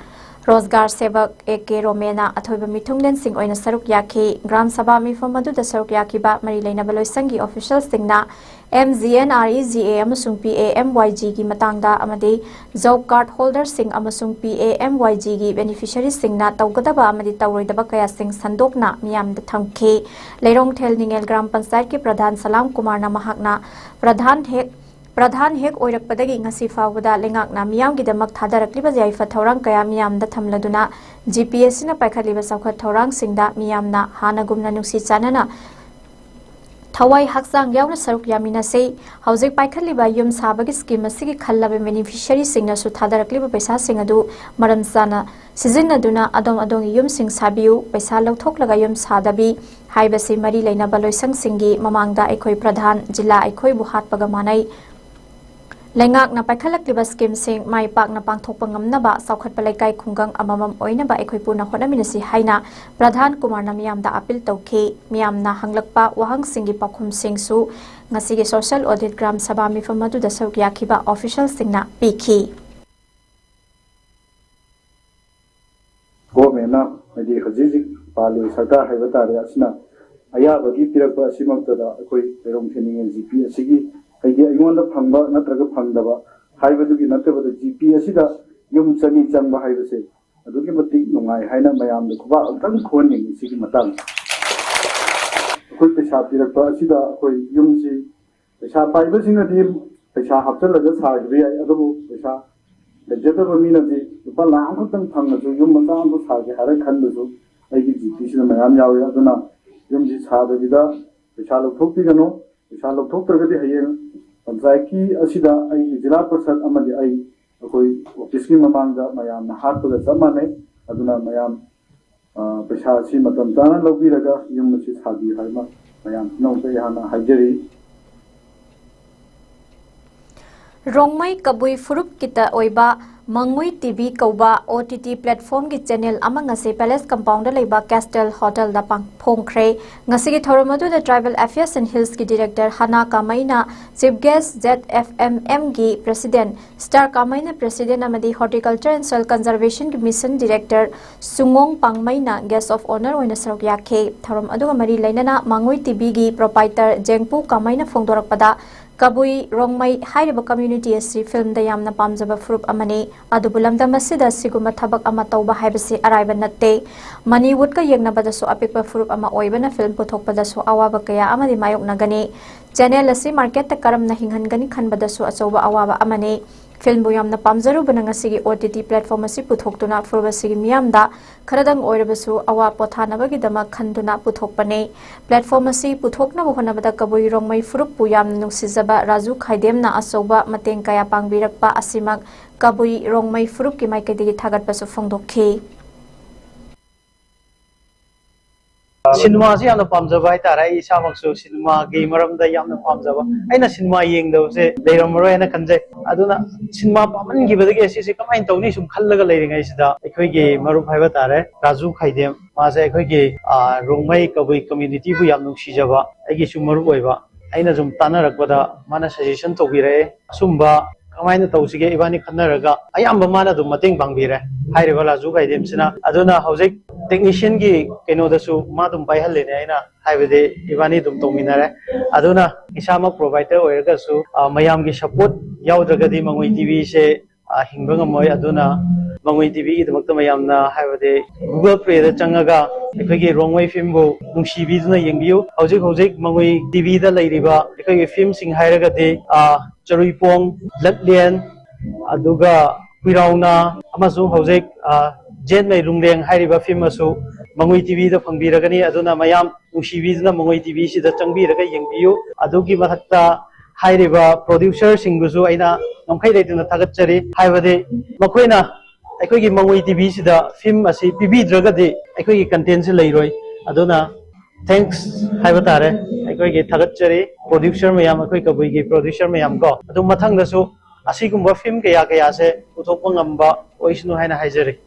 ꯔꯣꯖꯒꯥꯔ ꯁꯦꯕꯛ ꯑꯦ ꯀꯦ ꯔꯣꯃꯦꯅ ꯑꯊꯣꯏꯕ ꯃꯤꯊꯨꯡꯂꯦꯟꯁꯤꯡ ꯑꯣꯏꯅ ꯁꯔꯨꯛ ꯌꯥꯈꯤ꯫ ꯒ꯭ꯔꯥꯝ ꯁꯚꯥ ꯃꯤꯐꯝ ꯑꯗꯨꯗ ꯁꯔꯨꯛ ꯌꯥꯈꯤꯕ ꯃꯔꯤ ꯂꯩꯅꯕ ꯂꯣꯏꯁꯪꯒꯤ ꯑꯣꯐꯤꯁꯤꯌꯦꯜꯁꯤꯡꯅ M G N R E G A ꯑꯃꯁꯨꯡ P A M Y G ꯒꯤ ꯃꯇꯥꯡꯗ ꯑꯃꯗꯤ ꯖꯣꯕ ꯀꯥꯔꯗ ꯍꯣꯜꯗꯔꯁꯤꯡ ꯑꯃꯁꯨꯡ P A M Y G ꯒꯤ ꯕꯦꯅꯤꯐꯤꯁꯔꯤꯁꯤꯡꯅ ꯇꯧꯒꯗꯕ ꯑꯃꯗꯤ ꯇꯧꯔꯣꯏꯗꯕ ꯀꯌꯥꯁꯤꯡ ꯁꯟꯗꯣꯛꯅ ꯃꯤꯌꯥꯝꯗ ꯊꯝꯈꯤ꯫ ꯂꯩꯔꯣꯡꯊꯦꯜ ꯅꯤꯉꯦꯜ ꯒ꯭ꯔꯥꯝ ꯄꯟꯆꯥꯌꯠꯀꯤ ꯄ꯭ꯔꯙꯥꯟ ꯁꯂꯥꯝ ꯀꯨꯃꯥꯔꯅ ꯃꯍꯥꯛꯅ ꯄ꯭ꯔꯙꯥꯟ ꯍꯦꯛ ꯄ꯭ꯔꯙꯥꯟ ꯍꯦꯛ ꯑꯣꯏꯔꯛꯄꯗꯒꯤ ꯉꯁꯤ ꯐꯥꯎꯕꯗ ꯂꯩꯉꯥꯛꯅ ꯃꯤꯌꯥꯝꯒꯤꯗꯃꯛ ꯊꯥꯗꯔꯛꯂꯤꯕ ꯌꯥꯏꯐ ꯊꯧꯔꯥꯡ ꯀꯌꯥ ꯃꯤꯌꯥꯝꯗ ꯊꯝꯂꯗꯨꯅ G P ꯑꯁꯤꯅ ꯄꯥꯏꯈꯠꯂꯤꯕ ꯆꯥꯎꯈꯠ ꯊꯧꯔꯥꯡꯁꯤꯡꯗ ꯃꯤꯌꯥꯝꯅ ꯍꯥꯟꯅꯒꯨꯝꯅ ꯅꯨꯡꯁꯤ ꯆꯥꯟꯅꯅ ꯊꯋꯥꯏ ꯍꯛꯆꯥꯡ ꯌꯥꯎꯅ ꯁꯔꯨꯛ ꯌꯥꯃꯤꯟꯅꯁꯤ꯫ ꯍꯧꯖꯤꯛ ꯄꯥꯏꯈꯠꯂꯤꯕ ꯌꯨꯝ ꯁꯥꯕꯒꯤ ꯁ꯭ꯀꯤꯝ ꯑꯁꯤꯒꯤ ꯈꯜꯂꯕ ꯕꯦꯅꯤꯐꯤꯁꯔꯤꯁꯤꯡꯅꯁꯨ ꯊꯥꯗꯔꯛꯂꯤꯕ ꯄꯩꯁꯥꯁꯤꯡ ꯑꯗꯨ ꯃꯔꯝ ꯆꯥꯅ ꯁꯤꯖꯤꯟꯅꯗꯨꯅ ꯑꯗꯣꯝ ꯑꯗꯣꯝꯒꯤ ꯌꯨꯝꯁꯤꯡ ꯁꯥꯕꯤꯌꯨ꯫ ꯄꯩꯁꯥ ꯂꯧꯊꯣꯛꯂꯒ ꯌꯨꯝ ꯁꯥꯗꯕꯤ ꯍꯥꯏꯕꯁꯤ ꯃꯔꯤ ꯂꯩꯅꯕ ꯂꯣꯏꯁꯪꯁꯤꯡꯒꯤ ꯃꯃꯥꯡꯗ ꯑꯩꯈꯣꯏ ꯄ꯭ꯔꯙꯥꯟ ꯖꯤꯂꯥ ꯑꯩꯈꯣꯏꯕꯨ ꯍꯥꯠꯄꯒ ꯃꯥꯟꯅꯩ꯫ ꯂꯩꯉꯥꯛꯅ ꯄꯥꯏꯈꯠꯂꯛꯂꯤꯕ ꯁ꯭ꯀꯤꯝꯁꯤꯡ ꯃꯥꯏ ꯄꯥꯛꯅ ꯄꯥꯡꯊꯣꯛꯄ ꯉꯝꯅꯕ ꯆꯥꯎꯈꯠꯄ ꯂꯩꯀꯥꯏ ꯈꯨꯡꯒꯪ ꯑꯃꯃꯝ ꯑꯣꯏꯅꯕ ꯑꯩꯈꯣꯏ ꯄꯨꯟꯅ ꯍꯣꯠꯅꯃꯤꯟꯅꯁꯤ ꯍꯥꯏꯅ ꯄ꯭ꯔꯙꯥꯟ ꯀꯨꯃꯥꯔꯅ ꯃꯤꯌꯥꯝꯗ ꯑꯥꯄꯤꯜ ꯇꯧꯈꯤ꯫ ꯃꯤꯌꯥꯝꯅ ꯍꯪꯂꯛꯄ ꯋꯥꯍꯪꯁꯤꯡꯒꯤ ꯄꯥꯎꯈꯨꯝꯁꯤꯡꯁꯨ ꯉꯁꯤꯒꯤ ꯁꯣꯁꯤꯌꯦꯜ ꯑꯣꯗꯤꯠ ꯒ꯭ꯔꯥꯝ ꯁꯚꯥ ꯃꯤꯐꯝ ꯑꯗꯨꯗ ꯁꯔꯨꯛ ꯌꯥꯈꯤꯕ ꯑꯣꯐꯤꯁꯤꯌꯦꯜꯁꯤꯡꯅ ꯄꯤꯈꯤ꯫ ꯒꯣꯔꯃꯦꯟꯅ, ꯍꯥꯏꯗꯤ ꯍꯧꯖꯤꯛ ꯍꯧꯖꯤꯛ ꯄꯥꯜꯂꯤꯕ ꯁꯔꯀꯥꯔ ꯍꯥꯏꯕ ꯇꯥꯔꯦ, ꯑꯁꯤꯅ ꯑꯌꯥꯕꯒꯤ ꯄꯤꯔꯛꯄ ꯑꯁꯤꯃꯛꯇꯗ ꯑꯩꯈꯣꯏ ꯂꯩꯔꯣꯡ ꯊꯦꯟꯅꯤꯡꯉꯦ ꯖꯤ ꯄꯤ ꯑꯁꯤꯒꯤ, ꯍꯥꯏꯗꯤ ꯑꯩꯉꯣꯟꯗ ꯐꯪꯕ ꯅꯠꯇ꯭ꯔꯒ ꯐꯪꯗꯕ ꯍꯥꯏꯕꯗꯨꯒꯤ ꯅꯠꯇꯕꯗ ꯖꯤ ꯄꯤ ꯑꯁꯤꯗ ꯌꯨꯝ ꯆꯅꯤ ꯆꯪꯕ ꯍꯥꯏꯕꯁꯦ ꯑꯗꯨꯛꯀꯤ ꯃꯇꯤꯛ ꯅꯨꯡꯉꯥꯏ ꯍꯥꯏꯅ ꯃꯌꯥꯝꯗ ꯈꯨꯕꯥꯛ ꯑꯝꯇꯪ ꯈꯨꯍꯟꯅꯤꯡꯉꯤ ꯁꯤꯒꯤ ꯃꯇꯥꯡꯗ꯫ ꯑꯩꯈꯣꯏ ꯄꯩꯁꯥ ꯄꯤꯔꯛꯄ ꯑꯁꯤꯗ ꯑꯩꯈꯣꯏ ꯌꯨꯝꯁꯤ ꯄꯩꯁꯥ ꯄꯥꯏꯕꯁꯤꯡꯅꯗꯤ ꯄꯩꯁꯥ ꯍꯥꯞꯆꯤꯜꯂꯒ ꯁꯥꯈꯤꯕ ꯌꯥꯏ, ꯑꯗꯨꯕꯨ ꯄꯩꯁꯥ ꯂꯩꯖꯗꯕ ꯃꯤꯅꯗꯤ ꯂꯨꯄꯥ ꯂꯥꯈ ꯑꯃꯈꯛꯇꯪ ꯐꯪꯉꯁꯨ ꯌꯨꯝ ꯃꯆꯥ ꯑꯃ ꯁꯥꯒꯦ ꯍꯥꯏꯔ ꯈꯟꯕꯁꯨ ꯑꯩꯒꯤ ꯖꯤꯄꯤꯁꯤꯗ ꯃꯌꯥꯝ ꯌꯥꯎꯏ꯫ ꯑꯗꯨꯅ ꯌꯨꯝꯁꯤ ꯁꯥꯗꯕꯤꯗ ꯄꯩꯁꯥ ꯂꯧꯊꯣꯛꯄꯤꯒꯅꯨ꯫ ꯄꯩꯁꯥ ꯂꯧꯊꯣꯛꯇ꯭ꯔꯒꯗꯤ ꯍꯌꯦꯡ ꯄꯟꯆꯥꯌꯠꯀꯤ ꯑꯁꯤꯗ ꯑꯩꯒꯤ ꯖꯤꯂꯥ ꯄꯔꯤꯁꯠ ꯑꯃꯗꯤ ꯑꯩ ꯑꯩꯈꯣꯏ ꯑꯣꯐꯤꯁꯀꯤ ꯃꯃꯥꯡꯗ ꯃꯌꯥꯝꯅ ꯍꯥꯠꯄꯒ ꯆꯞ ꯃꯥꯟꯅꯩ꯫ ꯑꯗꯨꯅ ꯃꯌꯥꯝ ꯑ, ꯄꯩꯁꯥ ꯑꯁꯤ ꯃꯇꯝ ꯆꯥꯅ ꯂꯧꯕꯤꯔꯒ ꯌꯨꯝ ꯑꯁꯤ ꯁꯥꯕꯤꯌꯨ ꯍꯥꯏꯕ ꯃꯌꯥꯝ ꯄꯨꯝꯅꯃꯛꯇ ꯑꯩꯍꯥꯛꯅ ꯍꯥꯏꯖꯔꯤ꯫ ꯔꯣꯡꯃꯩ ꯀꯕꯨꯏ ꯐꯨꯔꯨꯞꯀꯤꯇ ꯑꯣꯏꯕ ꯃꯉꯨꯏ ꯇꯤꯚꯤ ꯀꯧꯕ ꯑꯣ ꯇꯤ ꯇꯤ ꯄ꯭ꯂꯦꯠꯐꯣꯝꯒꯤ ꯆꯦꯅꯦꯜ ꯑꯃ ꯉꯁꯤ ꯄꯦꯂꯦꯁ ꯀꯝꯄꯥꯎꯟꯗ ꯂꯩꯕ ꯀꯦꯁꯇꯦꯜ ꯍꯣꯇꯦꯜꯗ ꯄꯥꯡ-, ꯐꯣꯡꯈ꯭ꯔꯦ꯫ ꯉꯁꯤꯒꯤ ꯊꯧꯔꯝ ꯑꯗꯨꯗ ꯇ꯭ꯔꯥꯏꯕꯦꯜ ꯑꯦꯐꯤꯌꯔꯁ ꯑꯦꯟ ꯍꯤꯜꯁꯀꯤ ꯗꯤꯔꯦꯛꯇꯔ ꯍꯅꯥ ꯀꯥꯃꯩꯅ, chief guest, Z F M ꯑꯦꯝꯒꯤ ꯄ꯭ꯔꯦꯁꯤꯗꯦꯟ ꯁ꯭ꯇꯥꯔ ꯀꯥꯃꯩꯅ ꯄ꯭ꯔꯦꯁꯤꯗꯦꯟ ꯑꯃꯗꯤ ꯍꯣꯔꯇꯤꯀꯜꯆꯔ ꯑꯦꯟ ꯁꯣꯏꯜ ꯀꯟꯖꯔꯚꯦꯁꯟꯒꯤ ꯃꯤꯁꯟ ꯗꯤꯔꯦꯛꯇꯔ ꯁꯨꯡꯉꯣꯡ ꯄꯥꯡꯃꯩꯅ ꯒꯦꯁ ꯑꯣꯐ ꯑꯣꯅꯔ ꯑꯣꯏꯅ ꯁꯔꯨꯛ ꯌꯥꯈꯤ꯫ ꯊꯧꯔꯝ ꯑꯗꯨꯒ ꯃꯔꯤ ꯂꯩꯅꯅ ꯃꯉꯨꯏ ꯇꯤꯚꯤꯒꯤ ꯄ꯭ꯔꯣꯄꯥꯏꯇꯔ ꯖꯦꯡꯄꯨ ꯀꯥꯃꯩꯅ ꯐꯣꯡꯗꯣꯔꯛꯄꯗ, ꯀꯕꯨꯏ ꯔꯣꯡꯃꯩ ꯍꯥꯏꯔꯤꯕ ꯀꯝꯃ꯭ꯌꯨꯅꯤꯇꯤ ꯑꯁꯤ ꯐꯤꯜꯝꯗ ꯌꯥꯝꯅ ꯄꯥꯝꯖꯕ ꯐꯨꯔꯨꯞ ꯑꯃꯅꯤ꯫ ꯑꯗꯨꯕꯨ ꯂꯝꯗꯝ ꯑꯁꯤꯗ ꯁꯤꯒꯨꯝꯕ ꯊꯕꯛ ꯑꯃ ꯇꯧꯕ ꯍꯥꯏꯕꯁꯤ ꯑꯔꯥꯏꯕ ꯅꯠꯇꯦ꯫ ꯃꯅꯤꯋꯨꯗꯀ ꯌꯦꯡꯅꯕꯗꯁꯨ ꯑꯄꯤꯛꯄ ꯐꯨꯔꯨꯞ ꯑꯃ ꯑꯣꯏꯕꯅ ꯐꯤꯜꯝ ꯄꯨꯊꯣꯛꯄꯗꯁꯨ ꯑꯋꯥꯕ ꯀꯌꯥ ꯑꯃꯗꯤ ꯃꯥꯌꯣꯛꯅꯒꯅꯤ꯫ ꯆꯦꯅꯦꯜ ꯑꯁꯤ ꯃꯥꯔꯀꯦꯠꯇ ꯀꯔꯝꯅ ꯍꯤꯡꯍꯟꯒꯅꯤ ꯈꯟꯕꯗꯁꯨ ꯑꯆꯧꯕ ꯑꯋꯥꯕ ꯑꯃꯅꯤ꯫ ꯐꯤꯜꯝꯕꯨ ꯌꯥꯝꯅ ꯄꯥꯝꯖꯔꯨꯕꯅ ꯉꯁꯤꯒꯤ ꯑꯣ ꯇꯤ ꯇꯤ ꯄ꯭ꯂꯦꯠꯐꯣꯝ ꯑꯁꯤ ꯄꯨꯊꯣꯛꯇꯨꯅ ꯐꯨꯔꯨꯞ ꯑꯁꯤꯒꯤ ꯃꯤꯌꯥꯝꯗ ꯈꯔꯗꯪ ꯑꯣꯏꯔꯕꯁꯨ ꯑꯋꯥ ꯄꯣꯊꯥꯅꯕꯒꯤꯗꯃꯛ ꯈꯟꯗꯨꯅ ꯄꯨꯊꯣꯛꯄꯅꯤ꯫ ꯄ꯭ꯂꯦꯠꯐꯣꯝ ꯑꯁꯤ ꯄꯨꯊꯣꯛꯅꯕ ꯍꯣꯠꯅꯕꯗ ꯀꯕꯨꯏ ꯔꯣꯡꯃꯩ ꯐꯨꯔꯨꯞꯄꯨ ꯌꯥꯝꯅ ꯅꯨꯡꯁꯤꯖꯕ ꯔꯥꯖꯨ ꯈꯥꯏꯗꯦꯝꯅ ꯑꯆꯧꯕ ꯃꯇꯦꯡ ꯀꯌꯥ ꯄꯥꯡꯕꯤꯔꯛꯄ ꯑꯁꯤꯃꯛ ꯀꯕꯨꯏ ꯔꯣꯡꯃꯩ ꯐꯨꯔꯨꯞꯀꯤ ꯃꯥꯏꯀꯩꯗꯒꯤ ꯊꯥꯒꯠꯄꯁꯨ ꯐꯣꯡꯗꯣꯛꯈꯤ꯫ ꯁꯤꯅꯦꯃꯥꯁꯤ ꯌꯥꯝꯅ ꯄꯥꯝꯖꯕ ꯍꯥꯏꯇꯥꯔꯦ꯫ ꯑꯩ ꯏꯁꯥꯃꯛꯁꯨ ꯁꯤꯅꯦꯃꯥꯒꯤ ꯃꯔꯝꯗ ꯌꯥꯝꯅ ꯄꯥꯝꯖꯕ, ꯑꯩꯅ ꯁꯤꯅꯦꯃꯥ ꯌꯦꯡꯗꯕꯁꯦ ꯂꯩꯔꯝꯃꯔꯣꯏ ꯍꯥꯏꯅ ꯈꯟꯖꯩ꯫ ꯑꯗꯨꯅ ꯁꯤꯅꯦꯃꯥ ꯄꯥꯝꯃꯟꯈꯤꯕꯗꯒꯤ ꯑꯁꯤꯁꯦ ꯀꯃꯥꯏꯅ ꯇꯧꯅꯤ ꯁꯨꯝ ꯈꯜꯂꯒ ꯂꯩꯔꯤꯉꯩꯁꯤꯗ ꯑꯩꯈꯣꯏꯒꯤ ꯃꯔꯨꯞ ꯍꯥꯏꯕ ꯇꯥꯔꯦ, ꯔꯥꯖꯨ ꯈꯥꯏꯗꯦꯝ, ꯃꯥꯁꯦ ꯑꯩꯈꯣꯏꯒꯤ, ꯑ, ꯔꯣꯡꯃꯩ ꯀꯕꯨꯏ ꯀꯝꯃ꯭ꯌꯨꯅꯤꯇꯤꯕꯨ ꯌꯥꯝ ꯅꯨꯡꯁꯤꯖꯕ ꯑꯩꯒꯤꯁꯨ ꯃꯔꯨꯞ ꯑꯣꯏꯕ, ꯑꯩꯅ ꯁꯨꯝ ꯇꯥꯟꯅꯔꯛꯄꯗ ꯃꯥꯅ ꯁꯖꯦꯁꯟ ꯇꯧꯕꯤꯔꯛꯑꯦ꯫ ꯑꯁꯨꯝꯕ ꯀꯃꯥꯏꯅ ꯇꯧꯁꯤꯒꯦ ꯏꯕꯥꯅꯤ ꯈꯟꯅꯔꯒ ꯑꯌꯥꯝꯕ ꯃꯥꯅ ꯑꯗꯨꯝ ꯃꯇꯦꯡ ꯄꯥꯡꯕꯤꯔꯦ꯫ ꯍꯥꯏꯔꯤꯕ ꯔꯥꯖꯨ ꯈꯥꯏꯗꯦꯝꯁꯤꯅ꯫ ꯑꯗꯨꯅ ꯍꯧꯖꯤꯛ ꯇꯦꯛꯅꯤꯁꯤꯌꯟꯒꯤ ꯀꯩꯅꯣꯗꯁꯨ ꯃꯥ ꯑꯗꯨꯝ ꯄꯥꯏꯍꯜꯂꯤꯅꯦ ꯑꯩꯅ, ꯍꯥꯏꯕꯗꯤ ꯏꯕꯥꯅꯤ ꯑꯗꯨꯝ ꯇꯧꯃꯤꯟꯅꯔꯦ꯫ ꯑꯗꯨꯅ ꯏꯁꯥꯃꯛ ꯄ꯭ꯔꯣꯚꯥꯏꯗꯔ ꯑꯣꯏꯔꯒꯁꯨ, ꯑ, ꯃꯌꯥꯝꯒꯤ ꯁꯄꯣꯔꯠ ꯌꯥꯎꯗ꯭ꯔꯒꯗꯤ ꯃꯉꯣꯏ ꯇꯤꯚꯤꯁꯦ, ꯑ, ꯍꯤꯡꯕ ꯉꯝꯃꯣꯏ꯫ ꯑꯗꯨꯅ ꯃꯉꯣꯏ ꯇꯤꯚꯤꯒꯤꯗꯃꯛꯇ ꯃꯌꯥꯝꯅ, ꯍꯥꯏꯕꯗꯤ Google Playꯗ ꯆꯪꯉꯒ ꯑꯩꯈꯣꯏꯒꯤ ꯔꯣꯡꯃꯩ ꯐꯤꯂꯝꯕꯨ ꯅꯨꯡꯁꯤꯕꯤꯗꯨꯅ ꯌꯦꯡꯕꯤꯌꯨ꯫ ꯍꯧꯖꯤꯛ ꯍꯧꯖꯤꯛ ꯃꯉꯣꯏ ꯇꯤꯚꯤꯗ ꯂꯩꯔꯤꯕ ꯑꯩꯈꯣꯏꯒꯤ ꯐꯤꯂꯝꯁꯤꯡ ꯍꯥꯏꯔꯒꯗꯤ, ꯑ, ꯆꯔꯨꯏꯄꯣꯡ, ꯂꯠꯂꯦꯟ, ꯑꯗꯨꯒ ꯍꯨꯏꯔꯥꯎꯅ, ꯑꯃꯁꯨꯡ ꯍꯧꯖꯤꯛ, ꯑ, ꯖꯦꯟꯃꯩ ꯔꯨꯡꯂꯦꯡ ꯍꯥꯏꯔꯤꯕ ꯐꯤꯂꯝ ꯑꯁꯨ ꯃꯉꯣꯏ ꯇꯤꯚꯤꯗ ꯐꯪꯕꯤꯔꯒꯅꯤ꯫ ꯑꯗꯨꯅ ꯃꯌꯥꯝ ꯅꯨꯡꯁꯤꯕꯤꯗꯨꯅ ꯃꯉꯣꯏ ꯇꯤꯚꯤꯁꯤꯗ ꯆꯪꯕꯤꯔꯒ ꯌꯦꯡꯕꯤꯌꯨ꯫ ꯑꯗꯨꯒꯤ ꯃꯊꯛꯇ ꯍꯥꯏꯔꯤꯕ producerꯁꯤꯡꯕꯨꯁꯨ ꯑꯩꯅ ꯉꯝꯈꯩ ꯂꯩꯇꯅ ꯊꯥꯒꯠꯆꯔꯤ, ꯍꯥꯏꯕꯗꯤ ꯃꯈꯣꯏꯅ ꯑꯩꯈꯣꯏꯒꯤ ꯃꯉꯣꯏ ꯇꯤꯚꯤꯁꯤꯗ ꯐꯤꯂꯝ ꯑꯁꯤ ꯄꯤꯕꯤꯗ꯭ꯔꯒꯗꯤ ꯑꯩꯈꯣꯏꯒꯤ contentꯁꯤ ꯂꯩꯔꯣꯏ꯫ ꯑꯗꯨꯅ thanks ꯍꯥꯏꯕ ꯇꯥꯔꯦ꯫ ꯑꯩꯈꯣꯏꯒꯤ ꯊꯥꯒꯠꯆꯔꯤ producer ꯃꯌꯥꯝ, ꯑꯩꯈꯣꯏ ꯀꯕꯨꯏꯒꯤ producer ꯃꯌꯥꯝ ꯀꯣ꯫ ꯑꯗꯨ ꯃꯊꯪꯗꯁꯨ ꯑꯁꯤꯒꯨꯝꯕ ꯐꯤꯂꯝ ꯀꯌꯥ ꯀꯌꯥꯁꯦ ꯄꯨꯊꯣꯛꯄ ꯉꯝꯕ ꯑꯣꯏꯁꯅꯨ ꯍꯥꯏꯅ ꯍꯥꯏꯖꯔꯤ꯫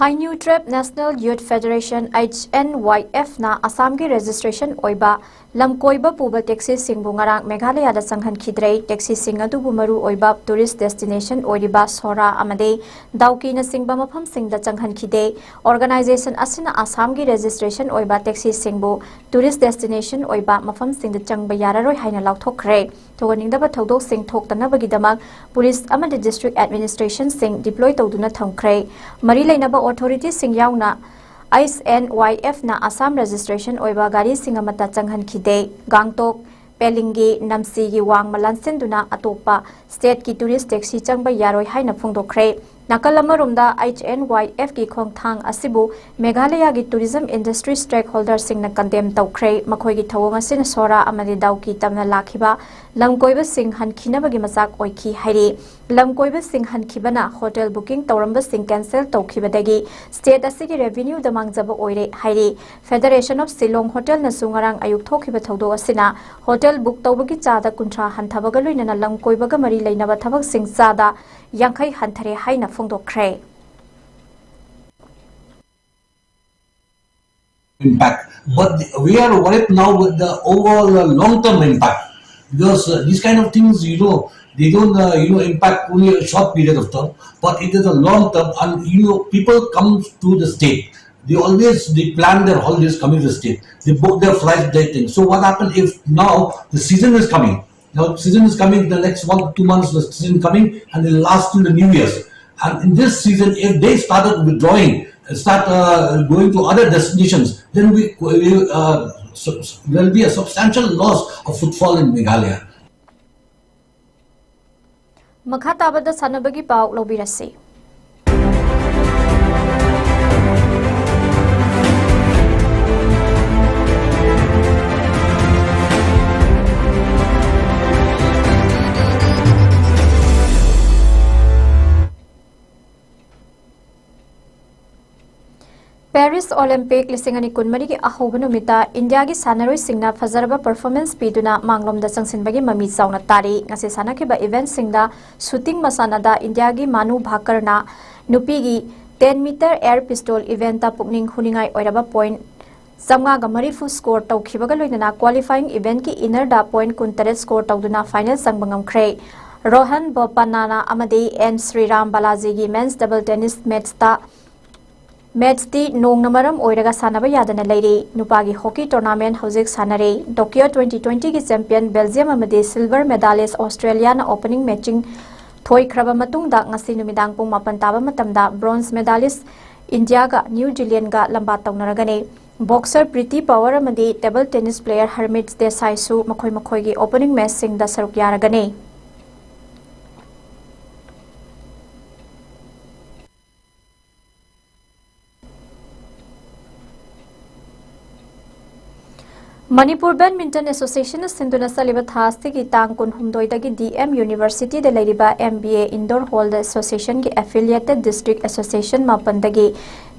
Hynniewtrep National Youth Federation, H N Y F ꯅ ꯑꯁꯥꯝꯒꯤ registration ꯑꯣꯏꯕ ꯂꯝꯀꯣꯏꯕ ꯄꯨꯕ taxiꯁꯤꯡꯕꯨ ꯉꯔꯥꯡ ꯃꯦꯘꯥꯂꯌꯥꯗ ꯆꯪꯍꯟꯈꯤꯗ꯭ꯔꯦ꯫ Taxiꯁꯤꯡ ꯑꯗꯨꯕꯨ ꯃꯔꯨ ꯑꯣꯏꯕ tourist destination ꯑꯣꯏꯔꯤꯕ ꯁꯣꯔꯥ ꯑꯃꯗꯤ ꯗꯥꯎꯀꯤꯅꯆꯤꯡꯕ ꯃꯐꯝꯁꯤꯡꯗ ꯆꯪꯍꯟꯈꯤꯗꯦ꯫ Organisation ꯑꯁꯤꯅ ꯑꯁꯥꯝꯒꯤ registration ꯑꯣꯏꯕ taxiꯁꯤꯡꯕꯨ tourist destination ꯑꯣꯏꯕ ꯃꯐꯝꯁꯤꯡꯗ ꯆꯪꯕ ꯌꯥꯔꯔꯣꯏ ꯍꯥꯏꯅ ꯂꯥꯎꯊꯣꯛꯈ꯭ꯔꯦ꯫ ꯊꯣꯛꯍꯟꯅꯤꯡꯗꯕ ꯊꯧꯗꯣꯛꯁꯤꯡ ꯊꯣꯛꯇꯅꯕꯒꯤꯗꯃꯛ police ꯑꯃꯗꯤ district administrationꯁꯤꯡ deploy ꯇꯧꯗꯨꯅ ꯊꯝꯈ꯭ꯔꯦ꯫ ꯃꯔꯤ ꯂꯩꯅꯕ authorityꯁꯤꯡ ꯌꯥꯎꯅ H N Y F ꯅ ꯑꯁꯥꯝ registration ꯑꯣꯏꯕ ꯒꯥꯔꯤꯁꯤꯡ ꯑꯃꯠꯇ ꯆꯪꯍꯟꯈꯤꯗꯦ꯫ ꯒꯥꯡꯇꯣꯛ, ꯄꯦꯂꯤꯡꯒꯤ, ꯅꯝꯁꯤꯒꯤ ꯋꯥꯡꯃ ꯂꯥꯟꯁꯤꯟꯗꯨꯅ ꯑꯇꯣꯞꯄ stateꯀꯤ tourist taxi ꯆꯪꯕ ꯌꯥꯔꯣꯏ ꯍꯥꯏꯅ ꯐꯣꯡꯗꯣꯛꯈ꯭ꯔꯦ꯫ ꯅꯥꯀꯜ ꯑꯃꯔꯣꯝꯗ, H N Y F ꯀꯤ ꯈꯣꯡꯊꯥꯡ ꯑꯁꯤꯕꯨ ꯃꯦꯘꯥꯂꯌꯥꯒꯤ tourism industry stakeholderꯁꯤꯡꯅ condemn ꯇꯧꯈ꯭ꯔꯦ꯫ ꯃꯈꯣꯏꯒꯤ ꯊꯧꯑꯣꯡ ꯑꯁꯤꯅ ꯁꯣꯔꯥ ꯑꯃꯗꯤ ꯗꯥꯎꯀꯤ ꯇꯝꯅ ꯂꯥꯛꯈꯤꯕ ꯂꯝꯀꯣꯏꯕꯁꯤꯡ ꯍꯟꯈꯤꯅꯕꯒꯤ ꯃꯆꯥꯛ ꯑꯣꯏꯈꯤ ꯍꯥꯏꯔꯤ꯫ ꯂꯝꯀꯣꯏꯕꯁꯤꯡ ꯍꯟꯈꯤꯕꯅ hotel booking ꯇꯧꯔꯝꯕꯁꯤꯡ cancel ꯇꯧꯈꯤꯕꯗꯒꯤ state ꯑꯁꯤꯒꯤ revenueꯗ ꯃꯥꯡꯖꯕ ꯑꯣꯏꯔꯦ ꯍꯥꯏꯔꯤ꯫ Federation of Shillong Hotelꯅꯁꯨ ꯉꯔꯥꯡ ꯑꯌꯨꯛ ꯊꯣꯛꯈꯤꯕ ꯊꯧꯗꯣꯛ ꯑꯁꯤꯅ hotel book ꯇꯧꯕꯒꯤ ꯆꯥꯗ ꯀꯨꯟꯊ꯭ꯔꯥ ꯍꯟꯊꯕꯒ ꯂꯣꯏꯅꯅ ꯂꯝꯀꯣꯏꯕꯒ ꯃꯔꯤ ꯂꯩꯅꯕ ꯊꯕꯛꯁꯤꯡ ꯆꯥꯗ ꯌꯥꯡꯈꯩ ꯍꯟꯊꯔꯦ ꯍꯥꯏꯅ ꯐꯣꯡꯗꯣꯛꯈ꯭ꯔꯦ꯫ Impact. But we are worried now with the overall uh, long-term impact, because uh, these kind of things, you know, they don't, uh, you know, impact only a short period of time, but it is a long term, and you know, people come to the state. They always, they plan their holidays coming to the state. They book their flights, they think. So what happened if now the season is coming? Now, season is coming, the next one, two months, the season coming, and it will last till the New Year's. And in this season, if they started withdrawing and start uh, going to other destinations, then we, we uh, sub- there will be a substantial loss of footfall in Meghalaya. ꯃꯈꯥ ꯇꯥꯕꯗ ꯁꯥꯟꯅꯕꯒꯤ ꯄꯥꯎ ꯂꯧꯕꯤꯔꯁꯤ꯫ Paris Olympic ꯂꯤꯁꯤꯡ ꯑꯅꯤ ꯀꯨꯟꯃꯔꯤꯒꯤ ꯑꯍꯧꯕ ꯅꯨꯃꯤꯠꯇ ꯏꯟꯗꯤꯌꯥꯒꯤ ꯁꯥꯟꯅꯔꯣꯏꯁꯤꯡꯅ ꯐꯖꯔꯕ performance ꯄꯤꯗꯨꯅ ꯃꯥꯡꯂꯣꯝꯗ ꯆꯪꯁꯤꯟꯕꯒꯤ ꯃꯃꯤ ꯆꯥꯎꯅ ꯇꯥꯔꯤ꯫ ꯉꯁꯤ ꯁꯥꯟꯅꯈꯤꯕ eventꯁꯤꯡꯗ shooting ꯃꯁꯥꯟꯅꯗ ꯏꯟꯗꯤꯌꯥꯒꯤ ꯃꯥꯅꯨ ꯚꯥꯀꯔꯅ ꯅꯨꯄꯤꯒꯤ ten meter air pistol eventꯇ ꯄꯨꯛꯅꯤꯡ ꯍꯨꯅꯤꯡꯉꯥꯏ ꯑꯣꯏꯔꯕ point ꯆꯥꯝꯃꯉꯥꯒ ꯃꯔꯤꯐꯨ score ꯇꯧꯈꯤꯕꯒ ꯂꯣꯏꯅꯅ qualifying eventꯀꯤ innerꯗ point ꯀꯨꯟꯇꯔꯦꯠ score ꯇꯧꯗꯨꯅ final ꯆꯪꯕ ꯉꯝꯈ꯭ꯔꯦ꯫ ꯔꯣꯍꯟ ꯕꯣꯄꯥꯅꯥꯅ ꯑꯃꯗꯤ ꯑꯦꯟ ꯁ꯭ꯔꯤꯔꯥꯝ ꯕꯥꯂꯥꯖꯤꯒꯤ men's table tennis matchꯇ matchꯇꯤ ꯅꯣꯡꯅ ꯃꯔꯝ ꯑꯣꯏꯔꯒ ꯁꯥꯟꯅꯕ ꯌꯥꯗꯅ ꯂꯩꯔꯤ꯫ ꯅꯨꯄꯥꯒꯤ hockey tournament ꯍꯧꯖꯤꯛ ꯁꯥꯟꯅꯔꯤ꯫ Tokyo twenty twentyꯒꯤ champion Belgium ꯑꯃꯗꯤ silver medalist Australiaꯅ opening matching ꯊꯣꯏꯈ꯭ꯔꯕ ꯃꯇꯨꯡꯗ ꯉꯁꯤ ꯅꯨꯃꯤꯗꯥꯡ ꯄꯨꯡ ꯃꯥꯄꯟ ꯇꯥꯕ ꯃꯇꯝꯗ bronze medalist ꯏꯟꯗꯤꯌꯥꯒ ꯅ꯭ꯌꯨ ꯖꯤꯂꯦꯟꯒ ꯂꯝꯕꯥ ꯇꯧꯅꯔꯒꯅꯤ꯫ Boxer ꯄ꯭ꯔꯤꯇꯤ ꯄꯋꯥꯔ ꯑꯃꯗꯤ table tennis player ꯍꯔꯃꯤꯠ ꯗꯦꯁꯥꯏꯁꯨ ꯃꯈꯣꯏ ꯃꯈꯣꯏꯒꯤ opening matchꯁꯤꯡꯗ ꯁꯔꯨꯛ ꯌꯥꯔꯒꯅꯤ꯫ Manipur Badminton Associationꯅ ꯁꯤꯟꯗꯨꯅ ꯆꯠꯂꯤꯕ ꯊꯥ ꯑꯁꯤꯒꯤ ꯇꯥꯡ ꯀꯨꯟꯍꯨꯝꯗꯣꯏꯗꯒꯤ D M Universityꯗ ꯂꯩꯔꯤꯕ M B A Indoor Hallꯗ associationꯒꯤ affiliated district association ꯃꯥꯄꯟꯗꯒꯤ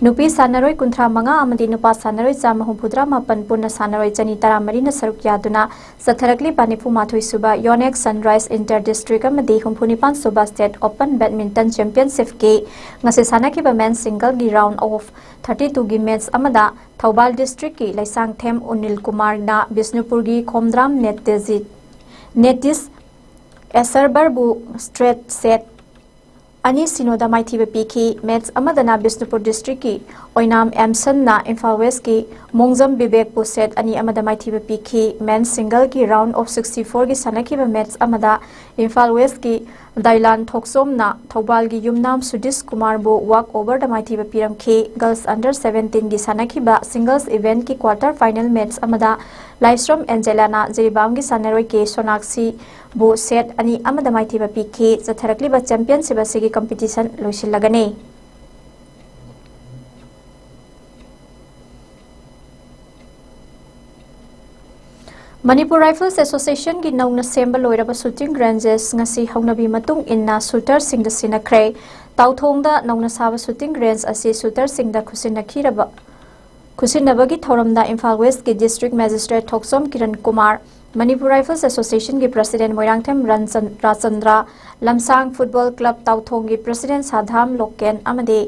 ꯅꯨꯄꯤ ꯁꯥꯟꯅꯔꯣꯏ ꯀꯨꯟꯊ꯭ꯔꯥ ꯃꯉꯥ ꯑꯃꯗꯤ ꯅꯨꯄꯥ ꯁꯥꯟꯅꯔꯣꯏ ꯆꯥꯝꯃ ꯍꯨꯝꯐꯨꯇꯔꯥ ꯃꯥꯄꯟ, ꯄꯨꯟꯅ ꯁꯥꯟꯅꯔꯣꯏ ꯆꯅꯤ ꯇꯔꯥꯃꯔꯤꯅ ꯁꯔꯨꯛ ꯌꯥꯗꯨꯅ ꯆꯠꯊꯔꯛꯂꯤꯕ ꯅꯤꯐꯨ ꯃꯥꯊꯣꯏ ꯁꯨꯕ Yonex Sunrise Inter District ꯑꯃꯗꯤ ꯍꯨꯝꯐꯨ ꯅꯤꯄꯥꯟ ꯁꯨꯕ State Open Badminton Championshipꯀꯤ ꯉꯁꯤ ꯁꯥꯟꯅꯈꯤꯕ men's singleꯒꯤ round of thirty twoꯒꯤ match ꯑꯃꯗ ꯊꯧꯕꯥꯜ districtꯀꯤ ꯂꯩꯁꯥꯡꯊꯦꯝ ꯎꯅꯤꯜ ꯀꯨꯃꯥꯔꯅ ꯕꯤꯁꯅꯨꯄꯨꯔꯒꯤ ꯈꯣꯝꯗ꯭ꯔꯥꯝ ꯅꯦꯇꯦꯖꯤ-, ꯅꯦꯇꯤꯁ ꯑꯦꯁꯔꯕꯔꯕꯨ straight set ꯑꯅꯤ ꯁꯤꯅꯣꯗ ꯃꯥꯏꯊꯤꯕ ꯄꯤꯈꯤ꯫ ꯃꯦꯠꯆ ꯑꯃꯗꯅ ꯕꯤꯁꯅꯨꯄꯨꯔ ꯗꯤꯁꯇ꯭ꯔꯤꯛꯀꯤ ꯑꯣꯏꯅꯥꯝ ꯑꯦꯝꯁꯟꯅ ꯏꯝꯐꯥꯜ ꯋꯦꯁꯀꯤ ꯃꯣꯡꯖꯝ ꯕꯤꯕꯦꯛꯄꯨ ꯁꯦꯠ ꯑꯅꯤ ꯑꯃꯗ ꯃꯥꯏꯊꯤꯕ ꯄꯤꯈꯤ꯫ ꯃꯦꯟ ꯁꯤꯡꯒꯜꯒꯤ ꯔꯥꯎꯟ ꯑꯣꯐ ꯁꯤꯛꯁꯇꯤ ꯐꯣꯔꯒꯤ ꯁꯥꯟꯅꯈꯤꯕ ꯃꯦꯠꯆ ꯑꯃꯗ ꯏꯝꯐꯥꯜ ꯋꯦꯁꯀꯤ ꯗꯥꯏꯂꯥꯟ ꯊꯣꯛꯆꯣꯝꯅ ꯊꯧꯕꯥꯜꯒꯤ ꯌꯨꯝꯅꯥꯝ ꯁꯨꯗꯤꯁ ꯀꯨꯃꯥꯔꯕꯨ ꯋꯥꯛ ꯑꯣꯚꯔꯗ ꯃꯥꯏꯊꯤꯕ ꯄꯤꯔꯝꯈꯤ꯫ ꯒꯔꯜꯁ ꯑꯟꯗꯔ ꯁꯚꯦꯟꯇꯤꯟꯒꯤ ꯁꯥꯟꯅꯈꯤꯕ ꯁꯤꯡꯒꯜꯁ ꯏꯚꯦꯟꯠꯀꯤ ꯀ꯭ꯋꯥꯔꯇꯔ ꯐꯥꯏꯅꯦꯜ ꯃꯦꯠꯆ ꯑꯃꯗ ꯂꯥꯏꯁ꯭ꯔꯝ ꯑꯦꯟꯖꯦꯂꯥꯅ ꯖꯤꯔꯤꯕꯥꯝꯒꯤ ꯁꯥꯟꯅꯔꯣꯏ ꯀꯦ ꯁꯣꯅꯥꯛꯁꯤꯕꯨ ꯁꯦꯠ ꯑꯅꯤ ꯑꯃꯗ ꯃꯥꯏꯊꯤꯕ ꯄꯤꯈꯤ꯫ ꯆꯠꯊꯔꯛꯂꯤꯕ ꯆꯦꯝꯄꯤꯌꯟꯁꯤꯞ ꯑꯁꯤꯒꯤ ꯀꯝꯄꯤꯇꯤꯁꯟ ꯂꯣꯏꯁꯤꯜꯂꯒꯅꯤ꯫ ꯃꯅꯤꯄꯨꯔ ꯔꯥꯏꯐꯜꯁ ꯑꯦꯁꯣꯁꯤꯌꯦꯁꯟꯒꯤ ꯅꯧꯅ ꯁꯦꯝꯕ ꯂꯣꯏꯔꯕ ꯁꯨꯇꯤꯡ ꯔꯦꯟꯖꯦꯁ ꯉꯁꯤ ꯍꯧꯅꯕꯤ ꯃꯇꯨꯡ ꯏꯟꯅ ꯁꯨꯇꯔꯁꯤꯡꯗ ꯁꯤꯟꯅꯈ꯭ꯔꯦ꯫ ꯇꯥꯎꯊꯣꯡꯗ ꯅꯧꯅ ꯁꯥꯕ ꯁꯨꯇꯤꯡ ꯔꯦꯟꯖ ꯑꯁꯤ ꯁꯨꯇꯔꯁꯤꯡꯗ ꯈꯨꯠꯁꯤꯟꯅꯈꯤꯔꯕ, ꯈꯨꯠꯁꯤꯟꯅꯕꯒꯤ ꯊꯧꯔꯝꯗ ꯏꯝꯐꯥꯜ ꯋꯦꯁꯀꯤ district magistrate Thokchom Kiran Kumar, Manipur rifles ꯑꯦꯁꯣꯁꯤꯌꯦꯁꯟꯒꯤ ꯄ꯭ꯔꯁꯤꯗꯦꯟ ꯃꯣꯏꯔꯥꯡꯊꯦꯝ ꯔꯟꯆꯟ-, ꯔꯥꯆꯟꯗ꯭ꯔ, ꯂꯝꯁꯥꯡ ꯐꯨꯠꯕꯣꯜ ꯀ꯭ꯂꯕ ꯇꯥꯎꯊꯣꯡꯒꯤ ꯄ꯭ꯔꯁꯤꯗꯦꯟ ꯁꯥꯙꯥꯝ ꯂꯣꯀꯦꯟ ꯑꯃꯗꯤ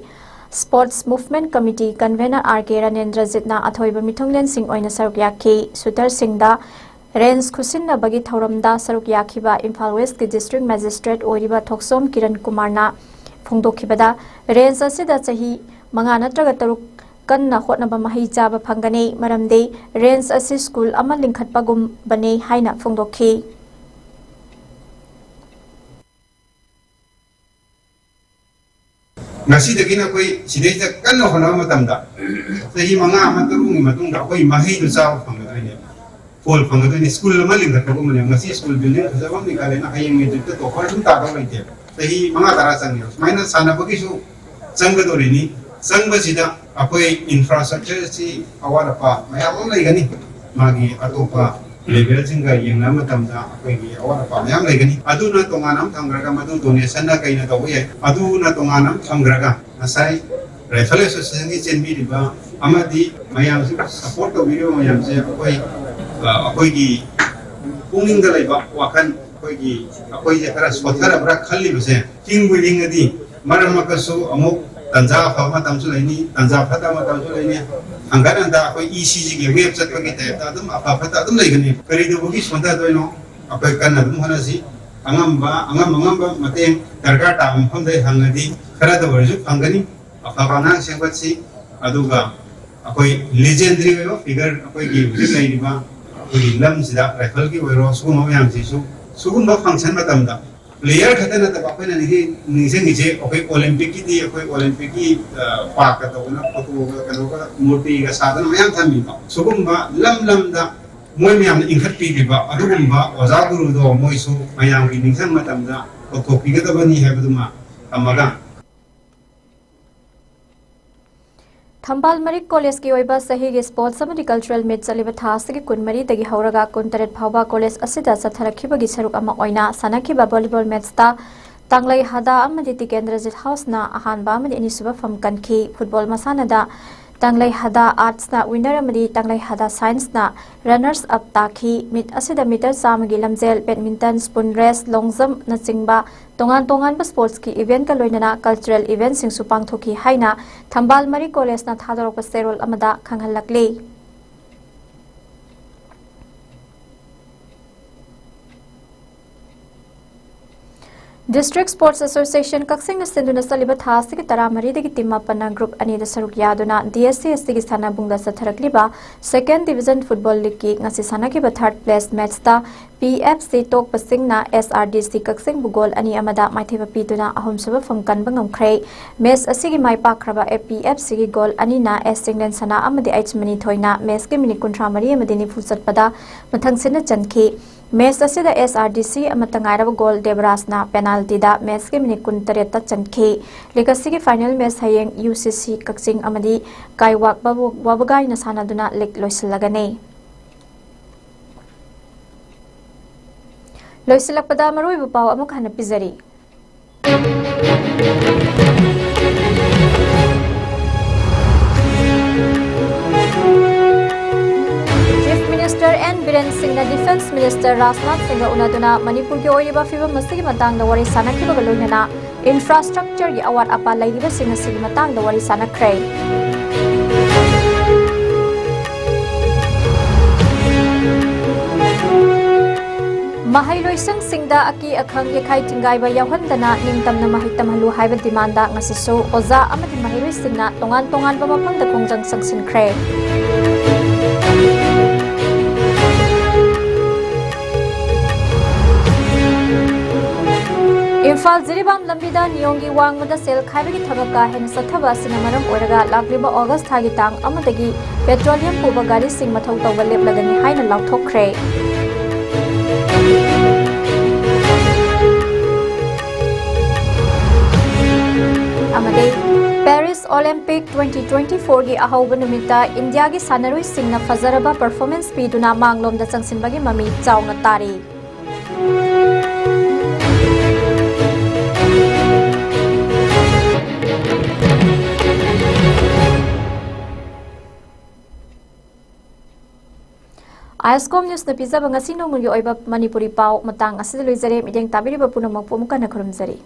sports movement committee convenor R K ꯔꯥꯅꯦꯟꯗ꯭ꯔꯖꯤꯠꯅ ꯑꯊꯣꯏꯕ ꯃꯤꯊꯨꯡꯂꯦꯟꯁꯤꯡ ꯑꯣꯏꯅ ꯁꯔꯨꯛ ꯌꯥꯈꯤ꯫ ꯁꯨꯇꯔꯁꯤꯡꯗ ꯔꯦꯟꯖ ꯈꯨꯠꯁꯤꯟꯅꯕꯒꯤ ꯊꯧꯔꯝꯗ ꯁꯔꯨꯛ ꯌꯥꯈꯤꯕ ꯏꯝꯐꯥꯜ ꯋꯦꯁꯀꯤ ꯗꯤꯁꯇ꯭ꯔꯤꯛ ꯃꯦꯖꯤꯁꯇ꯭ꯔꯦꯠ ꯑꯣꯏꯔꯤꯕ ꯊꯣꯛꯆꯣꯝ ꯀꯤꯔꯟ ꯀꯨꯃꯥꯔꯅ ꯐꯣꯡꯗꯣꯛꯈꯤꯕꯗ, ꯔꯦꯟꯖ ꯑꯁꯤꯗ ꯆꯍꯤ ꯃꯉꯥ ꯅꯠꯇ꯭ꯔꯒ ꯇꯔꯨꯛ ꯀꯟꯅ ꯍꯣꯠꯅꯕ ꯃꯍꯩ ꯆꯥꯕ ꯐꯪꯒꯅꯤ, ꯃꯔꯝꯗꯤ ꯔꯦꯟꯖ ꯑꯁꯤ ꯁ꯭ꯀꯨꯜ ꯑꯃ ꯂꯤꯡꯈꯠꯄꯒꯨꯝꯕꯅꯤ ꯍꯥꯏꯅ ꯐꯣꯡꯗꯣꯛꯈꯤ꯫ ꯉꯁꯤꯗꯒꯤꯅ ꯑꯩꯈꯣꯏ ꯁꯤꯗꯩꯗ ꯀꯟꯅ ꯍꯣꯠꯅꯕ ꯃꯇꯝꯗ, ꯆꯍꯤ ꯃꯉꯥ ꯑꯃ ꯇꯔꯨꯛꯀꯤ ꯃꯇꯨꯡꯗ ꯑꯩꯈꯣꯏ ꯃꯍꯩꯗꯨ ꯆꯥꯕ ꯐꯪꯒꯗꯣꯏꯅꯦꯕ, ꯐꯣꯜ ꯐꯪꯒꯗꯣꯏꯅꯤ꯫ ꯁ꯭ꯀꯨꯜ ꯑꯃ ꯂꯤꯡꯈꯠꯄꯒꯨꯝꯕꯅꯦꯕ꯫ ꯉꯁꯤ ꯁ꯭ꯀꯨꯜ ꯕꯤꯜꯗꯤꯡ ꯐꯖꯕ ꯑꯃ ꯂꯤꯡꯈꯠꯂꯦꯅ ꯍꯌꯦꯡ ꯃꯦꯇ꯭ꯔꯤꯛꯇ ꯇꯣꯞꯄꯔ ꯑꯗꯨꯝ ꯇꯥꯗꯧ ꯂꯩꯇꯦꯕ꯫ ꯆꯍꯤ ꯃꯉꯥ ꯇꯔꯥ ꯆꯪꯉꯦꯕ꯫ ꯁꯨꯃꯥꯏꯅ ꯁꯥꯟꯅꯕꯒꯤꯁꯨ ꯆꯪꯒꯗꯣꯔꯤꯅꯤ꯫ ꯆꯪꯕꯁꯤꯗ ꯑꯩꯈꯣꯏ ꯏꯟꯐ꯭ꯔꯥꯁ꯭ꯇ꯭ꯔꯛꯆꯔꯁꯤ ꯑꯋꯥꯠ ꯑꯄꯥ ꯃꯌꯥꯝ ꯑꯃ ꯂꯩꯒꯅꯤ꯫ ꯃꯥꯒꯤ ꯑꯇꯣꯞꯄ ꯂꯦꯚꯦꯜꯁꯤꯡꯒ ꯌꯦꯡꯅꯕ ꯃꯇꯝꯗ ꯑꯩꯈꯣꯏꯒꯤ ꯑꯋꯥꯠ ꯑꯄꯥ ꯃꯌꯥꯝ ꯂꯩꯒꯅꯤ꯫ ꯑꯗꯨꯅ ꯇꯣꯉꯥꯟꯅ ꯑꯃ ꯊꯝꯈ꯭ꯔꯒ ꯃꯗꯨ ꯗꯣꯅꯦꯁꯟꯅ ꯀꯩꯅ ꯇꯧꯕ ꯌꯥꯏ꯫ ꯑꯗꯨꯅ ꯇꯣꯉꯥꯟꯅ ꯑꯃ ꯊꯝꯈ꯭ꯔꯒ ꯉꯁꯥꯏ ꯔꯥꯏꯐꯜ ꯑꯦꯁꯣꯁꯤꯌꯦꯁꯟꯒꯤ ꯆꯦꯟꯕꯤꯔꯤꯕ ꯑꯃꯗꯤ ꯃꯌꯥꯝꯁꯤꯕꯨ ꯁꯄꯣꯔꯠ ꯇꯧꯕꯤꯔꯤꯕ ꯃꯌꯥꯝꯁꯦ ꯑꯩꯈꯣꯏ, ꯑ, ꯑꯩꯈꯣꯏꯒꯤ ꯄꯨꯛꯅꯤꯡꯗ ꯂꯩꯕ ꯋꯥꯈꯜ, ꯑꯩꯈꯣꯏꯒꯤ, ꯑꯩꯈꯣꯏꯁꯦ ꯈꯔ ꯁꯣꯠꯊꯔꯕ꯭ꯔꯥ ꯈꯜꯂꯤꯕꯁꯦ ꯍꯤꯡꯕꯨ ꯍꯤꯡꯉꯗꯤ ꯃꯔꯛ ꯃꯔꯛꯇꯁꯨ ꯑꯃꯨꯛ ꯇꯟꯖꯥ ꯑꯐꯕ ꯃꯇꯝꯁꯨ ꯂꯩꯅꯤ, ꯇꯟꯖꯥ ꯐꯠꯇꯕ ꯃꯇꯝꯁꯨ ꯂꯩꯅꯤ꯫ ꯍꯟꯒꯠ ꯍꯟꯗ ꯑꯩꯈꯣꯏ ꯏ ꯁꯤ ꯖꯤꯒꯤ ꯋꯦꯞ ꯆꯠꯄꯒꯤ ꯇꯥꯏꯞꯇ ꯑꯗꯨꯝ ꯑꯐ ꯐꯠꯇ ꯑꯗꯨꯝ ꯂꯩꯒꯅꯤ꯫ ꯀꯔꯤꯗꯧꯕꯒꯤ ꯁꯣꯟꯊꯗꯣꯏꯅꯣ? ꯑꯩꯈꯣꯏ ꯀꯟꯅ ꯑꯗꯨꯝ ꯍꯣꯠꯅꯁꯤ꯫ ꯑꯉꯝꯕ ꯑꯉꯝ ꯑꯉꯝꯕ ꯃꯇꯦꯡ ꯗꯔꯀꯥꯔ ꯇꯥꯕ ꯃꯐꯝꯗ ꯍꯪꯉꯗꯤ ꯈꯔꯗ ꯑꯣꯏꯔꯁꯨ ꯐꯪꯒꯅꯤ꯫ ꯑꯐꯕ ꯑꯉꯥꯡ ꯁꯦꯝꯒꯠꯁꯤ꯫ ꯑꯗꯨꯒ ꯑꯩꯈꯣꯏ ꯂꯤꯖꯦꯟꯗꯔꯤ ꯑꯣꯏꯕ ꯐꯤꯒꯔ ꯑꯩꯈꯣꯏꯒꯤ ꯍꯧꯖꯤꯛ ꯂꯩꯔꯤꯕ ꯑꯩꯈꯣꯏꯒꯤ ꯂꯝꯁꯤꯗ ꯔꯥꯏꯐꯜꯒꯤ ꯑꯣꯏꯔꯣ, ꯁꯤꯒꯨꯝꯕ ꯃꯌꯥꯝꯁꯤꯁꯨ ꯁꯤꯒꯨꯝꯕ ꯐꯪꯁꯟ ꯃꯇꯝꯗ ꯄ꯭ꯂꯦꯌꯔ ꯈꯛꯇ ꯅꯠꯇꯕ ꯑꯩꯈꯣꯏꯅ ꯅꯤꯡꯁꯤꯡ- ꯅꯤꯡꯁꯤꯡꯉꯤꯁꯦ ꯑꯩꯈꯣꯏ ꯑꯣꯂꯦꯝꯄꯤꯛꯀꯤꯗꯤ ꯑꯩꯈꯣꯏ ꯑꯣꯂꯦꯝꯄꯤꯛꯀꯤ ꯄꯥꯔꯛꯀ ꯇꯧꯗꯅ ꯐꯣꯇꯣꯒ ꯀꯩꯅꯣꯒ ꯃꯨꯔꯇꯤꯒ ꯁꯥꯗꯅ ꯃꯌꯥꯝ ꯊꯝꯃꯤꯀꯣ꯫ ꯁꯤꯒꯨꯝꯕ ꯂꯝ ꯂꯝꯗ ꯃꯣꯏ ꯃꯌꯥꯝꯅ ꯏꯟꯈꯠꯄꯤꯔꯤꯕ ꯑꯗꯨꯒꯨꯝꯕ ꯑꯣꯖꯥ ꯒꯨꯔꯨꯗꯣ ꯃꯣꯏꯁꯨ ꯃꯌꯥꯝꯒꯤ ꯅꯤꯡꯁꯤꯡ ꯃꯇꯝꯗ ꯀꯧꯊꯣꯛꯄꯤꯒꯗꯕꯅꯤ ꯍꯥꯏꯕꯗꯨꯃ ꯊꯝꯃꯒ꯫ ꯊꯝꯕꯥꯜ ꯃꯔꯤꯛ ꯀꯣꯂꯦꯖꯀꯤ ꯑꯣꯏꯕ ꯆꯍꯤꯒꯤ ꯁ꯭ꯄꯣꯔꯠꯁ ꯑꯃꯗꯤ ꯀꯜꯆꯔꯦꯜ ꯃꯤꯠ ꯆꯠꯂꯤꯕ ꯊꯥ ꯑꯁꯤꯒꯤ ꯀꯨꯟꯃꯔꯤꯗꯒꯤ ꯍꯧꯔꯒ ꯀꯨꯟꯇꯔꯦꯠ ꯐꯥꯎꯕ ꯀꯣꯂꯦꯖ ꯑꯁꯤꯗ ꯆꯠꯊꯔꯛꯈꯤꯕꯒꯤ ꯁꯔꯨꯛ ꯑꯃ ꯑꯣꯏꯅ ꯁꯥꯟꯅꯈꯤꯕ ꯚꯣꯂꯤꯕꯣꯜ ꯃꯦꯠꯁꯇ ꯇꯥꯡꯂꯩ ꯍꯗꯥ ꯑꯃꯗꯤ ꯇꯤꯀꯦꯟꯗ꯭ꯔꯖꯤꯠ ꯍꯥꯎꯁꯅ ꯑꯍꯥꯟꯕ ꯑꯃꯗꯤ ꯑꯅꯤꯁꯨꯕ ꯐꯝ ꯀꯟꯈꯤ꯫ ꯐꯨꯠꯕꯣꯜ ꯃꯁꯥꯟꯅꯗ ꯇꯥꯡꯂꯩ ꯍꯗꯥ ꯑꯥꯔꯠꯁꯅ ꯋꯤꯟꯅꯔ ꯑꯃꯗꯤ ꯇꯥꯡꯂꯩ ꯍꯗꯥ ꯁꯥꯏꯟꯁꯅ ꯔꯟꯅꯔꯁ ꯑꯞ ꯇꯥꯈꯤ꯫ ꯃꯤꯠ ꯑꯁꯤꯗ ꯃꯤꯇꯔ ꯆꯥꯝꯃꯒꯤ ꯂꯝꯖꯦꯜ, ꯕꯦꯗꯃꯤꯟꯇꯟ, ꯁ꯭ꯄꯨꯟ ꯔꯦꯁ, ꯂꯣꯡ ꯖꯝꯞꯅꯆꯤꯡꯕ ꯇꯣꯉꯥꯟ ꯇꯣꯉꯥꯟꯕ ꯁ꯭ꯄꯣꯔꯠꯁꯀꯤ ꯏꯚꯦꯟꯠꯀ ꯂꯣꯏꯅꯅ ꯀꯜꯆꯔꯦꯜ ꯏꯚꯦꯟꯠꯁꯤꯡꯁꯨ ꯄꯥꯡꯊꯣꯛꯈꯤ ꯍꯥꯏꯅ ꯊꯝꯕꯥꯜ ꯃꯔꯤ ꯀꯣꯂꯦꯖꯅ ꯊꯥꯗꯣꯔꯛꯄ ꯆꯦꯔꯣꯜ ꯑꯃꯗ ꯈꯪꯍꯜꯂꯛꯂꯤ꯫ ꯗꯤꯁꯇ꯭ꯔꯤꯛ ꯁ꯭ꯄꯣꯔꯠꯁ ꯑꯦꯁꯣꯁꯤꯌꯦꯁꯟ ꯀꯛꯆꯤꯡꯅ ꯁꯤꯟꯗꯨꯅ ꯆꯠꯂꯤꯕ ꯊꯥ ꯑꯁꯤꯒꯤ ꯇꯔꯥꯃꯔꯤꯗꯒꯤ ꯇꯤꯝ ꯃꯥꯄꯟꯅ ꯒ꯭ꯔꯨꯞ ꯑꯅꯤꯗ ꯁꯔꯨꯛ ꯌꯥꯗꯨꯅ ꯗꯤ ꯑꯦꯁ ꯁꯤ ꯑꯦꯁ ꯇꯤꯒꯤ ꯁꯥꯟꯅꯕꯨꯡꯗ ꯆꯠꯊꯔꯛꯂꯤꯕ ꯁꯦꯀꯦꯟ ꯗꯤꯚꯤꯖꯟ ꯐꯨꯠꯕꯣꯜ ꯂꯤꯒꯀꯤ ꯉꯁꯤ ꯁꯥꯟꯅꯈꯤꯕ ꯊꯥꯔꯠ ꯄ꯭ꯂꯦꯁ ꯃꯦꯠꯁꯇ ꯄꯤ ꯑꯦꯐ ꯁꯤ ꯇꯣꯛꯄꯁꯤꯡꯅ ꯑꯦꯁ ꯑꯥꯔ ꯗꯤ ꯁꯤ ꯀꯛꯆꯤꯡꯕꯨ ꯒꯣꯜ ꯑꯅꯤ ꯑꯃꯗ ꯃꯥꯏꯊꯤꯕ ꯄꯤꯗꯨꯅ ꯑꯍꯨꯝꯁꯨꯕ ꯐꯝ ꯀꯟꯕ ꯉꯝꯈ꯭ꯔꯦ꯫ ꯃꯦꯠꯁ ꯑꯁꯤꯒꯤ ꯃꯥꯏ ꯄꯥꯛꯈ꯭ꯔꯕ ꯑꯦ ꯄꯤ ꯑꯦꯐ ꯁꯤꯒꯤ ꯒꯣꯜ ꯑꯅꯤꯅ ꯑꯦꯁ ꯆꯤꯡꯂꯦꯟ ꯁꯅꯥ ꯑꯃꯗꯤ ꯑꯩꯆ ꯃꯅꯤꯊꯣꯏꯅ ꯃꯦꯠꯁꯀꯤ ꯃꯤꯅꯤꯠ ꯀꯨꯟꯊ꯭ꯔꯥ ꯃꯔꯤ ꯑꯃꯗꯤ ꯅꯤꯐꯨ ꯆꯠꯄꯗ ꯃꯊꯪꯁꯤꯠꯅ ꯆꯟꯈꯤ꯫ ꯃꯦꯠꯁ ꯑꯁꯤꯗ ꯑꯦꯁ ꯑꯥꯔ ꯗꯤ ꯁꯤ ꯑꯃꯠꯇ ꯉꯥꯏꯔꯕ ꯒꯣꯜ ꯗꯦꯕꯔꯥꯖꯅ ꯄꯦꯅꯥꯜꯇꯤꯗ ꯃꯦꯠꯁꯀꯤ ꯃꯤꯅꯤꯠ ꯀꯨꯟꯇꯔꯦꯠꯇ ꯆꯟꯈꯤ꯫ ꯂꯤꯒ ꯑꯁꯤꯒꯤ ꯐꯥꯏꯅꯦꯜ ꯃꯦꯠꯁ ꯍꯌꯦꯡ ꯌꯨ ꯁꯤ ꯁꯤ ꯀꯛꯆꯤꯡ ꯑꯃꯗꯤ ꯀꯥꯏꯋꯥꯛ ꯋꯥꯕ-, ꯋꯥꯕꯒꯥꯏꯅ ꯁꯥꯟꯅꯗꯨꯅ ꯂꯤꯒ ꯂꯣꯏꯁꯤꯜꯂꯒꯅꯤ꯫ ꯂꯣꯏꯁꯤꯜꯂꯛꯄꯗ ꯃꯔꯨꯑꯣꯏꯕ ꯄꯥꯎ ꯑꯃꯨꯛ ꯍꯟꯅ ꯄꯤꯖꯔꯤ꯫ ꯆꯤꯐ ꯃꯤꯅꯤꯁꯇꯔ ꯑꯦꯟ ꯕꯤꯔꯦꯟ ꯁꯤꯡꯅ ꯗꯤꯐꯦꯟꯁ ꯃꯤꯅꯤꯁꯇꯔ ꯔꯥꯖꯅꯥꯊ ꯁꯤꯡꯒ ꯎꯅꯗꯨꯅ ꯃꯅꯤꯄꯨꯔꯒꯤ ꯑꯣꯏꯔꯤꯕ ꯐꯤꯕꯝ ꯑꯁꯤꯒꯤ ꯃꯇꯥꯡꯗ ꯋꯥꯔꯤ ꯁꯥꯅꯈꯤꯕꯒ ꯂꯣꯏꯅꯅ ꯏꯟꯐ꯭ꯔꯥꯁ꯭ꯇ꯭ꯔꯛꯆꯔꯒꯤ ꯑꯋꯥꯠ ꯑꯄꯥ ꯂꯩꯔꯤꯕꯁꯤꯡ ꯑꯁꯤꯒꯤ ꯃꯇꯥꯡꯗ ꯋꯥꯔꯤ ꯁꯥꯅꯈ꯭ꯔꯦ꯫ ꯃꯍꯩꯂꯣꯏꯁꯪꯁꯤꯡꯗ ꯑꯀꯤ ꯑꯈꯪ ꯌꯩꯈꯥꯏ ꯊꯤꯡꯒꯥꯏꯕ ꯌꯥꯎꯍꯟꯗꯅ ꯅꯤꯡꯇꯝꯅ ꯃꯍꯩ ꯇꯝꯍꯜꯂꯨ ꯍꯥꯏꯕ ꯗꯤꯃꯥꯟꯗ ꯉꯁꯤꯁꯨ ꯑꯣꯖꯥ ꯑꯃꯗꯤ ꯃꯍꯩꯔꯣꯏꯁꯤꯡꯅ ꯇꯣꯉꯥꯟ ꯇꯣꯉꯥꯟꯕ ꯃꯐꯝꯗ ꯈꯣꯡꯖꯪ ꯆꯪꯁꯤꯟꯈ꯭ꯔꯦ꯫ ꯏꯝꯐꯥꯜ ꯖꯤꯔꯤꯕꯥꯝ ꯂꯝꯕꯤꯗ ꯅꯤꯌꯣꯝꯒꯤ ꯋꯥꯡꯃꯗ ꯁꯦꯜ ꯈꯥꯏꯕꯒꯤ ꯊꯕꯛ ꯀꯥ ꯍꯦꯟꯅ ꯆꯠꯊꯕ ꯑꯁꯤꯅ ꯃꯔꯝ ꯑꯣꯏꯔꯒ ꯂꯥꯛꯂꯤꯕ ꯑꯣꯒꯁ ꯊꯥꯒꯤ ꯇꯥꯡ ꯑꯃꯗꯒꯤ ꯄꯦꯇ꯭ꯔꯣꯂꯤꯌꯝ ꯄꯨꯕ ꯒꯥꯔꯤꯁꯤꯡ ꯃꯊꯧ ꯇꯧꯕ ꯂꯦꯞꯂꯒꯅꯤ ꯍꯥꯏꯅ ꯂꯥꯎꯊꯣꯛꯈ꯭ꯔꯦ꯫ ꯑꯃꯗꯤ ꯄꯦꯔꯤꯁ ꯑꯣꯂꯦꯝꯄꯤꯛ twenty twenty-fourꯒꯤ ꯑꯍꯧꯕ ꯅꯨꯃꯤꯠꯇ ꯏꯟꯗꯤꯌꯥꯒꯤ ꯁꯥꯟꯅꯔꯣꯏꯁꯤꯡꯅ ꯐꯖꯔꯕ ꯄꯔꯐꯣꯔꯃꯦꯟꯁ ꯄꯤꯗꯨꯅ ꯃꯥꯡꯂꯣꯝꯗ ꯆꯪꯁꯤꯟꯕꯒꯤ ꯃꯃꯤ ꯆꯥꯎꯅ ꯇꯥꯔꯤ꯫ ꯑꯥꯏ ꯑꯦꯁ ꯀꯣꯝ ꯅ꯭ꯌꯨꯁꯅ ꯄꯤꯖꯕ ꯉꯁꯤ ꯅꯣꯡꯃꯒꯤ ꯑꯣꯏꯕ ꯃꯅꯤꯄꯨꯔꯤ ꯄꯥꯎ ꯃꯇꯥꯡ ꯑꯁꯤꯗ ꯂꯣꯏꯖꯔꯦ꯫ ꯃꯤꯠꯌꯦꯡ ꯇꯥꯕꯤꯔꯤꯕ ꯄꯨꯝꯅꯃꯛꯄꯨ ꯑꯃꯨꯛ ꯍꯟꯅ ꯈꯨꯔꯨꯝꯖꯔꯤ꯫